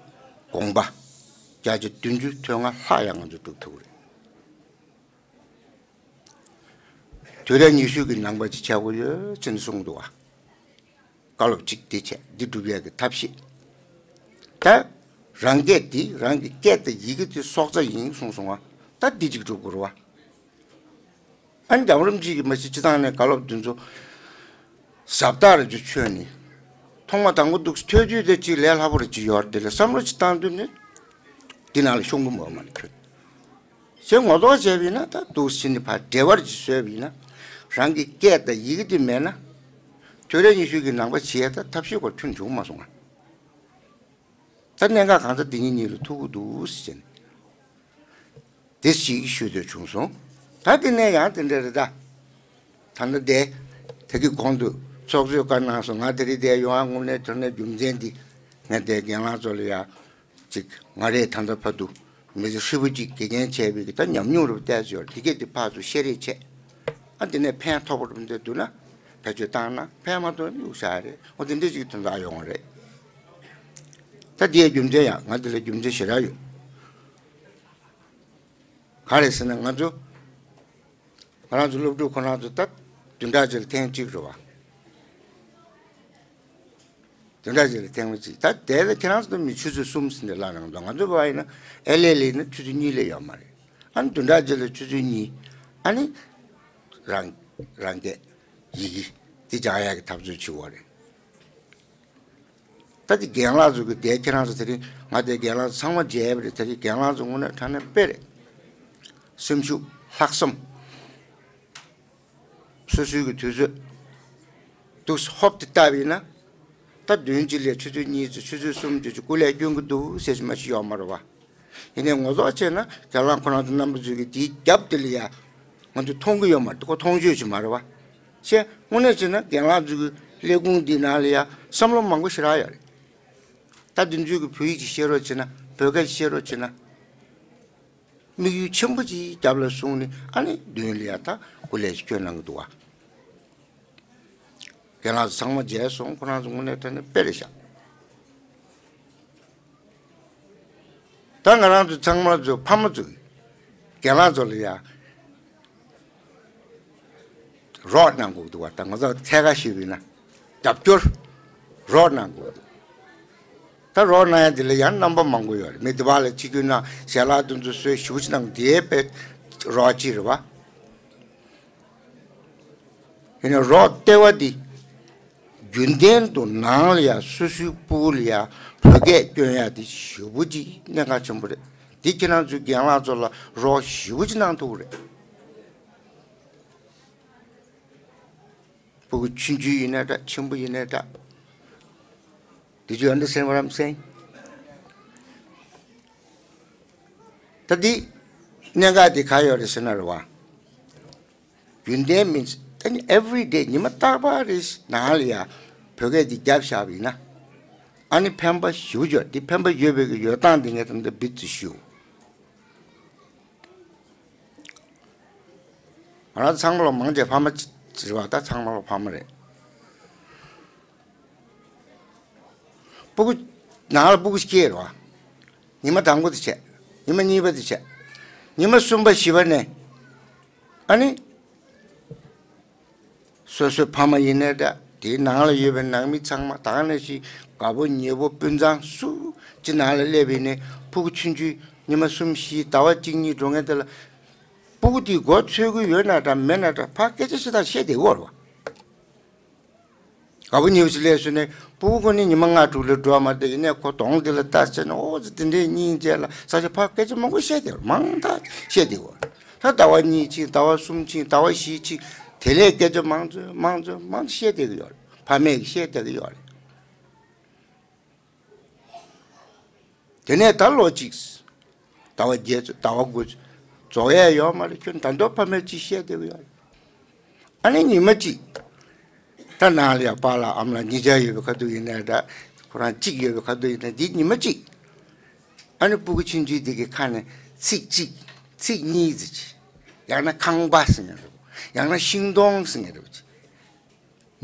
དགོངས་པ་བརྒྱ་ཆ་བདུན་ཅུ་དོན་ལྔ་ལྷག་ཡང་ང་ཚོས་སྒྲུབ་ཐུབ་ཀྱི་རེད། དུས་རབས་ཉི་ཤུ་གི་ནང་པ་ཅིག་བྱེད་དགོས་ཡོད་ཅེས་གསུངས་འདུག་བ། བཀའ་སློབ་གཅིག་དེ་བྱས། འདི་སྒྲུབ་ཡས་ཀྱི་ཐབས་ཤེས། ད་རང་སྐད་འདི། རང་གི་སྐད་དང་ཡི་གེ་དེ་སྲོག་རྩ་ཡིན་གསུངས་སོང་བ། ད་འདི་གཅིག་སྒྲུབ་དགོས་རེད་བ། ཨ་ནི་རྒྱལ་བ་རིན་པོ་ཆེ་གིས་མ་གཞི་སྤྱི་བཏང་ནས་བཀའ་སློབ་འདི་ཚོ་ཟབ་རྟགས་རེ་ཅིག་ཆོད་ནས། ཐོག་མ་དང་པོ་འདུག་སེ་ཐོས་དུས་དེ་ཅིག་ལས་སླ་པོ་རེ་ཅིག་ཡོད་རེད། དེ་ལ་བསམ་བློ་ཅིག་བཏང་དུས་ནི་འདི་ནང་ལ་ཤོང་གི་མོ་མ་ནི་ཁྱོད། ཞེས་ངོ་ཐོག་བྱས་པ་ཡིན་ན། ད་འདུག་སེ་ནི་ཕར་འབྲེལ་བ་ཅིག་བཟོས་པ་ཡིན་ན། རང་གི་སྐད་དང་ཡི་གེ་དེ་མེད་ན། དུས་རབས་ཉི་ཤུ་གི་ནང་པ་བྱེད་ཡ་ད་ཐབས་ཤེས་སྐོར་ཐོན་བྱུང་མ་སོང་ང་། ད་གནད་འགག་གང་ཚ་འདི་གཉིས་གཉིས་ལ་ཐུག་གི་འདུག་ཟེར་ནས། དེ་ཞིག་ཞུ་འདོད་བྱུང་སོང་། ད་དེ་ནས་ཡང་དེ་འདྲ་རེད་ད། ད་ལྟ་དེ། དེ་གི་གོང་དུ་ཚོགས་གཙོས་བཀའ་གནང་སོང་། ང་དེ་རིང་དེ་ཡོང་བ་དངོས་གནས་དྲང་གནས་རྒྱུ་མཚན་འདི། ངས་དེ་རྒན་ལགས་ཚོ་ལ་ཡ་ཅིག་ང་རས་ད་ལྟ་བར་དུ་མི་ཚེ་ཧྲིལ་པོ་ཅིག་དགེ་རྒན་བྱས་པའི་གི་ད་ཉམས་མྱོང་རུ་བལྟས་ཚོད་ཡོད། དེ་གས་དེ་ཕར་ཚུར་བཤད་རེས་བྱས། ཨ། དེ་ནས་ཕན་ཐོགས་པ་རུ་འདི་འདུག་ན་བེད་སྤྱོད་བཏང་ན། ཕན་མ་ཐོགས་ན་གཡུག་བཞག་རེད། འོ་དེ་འདྲ་ཅིག་དོན་དག་ཡོང་བ་རེད། ད་དེའི་རྒྱུ་མཚན་ཡང་ང་དེ་ལ་རྒྱུ་མཚན་ཞེ་དྲག་ཡོད། ག་རེ་ཟེར་ན། ང་ཚོ་ང་རང་ཚོ་སློབ་ཕྲུག་ཁོ་རང་ཚོ་ད་བདུན་ཕྲག་གཅིག་ལ་ཐེངས་གཅིག་རེད་བ། བདུན་ཕྲག་གཅིག་ལ་ཐེངས་གཅིག་ད་དེ་ལ་ཁྱེད་རང་ཚོ་མི་ཆུ་ཚོད་གསུམ་ཟིན་ཏེ་ལ་ནང་དུ། ང་ཚོ་བ་ཡིན་ན་ཨེ་ལེ་ལེ་ན་ཆུ་ཚོད་གཉིས་ལས་ཡོད་མ་རེད། ཨ་ནི་བདུན་ཕྲག་གཅིག་ལ་ཆུ་ཚོད་གཉིས། ཨ་ནི་རང་རང་སྐད་ཡི་གེ་དེ་སྦྱང་ཡག་གི་འཐབ་རྩོད་བྱེད་དགོས་རེད། ད་དེ་རྒན་ལགས་ཚོ་གི་དེ། ཁྱེད་རང་ཚོ་དེ་རིང་ང་དེ་རྒན་ལགས་ཚོ་ཚང་མ་མཇལ་བ་རེད། དེ་རིང་རྒན་ལགས་ཚོ་དངོས་གནས་དྲང་གནས་དཔེ་རེད། སེམས་ཤུགས། ལྷག་བསམ། སོ་སོའི་གི་དུས་ཚོད་འདུག་སེ་ཧོབ་སྟེ་བལྟས་པ་ཡིན་ན། ད་བདུན་གཅིག་ལས་ཆུ་ཚོད་གཉིས་ཙམ། ཆུ་ཚོད་གསུམ་ཙམ་ཅིག་སྐུ་ལས་སྐྱོན་གྱི་འདུག་ཟེར་གྱི་མ་ཞིག་ཡོད་མ་རེད་བ། ཡིན་ནའི་ངོ་ཚ་བྱས་ན་རྒན་ལགས་ཁོ་རང་ཚོ་རྣམ་པ་ཚོས་ཀྱི་དེའི་རྒྱབ་དེ་ལ་ཡ་ང་ཚོས་མཐོང་གི་ཡོད་མ་རེད། ཁོ་མཐོང་ཆོས་ཅིག་མ་རེད་བ། ཞེས་དངོས་གནས་བྱས་ན་རྒན་ལགས་ཚོའི་གི་ལས་ཁུངས་འདིའི་ནང་ལ་ཡ་བསམ་བློ་མང་པོ་ཞེ་དྲག་ཡོད་རེད། ད་འདི་ཚོའི་གི་བོད་ཡིག་ཅིག་ཤེས་རོགས་བྱས་ན། བོད་སྐད་ཅིག་ཤེས་རོགས་བྱས་ན། དམིགས་ཡུལ་ཆེན་པོ་ཅིག་རྒྱབ་ལ་བཟུང་ནས། ཨ་ནི་མདུན་ལ་ཡ་ད་སྐུ་ལས་ཤིག་སྐྱོན་གནང་གི་འདུག་བ། རྒན་ལགས་ཚོ་ཚང་མ་མཇལ་སོང་། ཁོ་རང་ཚོ་དངོས་གནས་དྲང་གནས་དཔེ་རེད་ཤག་ད་ང་རང་ཚོ་ཚང་མ་ཚོ་ཕ་མ་ཚོ་རྒན་ལགས་ཚོ་ལ་ཡ་རོགས་གནང་དགོས་འདུག་བ། ད་ང་ཚོ་ཐད་ཀར་ཞུས་པ་ཡིན་ན་རྒྱབ་སྐྱོར་རོགས་གནང་དགོས་འདུག་ད་རོགས་གནང་ཡ་འདི་ལ་ཡང་རྣམ་པ་མང་པོ་ཡོད་རེད། མི་འདི་བ་ལ་ཆིག་སྒྱུར་གནང་། ཞལ་ལག་དེ་ཚོ་བཟོས་ཞུ་ཅི་གནང་། དེའི་དཔེ་རོགས་གཅིག་རེད་བ། ཡིན་ནའི་རོགས་ལྟེ་བ་འདི་རྒྱུན་ལྡན་དུ་ནང་ལ་ཡ་སོ་སོའི་སྤུ་གུ་ལ་ཡ་བོད་སྐད་སྐྱོན་ཡ་དེ་ཞེ་པོ་ཅིག་གནད་འགག་ཆེན་པོ་རེད། འདི་ཁྱེད་རང་ཚོའི་རྒན་ལགས་ཚོ་ལ་རོགས་ཞེ་པོ་ཅིག་གནང་ཐུབ་ཀྱི་རེད། སྤུ་གུ་ཆུང་ཆུང་ཡིན་ནའི་འདྲ། ཆེན་པོ་ཡིན་ནའི་འདྲ། Did you understand what I'm saying? ད་འདི་གནད་འགག་འདི་ག་ཡོད་རེད་ཟེར་ན་རེད་བ། རྒྱུན་ལྡན་མིན། ད་ནི་every day ཉི་མ་རྟག་པར་རེ་ནང་ལ་ཡ་བོད་སྐད་འདི་རྒྱབ་བཞག་པ་ཡིན་ན། ཨ་ནི་ཕན་པ་ཞེ་པོ་ཅིག་ཡོད། འདི་ཕན་པ་ཡོད་པའི་གི་ཡོད་སྟངས་འདི་ངས་ད་ལྟ་འབུར་ཙམ་ཞུ། ང་རང་ཚང་མ་ལོ་མང་ཆེ་ཕ་མ་ཅིག་རེད་བ། ད་ཚང་མ་ལོ་ཕ་མ་རེད། སྤུ་གུ་ནང་ལ་སྤུ་གུ་སྐྱེས་རེད་བ། ཉི་མ་དང་པོ་དེ་བྱས། ཉི་མ་གཉིས་པ་དེ་བྱས། ཉི་མ་གསུམ་པ་བཞི་པ་ནས། ཨ་ནི་སོ་སོའི་ཕ་མ་ཡིན་ནའི་འདྲ། དེའི་ནང་ལ་ཡོད་པའི་ནང་མི་ཚང་མ། ད་ག་ནང་བཞིན་དགའ་པོ་ཉེ་པོ་སྤུན་ཚང་སུ་གཅིག་ནང་ལ་སླེབས་པ་ཡིན་ནའི་སྤུ་གུ་ཆུང་ཆུང་ ཉི་མ་གསུམ་བཞི་ཟླ་བ་གཅིག་གཉིས་འགྲོ་མཁན་དེ་ལ་སྤུ་གུ་དེའི་མགོ་ཚོས་ཀྱི་ཡོད་ན་འདྲ་མེད་ན་འདྲ་ཕར་སྐད་ཆ་ཞིག་དང་བཤད་བསྡད་ཀྱི་ཡོད་རེད་བ། དགའ་པོ་ཉེ་པོ་ཞིག་སླེབས་སོང་ནས་སྤུ་གུ་ཁོ་ནི་ཉི་མ་ལྔ་དྲུག་ལས་འགྲོ་བ་མ་རེད། ཡིན་ནའི་ཁོ་གདོང་དེ་ལ་ལྟ་བྱས་ནས་ཨོ་ཙི་དེ་འདྲའི་སྙིང་རྗེ་ལ་ས་ཆ་ཕར་སྐད་ཆ་མང་པོ་བཤད་བསྡད་ཡོད་རེད། མང་དག་བཤད་བསྡད་ཡོད་རེད། ད་ཟླ་བ་གཉིས་ཕྱིན་ཟླ་བ་གསུམ་ཕྱིན་ཟླ་བ་བཞི་ཕྱིན་དེ་ལས་སྐད་ཆ་མང་ཙམ་མང་ཙམ་མང་ཙམ་བཤད་བསྡད་ཀྱི་ཡོད་རེད། ཕ་མས་ཀྱིས་བཤད་བསྡད་ཀྱི་ཡོད་རེད། དེ་ནས་ད་ལོ་གཅིག་ཟླ་བ་བརྒྱད་ཙམ་ཟླ་བ་དགུ་ཙམ་རྫོགས་ཡས་ཡོད་མ་རེད། ཁྱོད་ད་དུང་ཕ་མས་ཅིག་བཤད་བསྡད་ཀྱི་ཡོད་རེད། ཨ་ནི་ཉི་མ་གཅིག་ད་ནང་ལ་ཡ་པཱ་ལགས་ཨ་མ་ལགས་གཉིས་ཆ་ཡོད་པའི་ཁ་ཐུག་ཡིན་ནའི་འདྲ། ཁོ་རང་གཅིག་ཡོད་པའི་ཁ་ཐུག་ཡིན་ན་འདི་ཉི་མ་གཅིག་ཨ་ནི་སྤུ་གུ་ཆུང་ཆུང་འདི་གི་ཁ་ནས་ཚིག་གཅིག་ཚིག་གཉིས་ཙམ་ཅིག་ཡང་ན་ཁང་པ་ཟེར་ཡང་རེད། ཡང་ན་ཤིང་སྡོང་ཟེར་ཡང་རེད།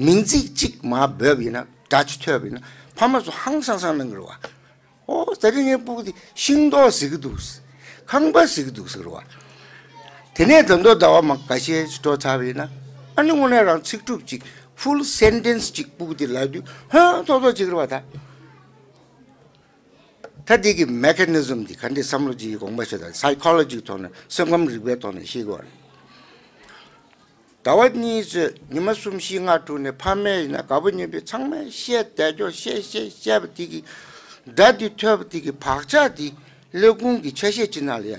མིང་ཚིག་གཅིག་མར་འབོད་པ་ཡིན་ན་སྒྲ་ཅིག་ཐོས་པ་ཡིན་ན་ཕ་མ་ཚོ་ཧང་སང་སང་གནང་གི་རེད་བ། ཨོ་ད་རིང་ངའི་སྤུ་གུ་དེ་ཤིང་ཏོག་ཟེར་གི་འདུག་ཁང་པ་ཟེར་གི་འདུག་ཟེར་བ། དེ་ནས་ད་དུང་ཟླ་བ་མ་འགའ་ཤས་ཤིག་འགྲོ་ཚར་བ་ཡིན་ན་ཨ་ནི་དངོས་གནས་རང་ཚིག་གྲུབ་ཅིག་ཕུལ་སེན་ཊེན་སི་ཅིག་སྤུ་གུ་དེ་ལབ་དུས་ཧང་ཐོག་ཐོག་ཅིག་རེད་བ་ད། ད་འདི་གི་མེ་ཁ་ནི་ཛམ་འདི་ག་འདྲའི་བསམ་བློ་ཅིག་དགོངས་པ་བཞེས་དང་སའི་ཁོ་ལོ་ཇི་གི་ཐོག་ནས་སེམས་ཁམས་རིག་པའི་ཐོག་ནས་ཤེས་དགོས་རེད། ཟླ་བ་གཉིས་ཙམ་ཉི་མ་གསུམ་བཞི་ལྔ་དྲུག་ནས་ཕ་མས་ཡིན་ན་དགའ་པོ་ཉེ་པོས་ཚང་མས་བཤད་བསྡད་ཀྱོག་བཤད་བཤད་བཤད་པ་དེ་གི་སྒྲ་འདི་ཐོས་པ་དེ་གི་བག་ཆགས་འདི་ཀླད་ཁུང་གི་ཆ་ཤས་ཅིག་ནང་ལ་ཡ་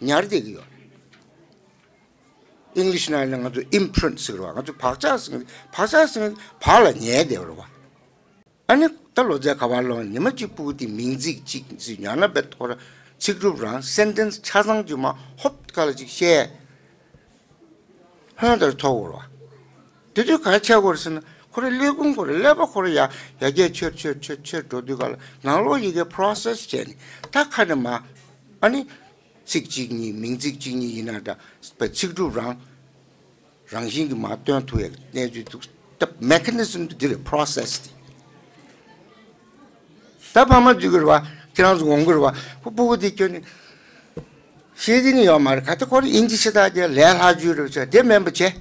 ཉར་བསྡད་ཀྱི་ཡོད། ཨིང་ལིཤ་ནང་ནས་ང་ཚོ་ཨིམ་པི་རིན་ཊི་ཟེར་བ། ང་ཚོ་བག་ཆགས་ཟེར་བག་ཆགས་ཟེར་བག་ལ་ཉལ་བསྡད་པ་རེད་བ། ཨ་ནི་ད་ལོ་ཙཱ་ག་པར་ལོག་ཉི་མ་གཅིག་སྤུ་གུ་དེ་མིང་ཚིག་གཅིག་ཟེར་ཉར་ན་བེད་ཁོ་ར་ཚིག་གྲུབ་རང་སེན་ཊེན་སི་ཆ་ཚང་གཅིག་མ་ཧོབ་ཁ་ལ་གཅིག་བཤད། ཧོན་དར་ཐོག་བོར་བ། དེ་དུས་ག་རེ་བྱས་དགོས་རེད་ཟེར་ན་ཁོ་རའི་ཀླད་ཁུང་ཁོ་རའི་ཀླད་པ་ཁོ་ར་ཡ་ཡ་རྒྱས་ཆེར་ཆེར་ཆེར་ཆེར་འགྲོ་དུས་ག་ལ་ནང་ལོགས་ཡི་གེ་པོ་རོ་སེ་སི་བྱས་ནས་ད་ཁ་ནས་མ་ཨ་ནི་ཚིག་གཅིག་གཉིས་མིང་ཚིག་གཅིག་གཉིས་ཡིན་ན་འདྲ་པའི་ཚིག་གྲུབ་རང་རང་བཞིན་གྱིས་མ་སྟོན་ཐུབ་ཡག་གནས་ཚུལ་འདུག་ད་མེ་ཁ་ནི་ཛམ་དེ་འདི་རེད། པོ་རོ་སེ་སི་དེ། ད་ཕ་མ་འཛུལ་གི་རེད་བ། ཁྱེད་རང་ཚོ་འོང་གི་རེད་བ། ཁོ་སྤུ་གུ་དེ་ཁྱོད་ནི་ཤེས་ཀྱི་ནི་ཡོད་མ་རེད། ག་ད་ཁོ་རེ་ཡིན་གྱི་ཤི་ཐག་གི་ལས་སླ་རྒྱུ་རེད་བྱས་དེ་མིན་པ་བྱས།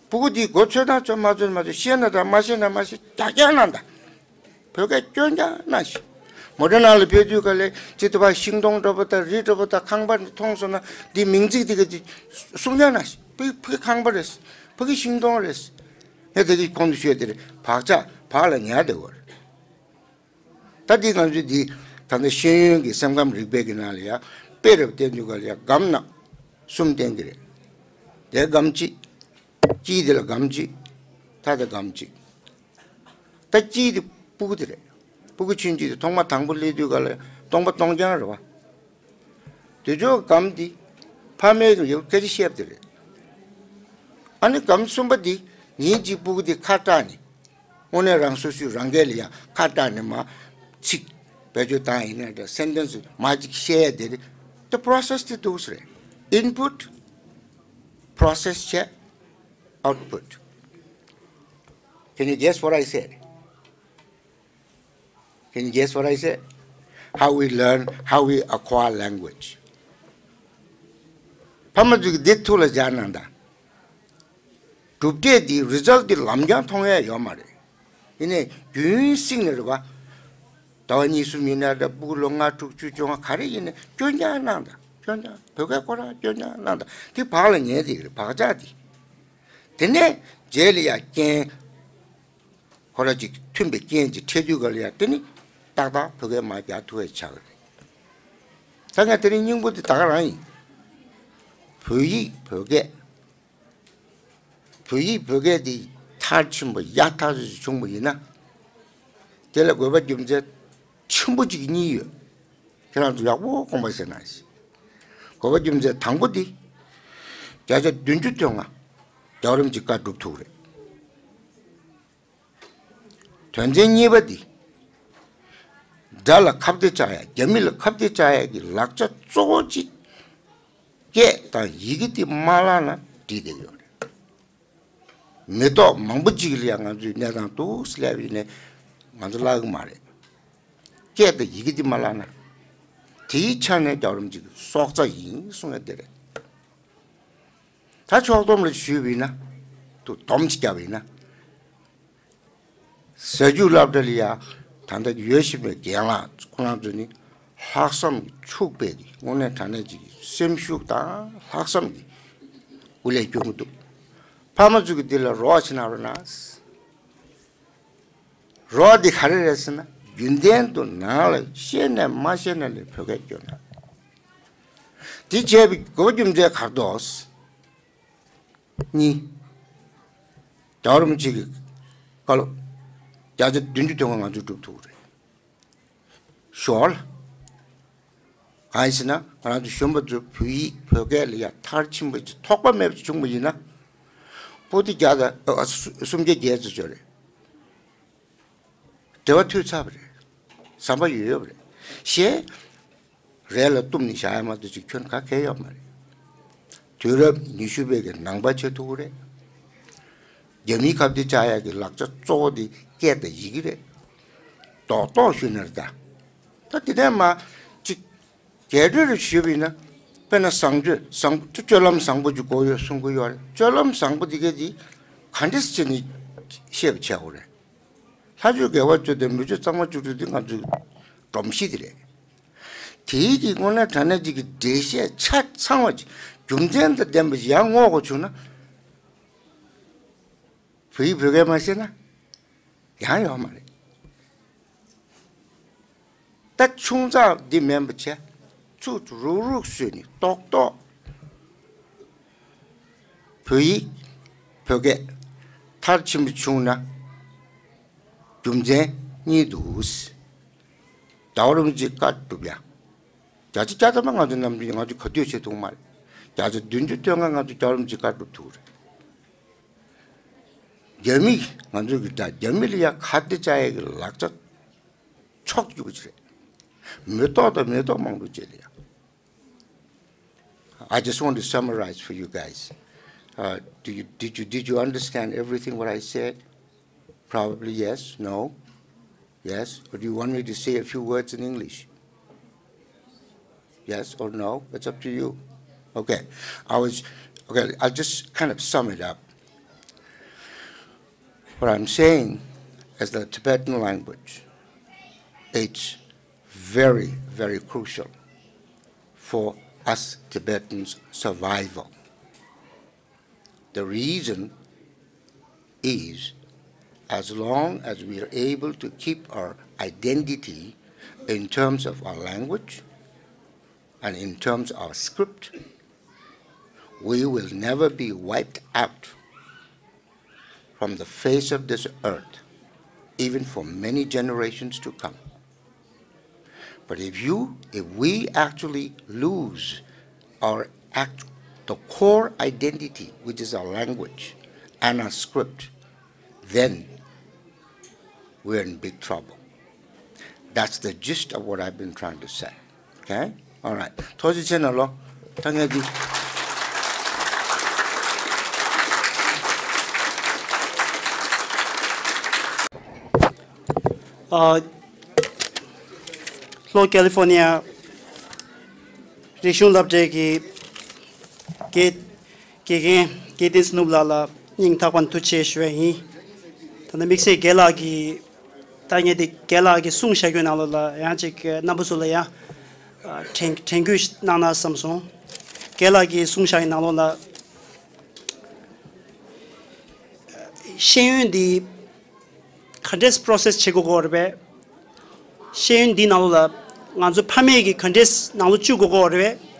སྤུ་གུ་དེ་མགོ་ཚོས་ན་ཚོས་མ་ཚོས་མ་ཚོས་ཤེས་ན་དང་མ་ཤེས་ན་མ་ཤེས་རྒྱག་རྒྱག་གནང་དང་། བོད་སྐད་སྐྱོན་རྒྱག་གནང་ཞིག་མོ་ཊ་ནང་ལ་ཕེབས་དུས་ག་ལས་ཅི་ཐུབ་པ་ཤིང་སྡོང་འདྲ་པོ་དང་རི་འདྲ་པོ་དང་ཁང་པ་མཐོང་སོང་ན་འདི་མིང་ཚིག་དེ་ག་དེ་གསུང་རྒྱག་གནང་ཞིག་ཕ་གི་ཁང་པ་རེད། ཕ་གི་ཤིང་སྡོང་རེད། ངས་དེ་གི་གོང་དུ་ཤོད་དེ་རེད། བག་ཆགས་བག་ལ་ཉལ་བསྡད་ཡོད་རེད། ད་འདི་ང་ཚོས་འདི་ད་ལྟ་ཤེས་ཡོན་གྱི་སེམས་ཁམས་རིག་པའི་གི་ནང་ལ་ཡ་དཔེ་རབ་བསྟན་དུས་ག་ལ་ཡ་སྒམ་ནང་གསུམ་བསྟན་གི་རེད། དེ་སྒམ་གཅིག་དཀྱིལ་དེ་ལ་སྒམ་གཅིག་མཐའ་དེ་སྒམ་གཅིག་ད་དཀྱིལ་དེ་སྤུ་གུ་དེ་རེད། སྤུ་གུ་ཆུང་ཆུང་དེ་ཐོག་མ་དང་པོ་སླེབས་དུས་ག་ལ་ཡ་སྟོང་པ་སྟོང་རྐྱང་རེད་བ། དེ་ཚོ་སྒམ་འདི་ཕ་མའི་གི་ཡོད་སྐད་ཆ་བཤད་པ་དེ་རེད། ཨ་ནི་སྒམ་གསུམ་པ་འདི་ཉིན་གཅིག་སྤུ་གུ་འདི་ཁ་སྐྲག་ནས་དངོས་གནས་རང་སོ་སོའི་རང་སྐད་ལ་ཡང་ཁ་སྐྲག་ནས་མ་ཚིག་བེད་སྤྱོད་བཏང་ཡིན་ན་འདྲ་སེན་ཊེན་སི་མ་གཅིག་བཤད་ཡ་དེ་རེད། དེ་པོ་རོ་སེ་སི་དེ་འདུག་སེ་རེད། ཨིན་པུཊ་པོ་རོ་སེ་སི་བྱས་ཨའུཊ་པུཊ། Can you guess what I said? Can you guess what I said? How we learn, how we acquire language. ཕ་མ་ཚོས་འདི་ཐུགས་ལ་འཇགས་གནང་དང་། གྲུབ་འབྲས་འདི་རི་ཛལ་ཊི་འདི་ལམ་རྒྱང་མཐོང་ཡ་ཡོད་མ་རེད། ཡིན་ནའི་རྒྱུན་བསྲིངས་ནས་རེད་བ། ཟླ་བ་གཉིས་གསུམ་ཡིན་ན་འདྲ་སྤུ་གུ་ལོ་ལྔ་དྲུག་བཅུ་བཅོ་ལྔ་ག་རེ་ཡིན་ནའི་སྐྱོན་རྐྱང་གནང་དང་སྐྱོན་རྐྱང་བོད་སྐད་ཁོ་རང་སྐྱོན་རྐྱང་གནང་དང་དེ་བག་ལ་ཉལ་དེ་རེད་བག་ཆགས་དེ། དེ་ནས་རྗེས་ལ་ཡ་རྐྱེན། ཁོ་ར་ཅིག་མཐུན་པའི་རྐྱེན་ཅིག་འཕྲད་དུས་ག་ལ་ཡ་དེ་ནི་ཏག་ཏག་བོད་སྐད་མར་རྒྱག་ཐུབ་པ་ཆགས་ཀྱི་རེད། ད་ངས་དེ་རིང་སྙིང་པོ་དེ་ད་ག་རང་ཡིན། བོད་ཡིག་བོད་སྐད། བོད་ཡིག་བོད་སྐད་དེ་མཐར་ཕྱིན་པ་ཡག་ཐག་ཆོད་ཅིག་བྱུང་བ་ཡིན་ན། དེ་ལ་དགོས་པ་རྒྱུ་མཚན་ཆེན་པོ་གཅིག་གཉིས་ཡོད། ཁྱེད་རང་ཚོ་ཡག་པོ་དགོངས་པ་བཞེས་གནང་ཞིག་དགོས་པ་རྒྱུ་མཚན་དང་པོ་འདི། བརྒྱ་ཆ་བདུན་ཅུ་དོན་ལྔ་རྒྱལ་བ་རིན་པོ་ཆེའི་བཀའ་སྒྲུབ་ཐུབ་རེད། དོན་ཚན་གཉིས་པ་འདི། དགྲ་ལ་ཁ་གཏད་བཅག་ཡ་རྒྱ་མི་ལ་ཁ་གཏད་བཅག་ཡ་གི་ལག་ཆ་གཙོ་བོ་གཅིག་སྐད་དང་ཡི་གེ་འདི་མ་བརླག་ན་འགྲིག་བསྡད་ཡོད་རེད། མི་ཐོག་མང་པོ་གཅིག་ལ་ཡང་ང་ཚོའི་གནས་སྟངས་འདུག་སླེབས་ཡིན་ནས་ང་ཚོ་བརླག་གི་མ་རེད། སྐད་དང་ཡི་གེ་འདི་མ་བརླག་ན། དེའི་ཆ་ནས་རྒྱལ་བ་རིན་པོ་ཆེ་གི་སྲོག་རྩ་ཡིན་གསུང་ཡ་དེ་རེད། ད་ཕྱོགས་བསྡོམས་ལ་ཞུས་པ་ཡིན་ན། དུ་སྡོམ་ཅིག་བརྒྱབ་པ་ཡིན་ན། ཟས་རྒྱུ་སློབ་གྲྭ་ལ་ཡ་ད་ལྟ་ཡོད་བཞིན་པའི་རྒན་ལགས་ཁོ་རང་ཚོ་ནི་ ལྷག་བསམ་ཕྱུག་པའི་གི་དངོས་གནས་དྲང་གནས་ཅིག་གི་སེམས་ཤུགས་དང་ལྷག་བསམ་གི་སྐུ་ལས་སྐྱོན་གི་འདུག་ཕ་མ་ཚོ་གི་འདི་ལ་རོགས་བྱེད་གནང་རོགས་གནང་། རོགས་འདི་ག་རེ་རེད་ཟེར་ན། རྒྱུན་ལྡན་དུ་ནང་ལ་ཤེས་ནས་མ་ཤེས་ནས་ལས་བོད་སྐད་སྐྱོན་གནང་། འདི་བྱས་པའི་དགོས་པ་རྒྱུ་མཚན་ག་རེ་འདུག་གཉིས། རྒྱལ་བ་རིན་པོ་ཆེ་གི་བཀའ་སློབ་བརྒྱ་ཆ་བདུན་ཅུ་དོན་ལྔ་ང་ཚོས་སྒྲུབ་ཐུབ་ཀྱི་རེད། ཞོར་ལ། གང་ཡིན་ཟེར་ན་ང་རང་ཚོ་གཞོན་པ་ཚོ་བོད་ཡིག་བོད་སྐད་ལ་ཡ་མཐར་ཕྱིན་པ་ཅིག་ཐོགས་པ་མེད་པ་ཅིག་བྱུང་བ་ཡིན་ན། པོ་ཏི་བརྒྱ་དང་ཨ་སུམ་བརྒྱ་བརྒྱད་ཙམ་ཅིག་རེད། འབྲེལ་བ་མཐུད་ཚར་བ་རེད། ཟམ་པ་ཡོད་ཡོད་པ་རེད། ཞེས། རས་ལ་གཏུབ་ནས་བཞག་ཡ་མ་གཏོགས་ཅིག་ཁྱོན་ག་གེ་ཡོད་མ་རེད། དུས་རབས་ཉི་ཤུ་པའི་གི་ནང་པ་བྱེད་ཐུབ་ཀྱི་རེད། རྒྱ་མིའི་ཁ་གཏད་བཅག་ཡ་གི་ལག་ཆ་གཙོ་བོ་དེ་སྐད་དང་ཡི་གེ་རེད། རྡོག་རྡོག་ཞུས་ན་རེད་ད། ད་དེ་ནས་མ་ཅིག་རྒྱས་སྤྲོས་རེ་ཞུས་པ་ཡིན་ན། དཔེར་ན་བཟང་སྤྱོད་བཟང་པོ་སྤྱོད་ལམ་བཟང་པོ་ཅིག་དགོས་ཡོད་གསུང་གི་ཡོད་རེད། སྤྱོད་ལམ་བཟང་པོ་དེ་ག་དེ་ག་འདྲས་བྱས་ནས་ཤེས་པ་བྱས་དགོས་རེད། ལྷ་ཆོས་དགེ་བ་བཅུ་དང་མི་ཆོས་གཙང་མ་བཅུ་དྲུག་དེ་ང་ཚོའི་སྒྲོམ་གཞི་དེ་རེད། དེའི་གི་དངོས་གནས་དྲང་གནས་ཅིག་གི་འགྲེལ་བཤད་ཆ་ཚང་བ་ཅིག་རྒྱུ་མཚན་དང་ལྡན་པ་ཞིག་ཡང་བསྔོག་དགོས་བྱུང་ན། བོད་ཡིག་བོད་སྐད་མ་ཤེས་ན་ཡང་ཡོད་མ་རེད། ད་ཆུང་ཙག་འདི་མིན་པ་བྱས། ཚུར་རུག་རུག་བཟོས་ནས་ཏོག་ཏོག་བོད་ཡིག་བོད་སྐད་མཐར་ཕྱིན་པ་བྱུང་ན་རྒྱུ་མཚན་གཉིས་འདུག་རྒྱལ་བ་རིན་པོ་ཆེའི་བཀའ་སྒྲུབ་ཡ། བརྒྱ་ཆ་བརྒྱ་ཐམ་པ་ང་ཚོ་ནམ་རྒྱུན་ང་ཚོས་ག་དུས་བྱེད་ཐུབ་མ་རེད། བརྒྱ་ཆ་བདུན་ཅུ་དོན་ལྔ་ང་ཚོ་རྒྱལ་བ་རིན་པོ་ཆེའི་བཀའ་སྒྲུབ་ཐུབ་རེད། རྒྱ་མི་ང་ཚོ་གི་ད་རྒྱ་མི་ལ་ཡ་ཁ་གཏད་བཅག་ཡ་གི་ལག་ཆ་ཕྱོགས་རྒྱུག་ཅིག་རེད། མེ་ཏོག་དང་མེ་ཏོག་མང་པོ་བཅད་ལ་ཡ། I just want to summarize for you guys. Uh, do you, did you, did you understand everything what I said? Probably yes, no, yes. Or do you want me to say a few words in English? Yes or no? It's up to you. Okay. I was, okay, I'll just kind of sum it up. What I'm saying is the Tibetan language, it's very, very crucial for us Tibetans' survival. The reason is, as long as we are able to keep our identity in terms of our language and in terms of our script, we will never be wiped out from the face of this earth, even for many generations to come. But if you, if we actually lose our act, the core identity, which is our language and our script, then we're in big trouble. That's the gist of what I've been trying to say. Okay? All right. ཐུགས་རྗེ་ཆེ་གནང་ལོ། ཐང་ངེ་འདི། ཨ། ལྷོ་ཀ་ལི་ཧྥོ་ནི་ཡ་རིག་གཞུང་སློབ་གྲྭའི་གི་དགེ་དགེ་རྒན་དགེ་བསྟན་སྣུབ་ལགས་ལ་སྙིང་ཐག་པ་ནས་ཐུགས་རྗེ་ཆེ་ཞུ་བ་ཡིན། ད་ནི་དམིགས་བསལ་རྒན་ལགས་ཀྱི་ད་ངས་དེ་རྒན་ལགས་ཀྱིས་གསུངས་བཞག་རྒྱུའི་ནང་ལོགས་ལ་ཡང་ཅིག་རྣམ་པ་ཚོ་ལ་ཡང་དྲན་དྲན་སྐུལ་གནང་ན་བསམ་སོང་། རྒན་ལགས་ཀྱིས་གསུངས་བཞག་གི་ནང་ལོགས་ལ་ཤེས་ཡོན་འདི་ག་འདྲས་པོ་རོ་སེ་སི་བྱེད་དགོས་ཀྱི་ཡོད་རེད་པས། ཤེས་ཡོན་འདི་ནང་ལོགས་ལ་ང་ཚོ་ཕ་མས་ཀྱིས་ག་འདྲས་ནང་ལོགས་བཅུག་དགོས་ཀྱི་ཡོད་རེད་པས།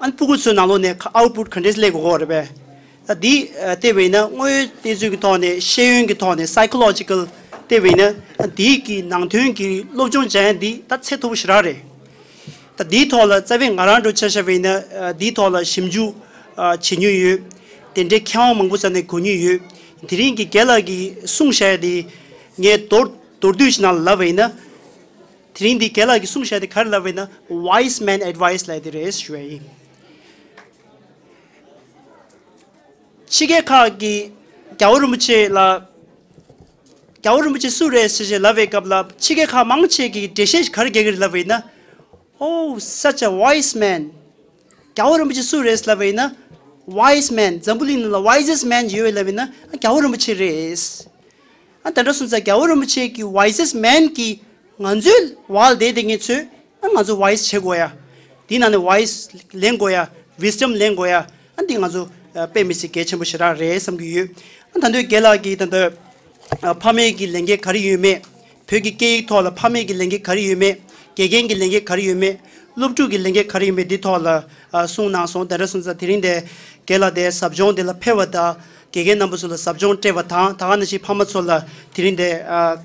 ཨ་ནི་སྤུ་གུ་ཚོའི་ནང་ལོགས་ནས་ཨའུ་ཊི་པུཊ་ག་འདྲས་སླེབས་དགོས་ཀྱི་ཡོད་རེད་པས། ད་འདི་ཨ་བལྟས་པ་ཡིན་ན་དངོས་ཡོད་གནས་ཚུལ་གྱི་ཐོག་ནས་ཤེས་ཡོན་གྱི་ཐོག་ནས་སའི་ཁོ་ལོ་ཇི་ཀལ་བལྟས་པ་ཡིན་ན་ཨ་འདིའི་གི་ནང་དོན་གྱི་སློབ་སྦྱོང་བྱ་ཡ་འདི་ད་ཚད་མཐོ་པོ་ཞེ་དྲག་རེད། ད་འདིའི་ཐོག་ལ་རྩ་བའི་ང་རང་འདྲ་ཆ་བཞག་པ་ཡིན་ན་ཨ་འདིའི་ཐོག་ལ་ཞིབ་འཇུག་ཨ་བྱེད་མྱོང་ཡོད། དེ་འདྲའི་མཁས་དབང་མང་པོ་རྩ་ནས་གོ་མྱོང་ཡོད། དེ་རིང་གི་རྒན་ལགས་ཀྱིས་གསུངས་བཞག་ཡ་དེ་ངས་མདོར་མདོར་བསྡུས་ཤིག་ནང་ལ་ལབ་པ་ཡིན་ན། དེ་རིང་འདི་རྒན་ལགས་ཀྱིས་གསུངས་བཞག་དེ་ག་རེ་ལབ་པ་ཡིན་ན་wise man advice ལབ་དེ་རེད་ཞུ་བ་ཡིན། ཕྱི་རྒྱལ་ཁག་གི་རྒྱལ་བ་རིན་པོ་ཆེ་ལ་རྒྱལ་བ་རིན་པོ་ཆེ་སུ་རེད་ཟེར་ཞེས་ལབ་པའི་སྐབས་ལ་ཕྱི་རྒྱལ་ཁག་མང་ཆེ་གིས་འགྲེལ་བཤད་ག་རེ་རྒྱག་གི་རེད་ལབ་པ་ཡིན་ན། Oh, such a wise man. རྒྱལ་བ་རིན་པོ་ཆེ་སུ་རེད་ལབ་པ་ཡིན་ན། Wise man. འཛམ་བུ་གླིང་ནང་ལ་wisest man ཡོད་ལབ་པ་ཡིན་ན་རྒྱལ་བ་རིན་པོ་ཆེ་རེད། ཨ་ད་འདྲ་སོང་ཙང་རྒྱལ་བ་རིན་པོ་ཆེ་གི་wisest man གི་ང་ཚོའི་བར་ལ་བསྡད་དེ་ངེད་ཚོས་ ཨ་ང་ཚོ་ཝོ་ཡི་སི་བྱེད་དགོས་ཡ། དེའི་ནང་ནས་ཝོ་ཡི་སི་ལེན་དགོས་ཡ། ཝི་སི་ཌམ་ལེན་དགོས་ཡ། ཨ་འདི་ང་ཚོ་ཨ་དཔེ་མི་སྲིད་གལ་ཆེན་པོ་ཞེ་དྲག་རེད་བསམ་གྱི་ཡོད། ཨ་ད་དུང་རྒན་ལགས་ཀྱིས་ད་ལྟ་ཨ་ཕ་མེས་ཀྱི་ལས་འགན་ག་རེ་ཡོད་མེད། བོད་ཀྱི་སྐད་ཡིག་ཐོག་ལ་ཕ་མེས་ཀྱི་ལས་འགན་ག་རེ་ཡོད་མེད། དགེ་རྒན་གྱི་ལས་འགན་ག་རེ་ཡོད་མེད། སློབ་ཕྲུག་གི་ལས་འགན་ག་རེ་ཡོད་མེད་འདི་ཐོག་ལ་ཨ་གསུངས་གནང་སོང་། དེ་འདྲ་སོང་ཙང་དེ་རིང་དེ་རྒན་ལགས་དེ་ཟབ་སྦྱོང་དེ་ལ་ཕེབས་པ་དང་། དགེ་རྒན་རྣམ་པ་ཚོ་ལ་ཟབ་སྦྱོང་སྤྲད་པ་དང་། ད་ག་ནང་བཞིན་ཕ་མ་ཚོ་ལ་དེ་རིང་དེ་ཨ་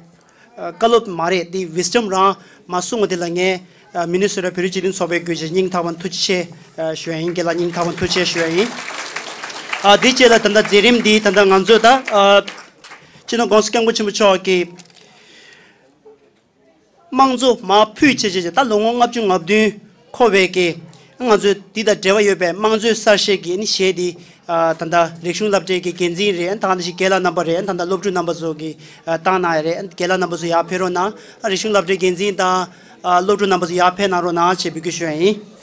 ཨ་བཀའ་སློབ་མ་རེད། འདི་ཝི་སི་ཌམ་རང་མ་གསུང་བ་དེ་ལ་ངས་ཨ་མི་ནི་སོ་ཊ་བོད་རིགས་སྤྱི་མཐུན་ཚོགས་པའི་སྒོས་ཀྱི་སྙིང་ཐག་པ་ཐུགས་རྗེ་ཆེ་ཨ་ཞུ་ཡ་ཡིན། རྒན་ལགས་སྙིང་ཐག་པ་ཐུགས་རྗེ་ཆེ་ཞུ་ཡ་ཡིན། ཨ་དེ་རྗེས་ལ་ད་ལྟ་མཛད་རིམ་འདི་ད་ལྟ་ང་ཚོས་ད་ཨ་སྤྱི་ནོར་༸གོང་ས་༸སྐྱབས་མགོན་ཆེན་པོ་མཆོག་གིས་དམངས་གཙོ་མར་ཕུད་བྱས་བྱས་བྱས། ད་ལོ་ངོ་ལྔ་བཅུ་ང་བདུན་འཁོར་བའི་གི་ང་ཚོས་འདི་དང་འབྲེལ་བ་ཡོད་པའི་དམངས་གཙོའི་གསར་བཤད་ཀྱི་ཨ་ནི་གཞས་འདི་ཨ་ད་ལྟ་རིག་གཞུང་སློབ་གྲྭའི་གི་འགན་འཛིན་རེད། ད་ནང་བཞིན་རྒན་ལགས་རྣམ་པ་རེད། ད་ལྟ་སློབ་ཕྲུག་རྣམ་པ་ཚོ་གི་ཨ་བཏང་གནང་ཡ་རེད། རྒན་ལགས་རྣམ་པ་ཚོ་ཡར་ཕེབས་རོགས་གནང་། ཨ་རིག་གཞུང་སློབ་གྲྭའི་འགན་འཛིན་དང་ཨ་སློབ་ཕྲུག་རྣམ་པ་ཚོ་ཡར་ཕེབས་གནང་རོགས་གནང་ཞེས་འབོད་སྐུལ་ཞུ་ཡ་ཡིན།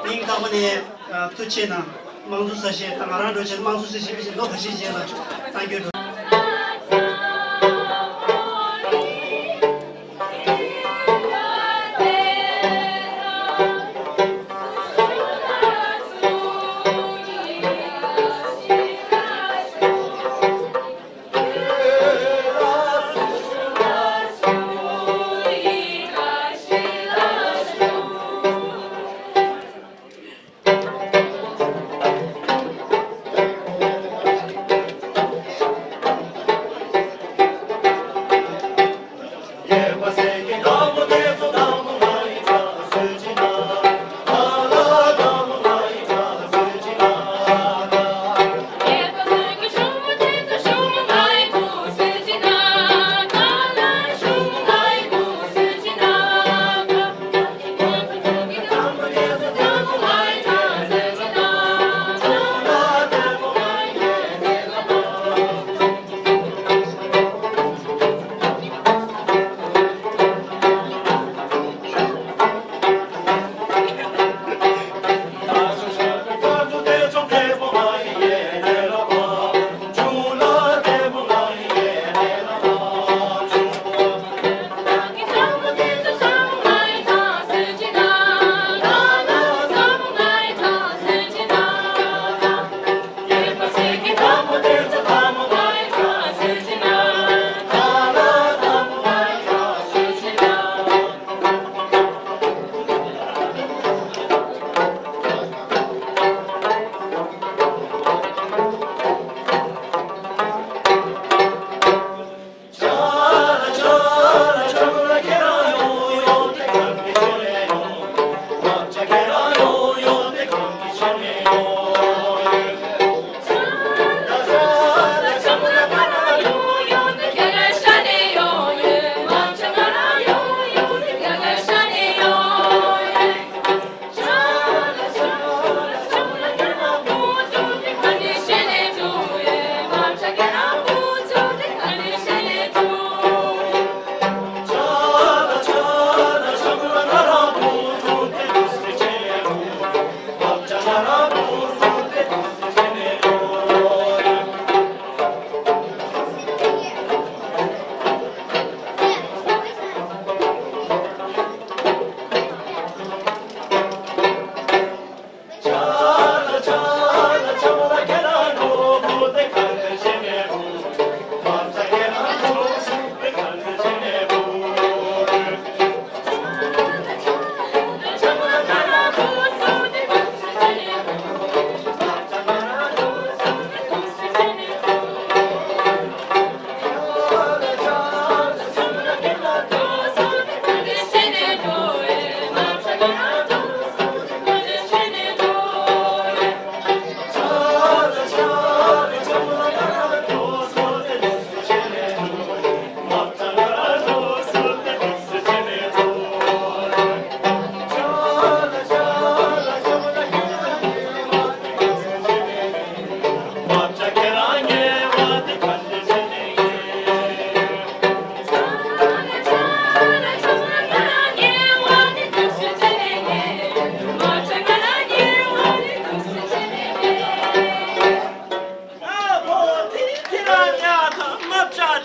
སྙིང་ཐག་པ་ནས་ཨ་ཐུགས་རྗེ་ཆེ་གནང་། དམངས་གཙོ་གསར་བཤད་དང་ང་རང་འགྲོ་བྱས་དམངས་གཙོ་གསར་བཤད་པའི་ཆེད་ལོ་ཁ་ཤས་རྗེས་ལ་གཏང་རྒྱུ་འགྲོ།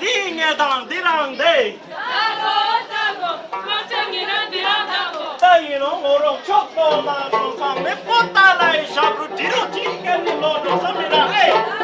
འདི་ངས་དང་འདི་རང་འདི། ད་ཡིན་ནོ་ངོ་རོག་ཆོག་ཏོ་མ་སོང་ཚང་མེ་པོ་ཏཱ་ལའི་ཞབས་རུ་འདྲི་རོགས་ཅིག་སྐད་ནི་ལོ་འགྲོ་ས་མི་ར་ཨེ།